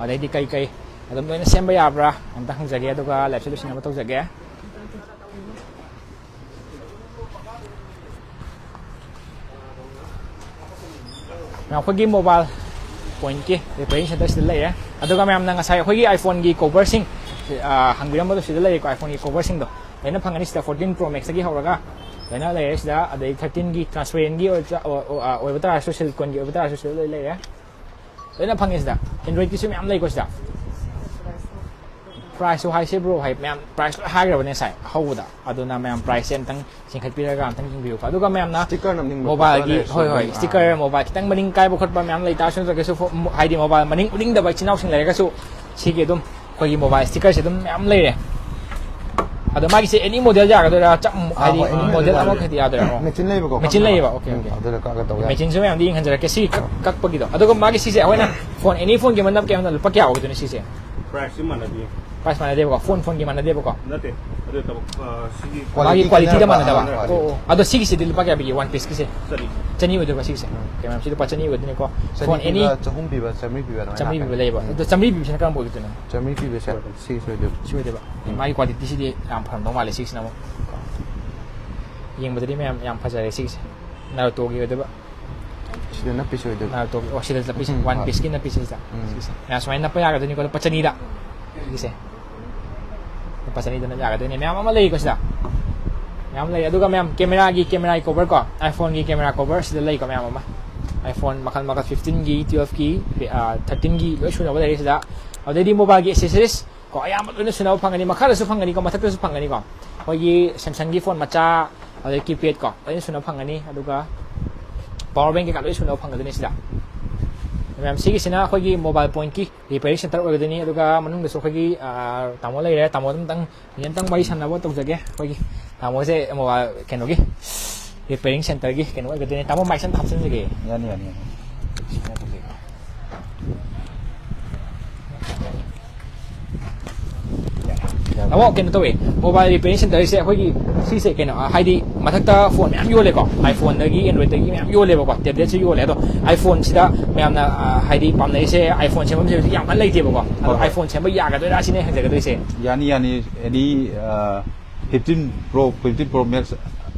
ꯑꯗꯩꯗꯤ ꯀꯩꯀꯩ ꯑꯗꯨꯝ ꯂꯣꯏꯅ ꯁꯦꯝꯕ ꯌꯥꯕ꯭ꯔꯥ ꯑꯝꯇ ꯍꯪꯖꯒꯦ, ꯑꯗꯨꯒ ꯂꯥꯏꯐꯁꯦ ꯂꯣꯏꯁꯤꯟꯅꯕ ꯇꯧꯖꯒꯦ꯫ ꯃꯌꯥꯝ, ꯑꯩꯈꯣꯏꯒꯤ ꯃꯣꯕꯥꯏꯜ ꯄꯣꯏꯟꯠꯀꯤ ꯔꯤꯄꯦꯌꯔꯤꯡ ꯁꯦꯟꯇꯔꯁꯤꯗ ꯂꯩꯔꯦ꯫ ꯑꯗꯨꯒ ꯃꯌꯥꯝꯅ ꯉꯁꯥꯏ ꯑꯩꯈꯣꯏꯒꯤ iPhone-ꯒꯤ ꯀꯣꯚꯔꯁꯤꯡ, ꯑ, ꯍꯪꯕꯤꯔꯝꯕꯗꯣ ꯁꯤꯗ ꯂꯩꯔꯦꯀꯣ, iPhone-ꯒꯤ ꯀꯣꯚꯔꯁꯤꯡꯗꯣ ꯂꯣꯏꯅ ꯐꯪꯒꯅꯤ ꯁꯤꯗ, fourteen Pro Max-ꯇꯒꯤ ꯍꯧꯔꯒ ꯂꯣꯏꯅ ꯂꯩꯔꯦ ꯁꯤꯗ꯫ ꯑꯗꯩ thirteen-ꯒꯤ transparent-ꯒꯤ ꯑꯣꯏꯕ, ꯑꯣ, ꯑꯣ, ꯑ, ꯑꯣꯏꯕ ꯇꯥꯔꯁꯨ, silicone-ꯒꯤ ꯑꯣꯏꯕ ꯇꯥꯔꯁꯨ ꯁꯤꯗ ꯂꯣꯏ ꯂꯩꯔꯦ, ꯂꯣꯏꯅ ꯐꯪꯉꯦ ꯁꯤꯗ꯫ Android-ꯀꯤꯁꯨ ꯃꯌꯥꯝ ꯂꯩꯀꯣ ꯁꯤꯗ꯫ Price-ꯁꯨ ꯍꯥꯏꯁꯦ bro, ꯍꯥꯏ ꯃꯌꯥꯝ price ꯂꯣꯏ ꯍꯥꯏꯈ꯭ꯔꯕꯅꯦ ꯉꯁꯥꯏ ꯑꯍꯧꯕꯗ꯫ ꯑꯗꯨꯅ ꯃꯌꯥꯝ price-ꯁꯦ ꯑꯝꯇꯪ ꯆꯤꯡꯈꯠꯄꯤꯔꯒ ꯑꯝꯇꯪ ꯌꯦꯡꯕꯤꯌꯨꯀꯣ꯫ ꯑꯗꯨꯒ ꯃꯌꯥꯝꯅ sticker ꯅꯞꯅꯤꯡꯕ ꯃꯣꯕꯥꯏꯜꯒꯤ, ꯈꯣꯠꯄ ꯍꯣꯏ, ꯍꯣꯏ, ꯂꯩꯔꯁꯨ ꯑꯗꯨꯝ, sticker, ꯑꯥ, ꯃꯣꯕꯥꯏꯜ ꯈꯤꯇꯪ ꯃꯅꯤꯡ ꯀꯥꯏꯕ ꯈꯣꯠꯄ ꯃꯌꯥꯝ ꯂꯩꯇꯥꯔꯁꯨ, ꯅꯠꯇ꯭ꯔꯒꯁꯨ ꯐꯣ-, ꯃꯣ-, ꯍꯥꯏꯗꯤ ꯃꯣꯕꯥꯏꯜ ꯃꯅꯤꯡ ꯎꯅꯤꯡꯗꯕ ꯏꯆꯤꯟ ꯏꯅꯥꯎꯁꯤꯡ ꯂꯩꯔꯒꯁꯨ ꯁꯤꯒꯤ ꯑꯗꯨꯝ ꯑꯩꯈꯣꯏꯒꯤ ꯃꯣꯕꯥꯏꯜ sticker-ꯁꯦ ꯑꯗꯨꯝ ꯃꯌꯥꯝ ꯂꯩꯔꯦ꯫ ꯑꯗꯣ ꯃꯥꯒꯤꯁꯦ any model ꯌꯥꯒꯗꯣꯏꯔꯥ? ꯆꯞ, ꯑꯥ, ꯍꯥꯏꯗꯤ ꯍꯣꯏ, any model model ꯑꯃꯈꯛꯇꯤ ꯌꯥꯗꯣꯏꯔꯥ? ꯑꯣ꯫ Machine ꯂꯩꯕꯀꯣ, ꯃꯦꯆꯤꯟ ꯀꯛꯅꯕ꯫ ꯂꯩꯌꯦꯕ? ꯑꯣꯀꯦ, ꯎꯝ, ꯑꯣꯀꯦ꯫ ꯑꯗꯨꯗ ꯀꯛꯑꯒ ꯇꯧ ꯌꯥꯏ꯫ ꯃꯦꯆꯤꯟꯁꯨ ꯃꯌꯥꯝꯗꯤ ꯌꯦꯡꯍꯟꯖꯔꯛꯀꯦ꯫ ꯁꯤ ꯀꯛ-, ꯀꯛꯄꯒꯤꯗꯣ꯫ ꯑꯗꯨꯒ ꯃꯥꯒꯤ ꯁꯤꯁꯦ ꯑꯩꯈꯣꯏꯅ phone any phone-ꯒꯤ ꯑꯃ ꯅꯞꯀꯦ ꯍꯥꯏꯕꯗ ꯂꯨꯄꯥ ꯀꯌꯥ ꯑꯣꯏꯗꯣꯏꯅꯣ ꯁꯤꯁꯦ? Price-ꯁꯤ ꯃꯥꯟꯅꯗꯦ꯫ Price ꯃꯥꯟꯅꯗꯦꯕꯀꯣ? Phone, phone-ꯒꯤ ꯃꯥꯟꯅꯗꯦꯕꯀꯣ? ꯅꯠꯇꯦ꯫ ꯑꯗꯨ ꯇꯧꯕ, ꯑ, ꯁꯤꯒꯤ ꯃꯥꯒꯤ quality-ꯗ ꯈꯦꯠꯅꯔꯛꯄ꯫ ꯃꯥꯟꯅꯗꯕ? ꯑꯥ, ꯑꯥ, ꯑꯣ, ꯑꯣ꯫ ꯑꯗꯣ ꯁꯤꯒꯤꯁꯤꯗꯤ ꯂꯨꯄꯥ ꯀꯌꯥ ꯄꯤꯒꯦ? One piece-ꯀꯤꯁꯦ? ꯆꯅꯤ꯫ ꯆꯅꯤ ꯑꯣꯏꯗꯣꯏꯕ ꯁꯤꯒꯤꯁꯦ? ꯎꯝ꯫ ꯑꯣꯀꯦ, ꯃꯌꯥꯝ, ꯁꯤ ꯂꯨꯄꯥ ꯆꯅꯤ ꯑꯣꯏꯗꯣꯏꯅꯤꯀꯣ꯫ ꯆꯅꯤ phone any ꯄꯤꯕ, ꯆꯍꯨꯝ ꯄꯤꯕ, ꯆꯥꯝꯃꯔꯤ ꯄꯤꯕ ꯑꯗꯨꯃꯥꯏꯅ ꯆꯥꯝꯃꯔꯤ ꯄꯤꯕ ꯂꯥꯛꯀꯅꯤ꯫ ꯂꯩꯌꯦꯕ꯫ ꯎꯝ꯫ ꯑꯗꯣ ꯆꯥꯝꯃꯔꯤ ꯄꯤꯕꯁꯤꯅ ꯀꯔꯝꯕ ꯑꯣꯏꯗꯣꯏꯅꯣ? ꯆꯥꯝꯃꯔꯤ ꯄꯤꯕꯁꯦ ꯁꯤꯒꯤ ꯑꯣꯏꯗꯣꯏꯕ꯫ ꯁꯤ ꯑꯣꯏꯗꯣꯏꯕ꯫ ꯎꯝ꯫ ꯃꯥꯒꯤ quality-ꯁꯤꯗꯤ ꯌꯥꯝ ꯐꯔꯝꯗꯧ ꯃꯥꯜꯂꯦ ꯁꯤꯒꯤꯁꯤꯅ ꯑꯃꯨꯛ꯫ ꯌꯦꯡꯕꯗꯗꯤ ꯃꯌꯥꯝ ꯌꯥꯝ ꯐꯖꯔꯦ ꯁꯤꯒꯤꯁꯦ꯫ Naruto-ꯒꯤ ꯑꯣꯏꯗꯣꯏꯕ꯫ ꯁꯤꯗ ꯅꯞꯄꯤꯁꯦ ꯑꯣꯏꯗꯣꯏꯕ꯫ Naruto-ꯒꯤ, ꯑꯣ, ꯁꯤꯗ ꯅꯞꯄꯤꯁꯦ, ꯎꯝ, One ꯍꯣꯏ꯫ Piece-ꯀꯤ ꯅꯞꯄꯤꯁꯦ ꯁꯤꯗ꯫ ꯎꯝ꯫ ꯁꯤꯒꯤꯁꯦ꯫ ꯃꯌꯥꯝ ꯁꯨꯃꯥꯏꯅ ꯅꯞꯄ ꯌꯥꯒꯗꯣꯏꯅꯤꯀꯣ, ꯂꯨꯄꯥ ꯆꯅꯤꯗ꯫ ꯁꯤꯒꯤꯁꯦ꯫ ꯂꯨꯄꯥ ꯆꯅꯤꯗ ꯑꯗꯨꯝ ꯌꯥꯒꯗꯣꯏꯅꯦ꯫ ꯃꯌꯥꯝ ꯑꯃ ꯂꯩꯀꯣ ꯁꯤꯗ, ꯃꯌꯥꯝ ꯂꯩ꯫ ꯑꯗꯨꯒ ꯃꯌꯥꯝ, ꯀꯦꯃꯦꯔꯥꯒꯤ, ꯀꯦꯃꯦꯔꯥꯒꯤ ꯀꯣꯚꯔ ꯀꯣ, iPhone-ꯒꯤ ꯀꯦꯃꯦꯔꯥ ꯀꯣꯚꯔ ꯁꯤꯗ ꯂꯩꯀꯣ ꯃꯌꯥꯝ ꯑꯃ꯫ iPhone ꯃꯈꯜ ꯃꯈꯜ, fifteen-ꯒꯤ, twelve-ꯀꯤ, ꯑ, thirteen-ꯒꯤ ꯂꯣꯏ ꯁꯨꯅꯕ ꯂꯩꯔꯦ ꯁꯤꯗ꯫ ꯑꯗꯩꯗꯤ mobile-ꯒꯤ accessories ꯀꯣ, ꯑꯌꯥꯝꯕ ꯂꯣꯏꯅ ꯁꯨꯅꯕ ꯐꯪꯒꯅꯤ꯫ ꯃꯈꯥꯗꯁꯨ ꯐꯪꯒꯅꯤꯀꯣ, ꯃꯊꯛꯇꯁꯨ ꯐꯪꯒꯅꯤꯀꯣ꯫ ꯑꯩꯈꯣꯏꯒꯤ Samsung-ꯒꯤ phone ꯃꯆꯥ, ꯑꯗꯩ keypad ꯀꯣ, ꯂꯣꯏꯅ ꯁꯨꯅꯕ ꯐꯪꯒꯅꯤ꯫ ꯑꯗꯨꯒ power bank ꯀꯩꯀꯥ ꯂꯣꯏ ꯁꯨꯅꯕ ꯐꯪꯒꯗꯣꯏꯅꯤ ꯁꯤꯗ꯫ ꯃꯌꯥꯝ, ꯁꯤꯒꯤꯁꯤꯅ ꯑꯩꯈꯣꯏꯒꯤ mobile point-ꯀꯤ repairing center ꯑꯣꯏꯒꯗꯣꯏꯅꯤ꯫ ꯑꯗꯨꯒ ꯃꯅꯨꯡꯗꯁꯨ ꯑꯩꯈꯣꯏꯒꯤ, ꯑ, ꯇꯥꯃꯣ ꯂꯩꯔꯦ꯫ ꯇꯥꯃꯣ ꯑꯗꯨꯝꯇꯪ ꯃꯤꯅꯤꯠ ꯑꯝꯇꯪ ꯋꯥꯔꯤ ꯁꯥꯟꯅꯕ ꯇꯧꯖꯒꯦ꯫ ꯑꯩꯈꯣꯏꯒꯤ ꯇꯥꯃꯣꯁꯦ mobile ꯀꯩꯅꯣꯒꯤ repairing center-ꯒꯤ ꯀꯩꯅꯣ ꯑꯣꯏꯒꯗꯣꯏꯅꯦ꯫ ꯇꯥꯃꯣ, mic ꯑꯝꯇ ꯍꯥꯞꯆꯤꯟꯖꯒꯦ꯫ ꯌꯥꯅꯤ, ꯌꯥꯅꯤ, ꯌꯥꯅꯤ꯫ ꯇꯥꯃꯣ, ꯀꯩꯅꯣ ꯇꯧꯋꯦ, mobile repairing center-ꯁꯦ ꯑꯩꯈꯣꯏꯒꯤ ꯁꯤꯁꯦ ꯀꯩꯅꯣ, ꯑ, ꯍꯥꯏꯗꯤ ꯃꯊꯛꯇ phone ꯃꯌꯥꯝ ꯌꯣꯜꯂꯦꯀꯣ, iPhone-ꯗꯒꯤ Android-ꯇꯒꯤ ꯃꯌꯥꯝ ꯌꯣꯜꯂꯦꯕꯀꯣ, tablet-ꯁꯨ ꯌꯣꯜꯂꯦ꯫ ꯑꯗꯣ iPhone-ꯁꯤꯗ ꯃꯌꯥꯝꯅ, ꯑ, ꯍꯥꯏꯗꯤ ꯄꯥꯝꯅꯩꯁꯦ, iPhone ꯁꯦꯝꯐꯝꯁꯦ ꯍꯧꯖꯤꯛ ꯌꯥꯝ ꯀꯟꯅ ꯂꯩꯇꯦꯕꯀꯣ꯫ ꯑꯗꯣ ꯍꯣꯏ, ꯍꯣꯏ꯫ iPhone ꯁꯦꯝꯕ ꯌꯥꯒꯗꯣꯏꯔꯥ ꯁꯤꯅꯦ ꯍꯪꯖꯒꯗꯣꯏꯁꯦ꯫ ꯌꯥꯅꯤ, ꯌꯥꯅꯤ꯫ Any, ꯑ, fifteen Pro, fifteen Pro Max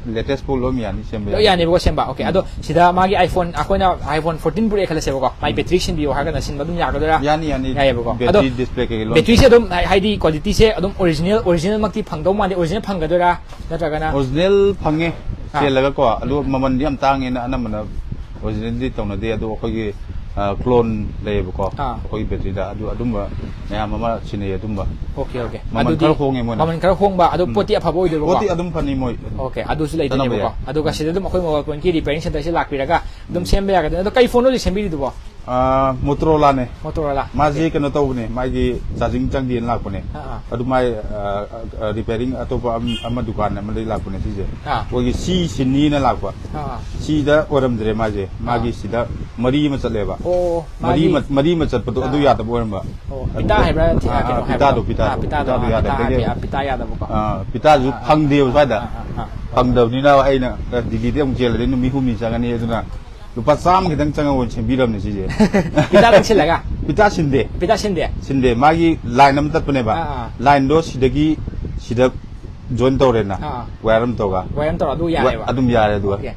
latest ꯐꯥꯎ ꯂꯣꯏ ꯌꯥꯅꯤ ꯁꯦꯝꯕ ꯂꯣꯏ ꯌꯥꯅꯤ꯫ ꯌꯥꯅꯦꯕꯀꯣ ꯁꯦꯝꯕ꯫ Okay, ꯎꯝ꯫ ꯑꯗꯣ ꯁꯤꯗ ꯃꯥꯒꯤ iPhone, ꯑꯩꯈꯣꯏꯅ iPhone fourteen ꯄꯨꯔꯛꯑꯦ ꯈꯜꯂꯁꯦꯕꯀꯣ, ꯃꯥꯏ ꯎꯝ꯫ Battery ꯁꯤꯟꯕꯤꯌꯣ ꯍꯥꯏꯔꯒꯅ ꯁꯤꯟꯕ ꯑꯗꯨꯝ ꯌꯥꯒꯗꯣꯏꯔꯥ? ꯌꯥꯅꯤ, ꯌꯥꯅꯤ꯫ ꯌꯥꯏꯌꯦꯕꯀꯣ꯫ ꯑꯗꯣ battery, display ꯀꯩꯀꯩ ꯂꯣꯏ battery-ꯁꯦ ꯁꯦꯝ- ꯑꯗꯨꯝ ꯍꯥꯏ-, ꯍꯥꯏꯗꯤ quality-ꯁꯦ ꯑꯗꯨꯝ original, original ꯃꯛꯇꯤ ꯐꯪꯗꯧ ꯃꯥꯟꯗꯦ, original ꯐꯪꯒꯗꯣꯏꯔꯥ? ꯅꯠꯇ꯭ꯔꯒꯅ original ꯐꯪꯉꯦ, ꯑꯥ꯫ ꯆꯦꯜꯂꯒꯀꯣ, ꯑꯗꯨ ꯑꯥ꯫ ꯃꯃꯜꯗꯤ ꯌꯥꯝ ꯇꯥꯡꯉꯦꯅ ꯑꯅꯝꯕꯅ original-ꯗꯤ ꯇꯧꯅꯗꯦ, ꯑꯗꯣ ꯑꯩꯈꯣꯏꯒꯤ, ꯑ, clone ꯂꯩꯌꯦꯕꯀꯣ, ꯑꯥ꯫ ꯑꯩꯈꯣꯏꯒꯤ battery-ꯗ, ꯑꯗꯨ ꯑꯗꯨꯝꯕ ꯃꯌꯥꯝ ꯑꯃ ꯁꯤꯟꯅꯩ ꯑꯗꯨꯝꯕ꯫ Okay, okay. ꯃꯃꯜ ꯑꯗꯨꯗꯤ ꯈꯔ ꯍꯣꯡꯉꯦ ꯃꯣꯏꯅ꯫ ꯃꯃꯜ ꯈꯔ ꯍꯣꯡꯕ, ꯑꯗꯣ ꯎꯝ꯫ ꯄꯣꯠꯇꯤ ꯑꯐꯕ ꯑꯣꯏꯗꯣꯏꯕꯀꯣ? ꯄꯣꯠꯇꯤ ꯑꯗꯨꯝ ꯐꯅꯤ ꯃꯣꯏ꯫ Okay, ꯑꯗꯨꯁꯨ ꯆꯠꯅꯕ ꯂꯩꯗꯣꯏꯅꯦꯕꯀꯣ꯫ ꯌꯥꯏ꯫ ꯑꯗꯨꯒ ꯎꯝ꯫ ꯁꯤꯗ ꯑꯗꯨꯝ ꯑꯩꯈꯣꯏ mobile point-ꯀꯤ repairing center-ꯁꯦ ꯂꯥꯛꯄꯤꯔꯒ ꯑꯗꯨꯝ ꯎꯝ꯫ ꯁꯦꯝꯕ ꯌꯥꯒꯗꯣꯏꯅꯦ꯫ ꯑꯗꯣ ꯀꯩ phone-ꯅꯣ ꯍꯧꯖꯤꯛ ꯁꯦꯝꯕꯤꯔꯤꯗꯨꯕꯣ? ꯑꯥ, Motorola-ꯅꯦ꯫ Motorola꯫ ꯃꯥꯁꯤ Okay꯫ ꯀꯩꯅꯣ ꯇꯧꯕꯅꯦ, ꯃꯥꯒꯤ charging ꯆꯪꯗꯦꯅ ꯂꯥꯛꯄꯅꯦ꯫ ꯑꯥ, ꯑꯥ꯫ ꯑꯗꯨ ꯃꯥꯏ, ꯑ, ꯑ, repairing ꯑꯇꯣꯞꯄ ꯑꯃ, ꯑꯃ ꯗꯨꯀꯥꯟ ꯑꯃꯗꯒꯤ ꯂꯥꯛꯄꯅꯦ ꯁꯤꯁꯦ꯫ ꯑꯥ꯫ ꯑꯩꯈꯣꯏꯒꯤ C ꯁꯤꯟꯅꯤꯅ ꯂꯥꯛꯄ꯫ ꯑꯥ, ꯑꯥ꯫ ꯁꯤꯗ ꯑꯣꯏꯔꯝꯗ꯭ꯔꯦ ꯃꯥꯁꯦ꯫ ꯑꯥ꯫ ꯃꯥꯒꯤ ꯁꯤꯗ ꯃꯔꯤ ꯑꯃ ꯆꯠꯂꯦꯕ꯫ ꯑꯣ, ꯃꯔꯤ ꯃꯥꯒꯤ ꯑꯃ, ꯃꯔꯤ ꯑꯃ ꯆꯠꯄꯗꯣ ꯑꯗꯨ ꯑꯥ꯫ ꯌꯥꯗꯕ ꯑꯣꯏꯔꯝꯕ꯫ ꯑꯣ, ꯑꯗꯨꯗ ꯄꯤꯇꯥ ꯍꯥꯏꯕ꯭ꯔꯥ? ꯑꯥ, ꯀꯩꯅꯣ ꯑꯥ, ꯍꯥꯏꯕ꯭ꯔꯥ? ꯄꯤꯇꯥꯗꯣ, ꯄꯤꯇꯥꯗꯣ꯫ ꯑꯥ, ꯄꯤꯇꯥꯗꯣ, ꯄꯤꯇꯥꯗꯣ ꯑꯥ, ꯄꯤꯇꯥ ꯌꯥꯗꯕꯗꯒꯤ ꯍꯥꯏꯕꯤ-, ꯑꯥ, ꯄꯤꯇꯥ ꯌꯥꯗꯕꯀꯣ꯫ ꯑꯥ, ꯄꯤꯇꯥꯁꯨ ꯑꯥ, ꯑꯥ, ꯐꯪꯗꯦꯕ ꯑꯥ, ꯁ꯭ꯋꯥꯏꯗ꯫ ꯑꯥ, ꯑꯥ, ꯑꯥ꯫ ꯐꯪꯗꯕꯅꯤꯅ ꯑꯩꯅ, ꯑ, ꯗꯤꯜꯂꯤꯗ ꯑꯃꯨꯛ ꯆꯦꯜꯂꯗꯤ ꯅꯨꯃꯤꯠ ꯍꯨꯝꯅꯤ ꯆꯪꯉꯅꯤ, ꯑꯗꯨꯅ ꯂꯨꯄꯥ ꯆꯥꯝꯃ ꯈꯤꯇꯪ ꯆꯪꯉꯒ ꯑꯣꯏꯅ ꯁꯦꯝꯕꯤꯔꯕꯅꯦ ꯁꯤꯁꯦ꯫ ꯄꯤꯇꯥꯗꯪ ꯁꯤꯜꯂꯒ? ꯄꯤꯇꯥ ꯁꯤꯟꯗꯦ꯫ ꯄꯤꯇꯥ ꯁꯤꯟꯗꯦ? ꯁꯤꯟꯗꯦ꯫ ꯃꯥꯒꯤ line ꯑꯃ ꯇꯠꯄꯅꯦꯕ꯫ ꯑꯥ, ꯑꯥ꯫ Line-ꯗꯣ ꯁꯤꯗꯒꯤ ꯁꯤꯗ join ꯇꯧꯔꯦꯅ꯫ ꯑꯥ, ꯑꯥ꯫ Wire ꯑꯃ ꯇꯧꯔꯒ꯫ Wire ꯑꯃ ꯇꯧꯔ ꯑꯗꯨ ꯌꯥꯔꯦꯕ? ꯑꯗꯨꯝ ꯌꯥꯔꯦ ꯑꯗꯨꯒ꯫ Okay꯫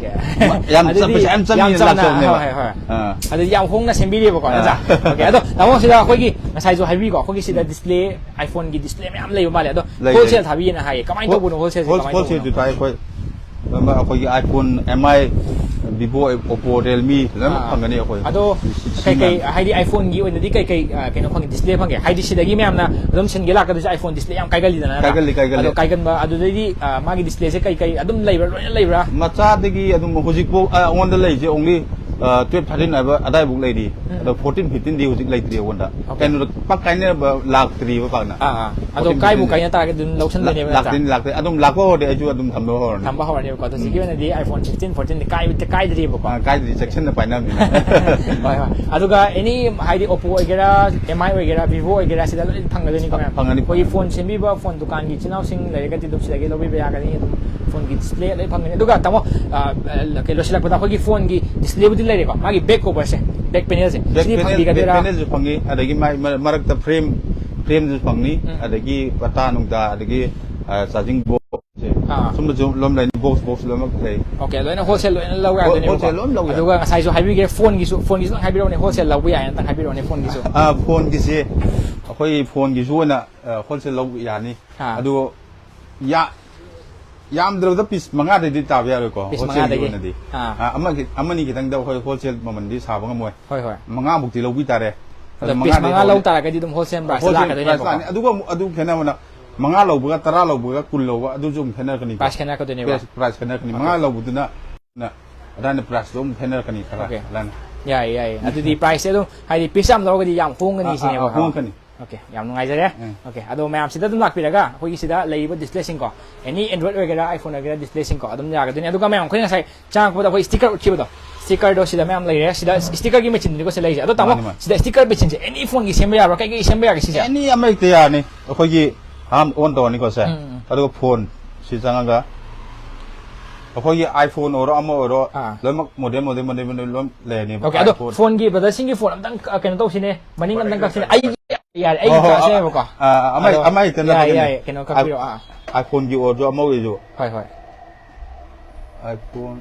ꯌꯥꯝ ꯆ- ꯑꯗꯨꯗꯤ ꯄꯩꯁꯥ ꯌꯥꯝ ꯆꯪꯉꯤ ꯌꯥꯝ ꯆꯝꯅ, ꯂꯥꯛꯆꯕꯅꯦꯕ꯫ ꯍꯣꯏ, ꯍꯣꯏ, ꯍꯣꯏ꯫ ꯑꯥ꯫ ꯑꯗꯨꯗꯤ ꯌꯥꯝ ꯍꯣꯡꯅ ꯁꯦꯝꯕꯤꯔꯦꯕꯀꯣ, ꯑꯥ꯫ ꯅꯠꯇ꯭ꯔꯥ? Okay, ꯑꯗꯣ ꯇꯥꯃꯣ, ꯁꯤꯗ ꯑꯩꯈꯣꯏꯒꯤ ꯉꯁꯥꯏꯁꯨ ꯍꯥꯏꯕꯤꯀꯣ, ꯑꯩꯈꯣꯏꯒꯤ ꯁꯤꯗ ꯎꯝ꯫ Display, iPhone ꯒꯤ display ꯃꯌꯥꯝ ꯂꯩꯕ ꯃꯥꯜꯂꯦ, ꯑꯗꯣ ꯂꯩ, ꯂꯩ꯫ Wholesale ꯊꯥꯕꯤꯌꯦꯅ ꯍꯥꯏꯌꯦ, ꯀꯃꯥꯏꯅ ꯍꯣ-, ꯇꯧꯕꯅꯣ? Wholesale ꯁꯦ ꯍꯣꯜ-, ꯀꯃꯥꯏꯅ ꯇꯧꯕꯅꯣ? Wholesale ꯁꯨ ꯊꯥꯏ ꯑꯩꯈꯣꯏ꯫ ꯑꯩꯈꯣꯏꯒꯤ iPhone, M I, Vivo, Oppo, Realme ꯂꯣꯏꯅꯃꯛ ꯑꯥ꯫ ꯐꯪꯒꯅꯤ ꯑꯩꯈꯣꯏ꯫ ꯑꯗꯣ ꯁꯤ-, ꯁꯤ ꯀꯩꯀꯩ, ꯃꯌꯥꯝ꯫ ꯍꯥꯏꯗꯤ iPhone ꯒꯤ ꯑꯣꯏꯅꯗꯤ ꯀꯩꯀꯩ, ꯑ, ꯀꯩꯅꯣ ꯐꯪꯉꯤ, display ꯐꯪꯉꯦ? ꯍꯥꯏꯗꯤ ꯁꯤꯗꯒꯤ ꯃꯌꯥꯝꯅ ꯑꯗꯨꯝ ꯁꯤꯟꯒꯦ ꯂꯥꯛꯀꯗꯣꯏꯁꯦ iPhone display ꯌꯥꯝ ꯀꯥꯏꯒꯜꯂꯤꯗꯅ, ꯅꯠꯇ꯭ꯔꯥ? ꯀꯥꯏꯒꯜꯂꯤ, ꯀꯥꯏꯒꯜꯂꯤ꯫ ꯑꯗꯣ ꯀꯥꯏꯒꯟꯕ, ꯑꯗꯨꯗꯩꯗꯤ, ꯑ, ꯃꯥꯒꯤ display ꯁꯦ ꯀꯩꯀꯩ ꯑꯗꯨꯝ ꯂꯩꯕ꯭ꯔꯥ, ꯂꯣꯏꯅ ꯂꯩꯕ꯭ꯔꯥ? ꯃꯆꯥꯗꯒꯤ ꯑꯗꯨꯝ ꯍꯧꯖꯤꯛꯐꯥꯎ, ꯑ, ꯑꯩꯉꯣꯟꯗ ꯂꯩꯔꯤꯁꯦ only, ꯑ, twelve, thirteen ꯍꯥꯏꯕ ꯑꯗꯥꯏꯕꯨꯛ ꯂꯩꯔꯤ꯫ ꯎꯝ꯫ ꯑꯗꯣ fourteen, fifteen ꯗꯤ ꯍꯧꯖꯤꯛ ꯂꯩꯇ꯭ꯔꯤ ꯑꯩꯉꯣꯟꯗ꯫ Okay꯫ ꯀꯩꯅꯣꯗ ꯄꯥꯛ ꯀꯥꯏꯅꯕ ꯂꯥꯛꯇ꯭ꯔꯤꯕ ꯄꯥꯛꯅ꯫ ꯑꯥ, ꯑꯥ꯫ ꯑꯗꯣ fourteen, ꯀꯥꯏꯕꯨ fifteen ꯗꯤ ꯀꯥꯏꯅ ꯇꯥꯔꯒꯗꯤ ꯑꯗꯨꯝ ꯂꯧꯁꯟꯗꯣꯏꯅꯦꯕ, ꯅꯠꯇ꯭ꯔꯥ? ꯂꯥꯛꯇꯣꯏꯅꯤ, ꯂꯥꯛꯇꯣꯏꯅꯤ꯫ ꯑꯗꯨꯝ ꯂꯥꯛꯄ ꯍꯧꯔꯗꯤ ꯑꯩꯁꯨ ꯑꯗꯨꯝ ꯊꯝꯕ ꯍꯧꯔꯅꯤ꯫ ꯊꯝꯕ ꯍꯧꯔꯅꯦꯕꯀꯣ꯫ ꯑꯗꯣ ꯎꯝ꯫ ꯍꯧꯖꯤꯛꯀꯤ ꯑꯣꯏꯅꯗꯤ iPhone fifteen, fourteen ꯗꯤ ꯀꯥꯏꯕ-, ꯀꯥꯏꯗ꯭ꯔꯤꯕꯀꯣ꯫ ꯑꯥ, ꯀꯥꯏꯗ꯭ꯔꯤ, ꯆꯦꯛꯁꯤꯟꯅ ꯄꯥꯏꯅꯕꯅꯤꯅ꯫ ꯍꯣꯏ, ꯍꯣꯏ꯫ ꯑꯗꯨꯒ any, ꯍꯥꯏꯗꯤ Oppo ꯑꯣꯏꯒꯦꯔꯥ, M I ꯑꯣꯏꯒꯦꯔꯥ, Vivo ꯑꯣꯏꯒꯦꯔꯥ, ꯁꯤꯗ ꯂꯣꯏ ꯐꯪꯒꯗꯣꯏꯅꯤꯀꯣ, ꯃꯌꯥꯝ꯫ ꯐꯪꯒꯅꯤ, ꯑꯩꯈꯣꯏꯒꯤ ꯐꯪꯒꯅꯤ꯫ Phone ꯁꯦꯝꯕꯤꯕ, phone ꯗꯨꯀꯥꯟꯒꯤ ꯏꯆꯤꯜ ꯏꯅꯥꯎꯁꯤꯡ ꯂꯩꯔꯒꯗꯤ ꯑꯗꯨꯝ ꯁꯤꯗꯒꯤ ꯂꯧꯕꯤꯕ ꯌꯥꯒꯅꯤ꯫ ꯑꯗꯨꯝ phone ꯒꯤ display ꯂꯣꯏ ꯐꯪꯒꯅꯤ꯫ ꯑꯗꯨꯒ ꯇꯥꯃꯣ, ꯑ, ꯑ, ꯀꯩ, ꯂꯣꯏꯁꯤꯜꯂꯛꯄꯗ ꯑꯩꯈꯣꯏꯒꯤ phone ꯒꯤ display ꯕꯨꯗꯤ ꯂꯩꯔꯦꯀꯣ, ꯃꯥꯒꯤ back cover ꯁꯦ, back panel ꯁꯦ, back ꯁꯤꯗꯤ panel, back ꯐꯪꯕꯤꯒꯗꯣꯏꯔꯥ? Panel ꯁꯨ ꯐꯪꯉꯤ, ꯑꯗꯒꯤ ꯃꯥꯏ ꯃꯔ-, ꯃꯔꯛꯇ frame, frame ꯁꯨ ꯐꯪꯅꯤ, ꯎꯝ꯫ ꯑꯗꯒꯤ ꯄꯇꯥ ꯅꯨꯡꯗꯥ, ꯑꯗꯒꯤ, ꯑ, charging board ꯁꯦ, ꯑꯥ꯫ ꯁꯨꯝꯕꯁꯨ ꯂꯣꯏ ꯂꯩꯅꯤ, box, box ꯂꯣꯏꯅꯃꯛ ꯂꯩ꯫ Okay, ꯂꯣꯏꯅ wholesale ꯂꯣꯏꯅ ꯂꯧ ꯍꯣ-, ꯌꯥꯗꯣꯏꯅꯦꯕꯀꯣ? Wholesale ꯂꯣꯏꯅ ꯂꯧ ꯌꯥꯅꯤ꯫ ꯑꯗꯨꯒ ꯉꯁꯥꯏꯁꯨ ꯍꯥꯏꯕꯤꯒꯦ, phone ꯒꯤꯁꯨ, phone ꯒꯤꯁꯨ ꯅꯪ ꯍꯥꯏꯕꯤꯔꯛꯎꯅꯦ, wholesale ꯂꯧꯕ ꯌꯥꯏꯅ ꯅꯪ ꯍꯥꯏꯕꯤꯔꯛꯎꯅꯦ, phone ꯒꯤꯁꯨ꯫ ꯑ, phone ꯒꯤꯁꯦ ꯑꯩꯈꯣꯏ phone ꯒꯤꯁꯨ ꯑꯣꯏꯅ, ꯑ, wholesale ꯂꯧꯕ ꯌꯥꯅꯤ꯫ ꯑꯥ꯫ ꯑꯗꯨ ꯌꯥ-, ꯌꯥꯝꯗ꯭ꯔꯕꯗ piece ꯃꯉꯥꯗꯩꯗꯤ ꯇꯥꯕ ꯌꯥꯔꯣꯏꯀꯣ, piece wholesale ꯒꯤ ꯃꯉꯥꯗꯒꯤ? ꯑꯣꯏꯅꯗꯤ꯫ ꯑꯥ꯫ ꯑ, ꯑꯃ ꯈꯤ-, ꯑꯃꯅꯤ ꯈꯤꯇꯪꯗ ꯑꯩꯈꯣꯏ wholesale ꯃꯃꯜꯗꯤ ꯁꯥꯕ ꯉꯝꯃꯣꯏ꯫ ꯍꯣꯏ, ꯍꯣꯏ꯫ ꯃꯉꯥꯃꯨꯛꯇꯤ ꯂꯧꯕꯤ ꯇꯥꯔꯦ꯫ ꯑꯗꯣ ꯑꯗꯣ piece ꯃꯉꯥꯗꯩ ꯃꯉꯥ ꯂꯧ ꯍꯧꯔꯦ꯫ ꯇꯥꯔꯒꯗꯤ ꯑꯗꯨꯝ wholesale price ꯇ wholesale price ꯂꯥꯛꯀꯗꯣꯏꯅꯦꯕꯀꯣ? ꯂꯥꯛꯀꯅꯤ꯫ ꯑꯗꯨꯒ ꯑꯃꯨꯛ, ꯑꯗꯨ ꯈꯦꯠꯅꯕꯅ ꯃꯉꯥ ꯂꯧꯕꯒ ꯇꯔꯥ ꯂꯧꯕꯒ ꯀꯨꯟ ꯂꯧꯕ ꯑꯗꯨꯁꯨ ꯑꯃꯨꯛ ꯈꯦꯠꯅꯔꯛꯀꯅꯤꯀꯣ꯫ Price ꯈꯦꯠꯅꯔꯛꯀꯗꯣꯏꯅꯦꯕ? Price, price ꯈꯦꯠꯅꯔꯛꯀꯅꯤ꯫ Okay꯫ ꯃꯉꯥ ꯂꯧꯕꯗꯨꯅ, ꯅ, ꯑꯗꯥꯏꯅ price ꯇꯣ ꯑꯃꯨꯛ ꯈꯦꯠꯅꯔꯛꯀꯅꯤ ꯈꯔ, Okay꯫ ꯑꯗꯥꯏꯅ꯫ ꯌꯥꯏꯌꯦ, ꯌꯥꯏꯌꯦ꯫ ꯑꯗꯨꯗꯤ price ꯁꯦ ꯑꯗꯨꯝ, ꯍꯥꯏꯗꯤ, piece ꯌꯥꯝ ꯂꯧꯔꯒꯗꯤ ꯌꯥꯝ ꯍꯣꯡꯒꯅꯤ ꯑꯥ, ꯑꯥ, ꯁꯤꯅꯦꯕꯀꯣ? ꯑꯥ, ꯍꯣꯡꯉꯛꯀꯅꯤ꯫ Okay, ꯌꯥꯝ ꯅꯨꯡꯉꯥꯏꯖꯔꯦ꯫ ꯎꯝ꯫ Okay, ꯑꯗꯣ ꯃꯌꯥꯝꯁꯤꯗ ꯑꯗꯨꯝ ꯂꯥꯛꯄꯤꯔꯒ ꯑꯩꯈꯣꯏꯒꯤ ꯁꯤꯗ ꯂꯩꯔꯤꯕ display ꯁꯤꯡꯀꯣ, any Android ꯑꯣꯏꯒꯦꯔꯥ, iPhone ꯑꯣꯏꯒꯦꯔꯥ, display ꯁꯤꯡꯀꯣ ꯑꯗꯨꯝ ꯌꯥꯒꯗꯣꯏꯅꯤ꯫ ꯑꯗꯨꯒ ꯃꯌꯥꯝ ꯑꯩꯈꯣꯏ ꯉꯁꯥꯏ ꯆꯪꯉꯛꯄꯗ ꯑꯩꯈꯣꯏ sticker ꯎꯠꯈꯤꯕꯗꯣ, sticker ꯗꯣ ꯁꯤꯗ ꯃꯌꯥꯝ ꯂꯩꯔꯦ꯫ ꯁꯤꯗ sticker ꯒꯤ machine ꯅꯤꯀꯣ ꯁꯤ ꯂꯩꯔꯤꯁꯦ꯫ ꯑꯗꯣ ꯇꯥꯃꯣ, ꯃꯥꯅꯤ, ꯃꯥꯅꯤ꯫ ꯁꯤꯗ sticker machine ꯁꯦ any phone ꯒꯤ ꯁꯦꯝꯕ ꯌꯥꯕ꯭ꯔꯥ? ꯀꯩ ꯀꯩ ꯁꯦꯝꯕ ꯌꯥꯒꯦ ꯁꯤꯁꯦ? Any ꯑꯃ ꯍꯦꯛꯇ ꯌꯥꯅꯤ꯫ ꯑꯩꯈꯣꯏꯒꯤ ꯑꯍꯥꯟꯕ on ꯇꯧꯔꯅꯤꯀꯣ ꯁꯦ꯫ ꯎꯝ, ꯎꯝ꯫ ꯑꯗꯨꯒ phone ꯁꯤ ꯆꯪꯉꯒ ꯑꯩꯈꯣꯏꯒꯤ iPhone ꯑꯣꯏꯔꯣ, ꯑꯃ ꯑꯣꯏꯔꯣ, ꯑꯥ꯫ ꯂꯣꯏꯅꯃꯛ model, model, model, model ꯂꯣꯏ ꯂꯩꯔꯅꯦꯕ꯫ Okay, ꯑꯗꯣ iPhone꯫ Phone ꯒꯤ brother ꯁꯤꯡꯒꯤ phone ꯑꯝꯇꯪ, ꯑ, ꯀꯩꯅꯣ ꯇꯧꯁꯤꯅꯦ, ꯃꯅꯤꯡ ꯑꯝꯇꯪ ꯀꯛꯁꯤꯅꯦ꯫ ꯑꯩꯒꯤ ꯌꯥꯔꯦ, ꯑꯩꯒꯤ ꯍꯣꯏ, ꯍꯣꯏ, ꯀꯛꯁꯤꯅꯦꯕꯀꯣ꯫ ꯑ, ꯑꯃ, ꯑꯗꯣ ꯑꯃ ꯍꯦꯛꯇ ꯌꯥꯏꯌꯦ, ꯅꯠꯇ꯭ꯔꯒꯅꯦ꯫ ꯌꯥꯏꯌꯦ, ꯀꯩꯅꯣ ꯀꯛꯄꯤꯔꯣ, ꯑꯥ꯫ iPhone ꯒꯤ ꯑꯣꯏꯔꯁꯨ, ꯑꯃ ꯑꯣꯏꯔꯁꯨ꯫ ꯍꯣꯏ, ꯍꯣꯏ꯫ iPhone꯫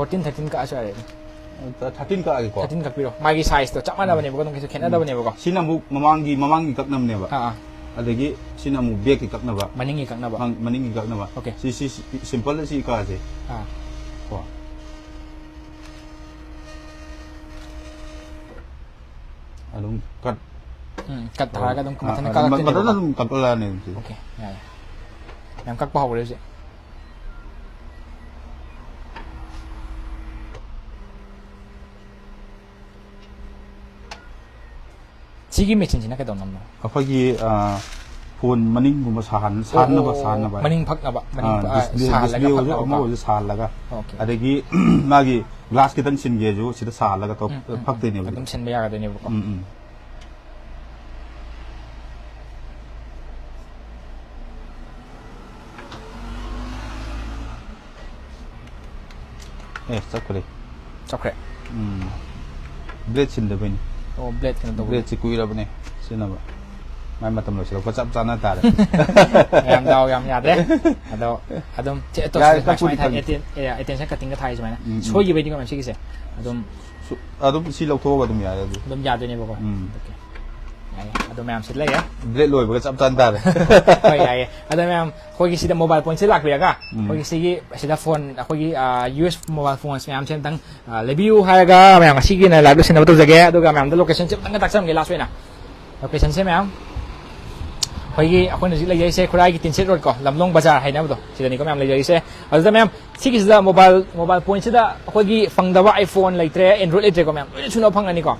ꯐꯣꯔꯇꯤꯟ ꯊꯥꯔꯇꯤꯟ ꯀꯛꯑꯁꯨ ꯌꯥꯔꯦ꯫ ꯊꯥꯔꯇꯤꯟ ꯀꯛꯑꯒꯦꯀꯣ꯫ ꯊꯥꯔꯇꯤꯟ ꯀꯛꯄꯤꯔꯣ, ꯃꯥꯒꯤ ꯁꯥꯏꯖꯇꯣ ꯆꯞ ꯃꯥꯟꯅꯕꯅꯦꯕꯀꯣ, ꯑꯗꯨꯝ ꯀꯩꯁꯨ ꯈꯦꯠꯅꯗꯕꯅꯦꯕꯀꯣ꯫ ꯁꯤꯅ ꯑꯃꯨꯛ ꯃꯃꯥꯡꯒꯤ ꯃꯃꯥꯡꯒꯤ ꯀꯛꯅꯕꯅꯦꯕ꯫ ꯑꯥ ꯑꯥ ꯑꯗꯒꯤ ꯁꯤꯅ ꯑꯃꯨꯛ ꯕꯦꯛꯀꯤ ꯀꯛꯅꯕ꯫ ꯃꯅꯤꯡꯒꯤ ꯀꯛꯅꯕ꯫ ꯃꯅꯤꯡꯒꯤ ꯀꯛꯅꯕ꯫ Okay. ꯁꯤ ꯁꯤ ꯁꯤꯝꯄꯜꯗ ꯁꯤ ꯀꯛꯑꯁꯦ꯫ ꯑꯥ ꯀꯣ꯫ ꯑꯗꯨꯝ ꯀꯠ꯫ ꯎꯝ ꯀꯠ ꯊꯥꯔꯒ ꯑꯗꯨꯝ ꯃꯊꯟꯇ ꯑꯗꯨꯝ ꯀꯛꯂꯛꯇꯣꯏꯅꯦꯕꯀꯣ꯫ ꯑꯗꯨꯝ ꯀꯛꯂꯛꯑꯅꯤ ꯑꯗꯨꯝ ꯁꯤ꯫ Okay, ꯌꯥꯏ꯫ ꯌꯥꯝ ꯀꯛꯄ ꯍꯧꯔꯦ ꯍꯧꯖꯤꯛ꯫ ꯁꯤꯒꯤ ꯃꯦꯆꯤꯟꯁꯤꯅ ꯀꯩꯗꯧꯅꯕꯅꯣ? ꯑꯩꯈꯣꯏꯒꯤ ꯐꯣꯟ ꯃꯅꯤꯡꯒꯨꯝꯕ ꯁꯥꯍꯟ ꯁꯥꯍꯟꯅꯕ ꯑꯣ, ꯁꯥꯍꯟꯅꯕ꯫ ꯃꯅꯤꯡ ꯐꯛꯅꯕ, ꯃꯅꯤꯡ, ꯑꯥ, ꯑꯥ, ꯗꯤꯁꯄ꯭ꯂꯦ ꯁꯥꯍꯜꯂꯒ ꯗꯤꯁꯄ꯭ꯂꯦ ꯑꯣꯏꯔꯁꯨ ꯐꯛꯅꯕꯀꯣ꯫ ꯑꯃ ꯑꯣꯏꯔꯁꯨ ꯁꯥꯍꯜꯂꯒ꯫ Okay. ꯑꯗꯒꯤ ꯃꯥꯒꯤ ꯒ꯭ꯂꯥꯁ ꯈꯤꯇꯪ ꯁꯤꯟꯒꯦꯁꯨ ꯁꯤꯗ ꯁꯥꯍꯜꯂꯒ ꯇꯧ ꯎꯝ, ꯎꯝ, ꯐꯛꯇꯣꯏꯅꯦꯕ꯫ ꯑꯗꯨꯝ ꯁꯤꯟꯕ ꯌꯥꯒꯗꯣꯏꯅꯦꯕꯀꯣ꯫ ꯎꯝ ꯎꯝ꯫ ꯑꯦ ꯆꯠꯈ꯭ꯔꯦ꯫ ꯆꯠꯈ꯭ꯔꯦ꯫ ꯎꯝ꯫ ꯕ꯭ꯂꯦꯗ ꯁꯤꯟꯗꯕꯩꯅꯤ꯫ ꯑꯣ, ꯕ꯭ꯂꯦꯗ ꯀꯩꯅꯣ ꯇꯧꯕ꯫ ꯕ꯭ꯂꯦꯗꯁꯤ ꯀꯨꯏꯔꯕꯅꯦ ꯁꯤꯖꯤꯟꯅꯕ꯫ ꯃꯥꯏ ꯃꯇꯝ ꯂꯣꯏꯁꯤꯜꯂꯛꯄ ꯆꯞ ꯆꯥꯅ ꯇꯥꯔꯦ꯫ ꯌꯥꯝ ꯗꯥꯎ ꯌꯥꯝ ꯌꯥꯗ꯭ꯔꯦ꯫ ꯑꯗꯣ ꯑꯗꯨꯝ ꯁꯤ ꯑꯇꯣꯞ ꯌꯥꯔꯦ, ꯁꯨꯃꯥꯏꯅ ꯇꯛꯄꯨꯗꯤ ꯊꯥꯏ, ꯇꯛꯏ꯫ ꯑꯦꯇꯦꯟ-, ꯑꯦ, ꯑꯦꯇꯦꯟꯁꯟ ꯀꯠꯇꯤꯡꯒ ꯊꯥꯏ ꯁꯨꯃꯥꯏꯅ꯫ ꯎꯝ, ꯎꯝ꯫ ꯁꯣꯏꯈꯤꯕꯩꯗꯤ ꯀꯃꯥꯏꯅ ꯁꯤꯒꯤꯁꯦ ꯑꯗꯨꯝ ꯁꯨ-, ꯑꯗꯨꯝ ꯁꯤ ꯂꯧꯊꯣꯛꯑꯒ ꯑꯗꯨꯝ ꯌꯥꯔꯦ ꯑꯗꯨ꯫ ꯑꯗꯨꯝ ꯌꯥꯗꯣꯏꯅꯦꯕꯀꯣ꯫ ꯎꯝ꯫ ꯌꯥꯏꯌꯦ꯫ ꯑꯗꯣ ꯃꯌꯥꯝ ꯁꯤ ꯂꯩꯔꯦ꯫ ꯕ꯭ꯂꯦꯗ ꯂꯣꯏꯕꯒ ꯆꯞ ꯆꯥꯅ ꯇꯥꯔꯦ꯫ ꯍꯣꯏ, ꯌꯥꯏꯌꯦ꯫ ꯑꯗꯣ ꯃꯌꯥꯝ ꯑꯩꯈꯣꯏꯒꯤ ꯁꯤꯗ ꯃꯣꯕꯥꯏꯜ ꯄꯣꯏꯟꯠꯁꯦ ꯂꯥꯛꯄꯤꯔꯒ ꯎꯝ꯫ ꯑꯩꯈꯣꯏꯒꯤ ꯁꯤꯒꯤ ꯁꯤꯗ ꯐꯣꯟ ꯑꯩꯈꯣꯏꯒꯤ, ꯑꯥ, ꯌꯨ ꯑꯦꯁ ꯃꯣꯕꯥꯏꯜ ꯐꯣꯟꯁ ꯃꯌꯥꯝꯁꯦ ꯑꯝꯇꯪ, ꯑꯥ, ꯂꯩꯕꯤꯌꯨ ꯍꯥꯏꯔꯒ ꯃꯌꯥꯝ ꯉꯁꯤꯒꯤ ꯑꯣꯏꯅ ꯂꯥꯏꯚ ꯂꯣꯏꯁꯤꯟꯅꯕ ꯇꯧꯖꯒꯦ꯫ ꯑꯗꯨꯒ ꯃꯌꯥꯝꯗ ꯂꯣꯀꯦꯁꯟꯁꯦ ꯑꯝꯇꯪꯒ ꯇꯥꯛꯆꯔꯝꯒꯦ ꯂꯥꯁ ꯑꯣꯏꯅ꯫ ꯂꯣꯀꯦꯁꯟꯁꯦ ꯃꯌꯥꯝ ꯑꯩꯈꯣꯏꯒꯤ, ꯑꯩꯈꯣꯏꯅ ꯍꯧꯖꯤꯛ ꯂꯩꯖꯔꯤꯁꯦ ꯈꯨꯔꯥꯏꯒꯤ ꯇꯤꯟꯁꯤꯠ ꯔꯣꯗ ꯀꯣ, ꯂꯝꯂꯣꯡ ꯕꯖꯥꯔ ꯍꯥꯏꯅꯕꯗꯣ, ꯁꯤꯗꯅꯤꯀꯣ ꯃꯌꯥꯝ ꯂꯩꯖꯔꯤꯁꯦ꯫ ꯑꯗꯨꯗ ꯃꯌꯥꯝ ꯁꯤꯒꯤꯁꯤꯗ ꯃꯣꯕꯥꯏꯜ, ꯃꯣꯕꯥꯏꯜ ꯄꯣꯏꯟꯠꯁꯤꯗ ꯑꯩꯈꯣꯏꯒꯤ ꯐꯪꯗꯕ iPhone ꯂꯩꯇ꯭ꯔꯦ, Android ꯂꯩꯇ꯭ꯔꯦꯀꯣ ꯃꯌꯥꯝ, ꯂꯣꯏꯅ ꯁꯨꯅꯕ ꯐꯪꯒꯅꯤꯀꯣ꯫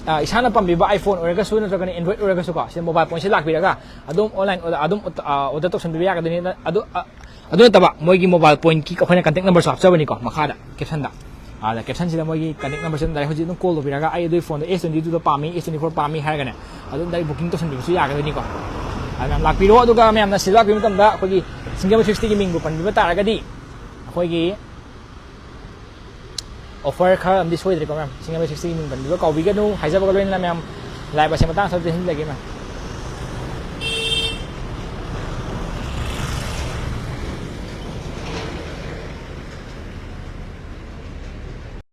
ꯑꯥ, ꯏꯁꯥꯅ ꯄꯥꯝꯕꯤꯕ iPhone ꯑꯣꯏꯔꯒꯁꯨ ꯅꯠꯇ꯭ꯔꯒꯅ Android ꯑꯣꯏꯔꯒꯁꯨꯀꯣ, ꯁꯤꯗ ꯃꯣꯕꯥꯏꯜ ꯄꯣꯏꯟꯠꯁꯤ ꯂꯥꯛꯄꯤꯔꯒ ꯑꯗꯨꯝ online order, ꯑꯗꯨꯝ, ꯑꯥ, order ꯇꯧꯁꯟꯕꯤꯕ ꯌꯥꯒꯗꯣꯏꯅꯤ꯫ ꯑꯗꯨ, ꯑꯥ, ꯑꯗꯨ ꯅꯠꯇꯕ ꯃꯣꯏꯒꯤ ꯃꯣꯕꯥꯏꯜ ꯄꯣꯏꯟꯠꯀꯤ ꯑꯩꯈꯣꯏꯅ contact numberꯁꯨ ꯍꯥꯞꯆꯕꯅꯤꯀꯣ ꯃꯈꯥꯗ captionꯗ꯫ ꯑꯗ captionꯁꯤꯗ ꯃꯣꯏꯒꯤ contact numberꯁꯤ ꯑꯗꯨꯝ direct ꯍꯧꯖꯤꯛ ꯑꯗꯨꯝ call ꯇꯧꯕꯤꯔꯒ ꯑꯩ ꯑꯗꯨꯒꯤ ꯐꯣꯟꯗꯣ S twenty twoꯗꯣ ꯄꯥꯝꯃꯤ, S twenty four ꯄꯥꯝꯃꯤ ꯍꯥꯏꯔꯒꯅꯦ ꯑꯗꯨꯝ direct booking ꯇꯧꯁꯟꯕꯤꯕꯁꯨ ꯌꯥꯒꯗꯣꯏꯅꯤꯀꯣ꯫ ꯑꯗ ꯃꯌꯥꯝ ꯂꯥꯛꯄꯤꯔꯣ, ꯑꯗꯨꯒ ꯃꯌꯥꯝꯅ ꯁꯤꯗ ꯂꯥꯛꯄꯤꯕ ꯃꯇꯝꯗ ꯑꯩꯈꯣꯏꯒꯤ Single Sixtyꯒꯤ ꯃꯤꯡꯕꯨ ꯄꯟꯕꯤꯕ ꯇꯥꯔꯒꯗꯤ ꯑꯩꯈꯣꯏꯒꯤ offer ꯈꯔ ꯑꯃꯗꯤ ꯁꯣꯏꯗ꯭ꯔꯦꯀꯣ ꯃꯌꯥꯝ꯫ Single Sixtyꯒꯤ ꯃꯤꯡ ꯄꯟꯕꯤꯕ ꯀꯥꯎꯕꯤꯒꯅꯨ ꯍꯥꯏꯖꯕꯒ ꯂꯣꯏꯅꯅ ꯃꯌꯥꯝ live ꯑꯁꯤ ꯃꯇꯥꯡ ꯑꯁꯤꯗ ꯇꯦꯟꯁꯤꯟꯖꯒꯦ ꯃꯌꯥꯝ꯫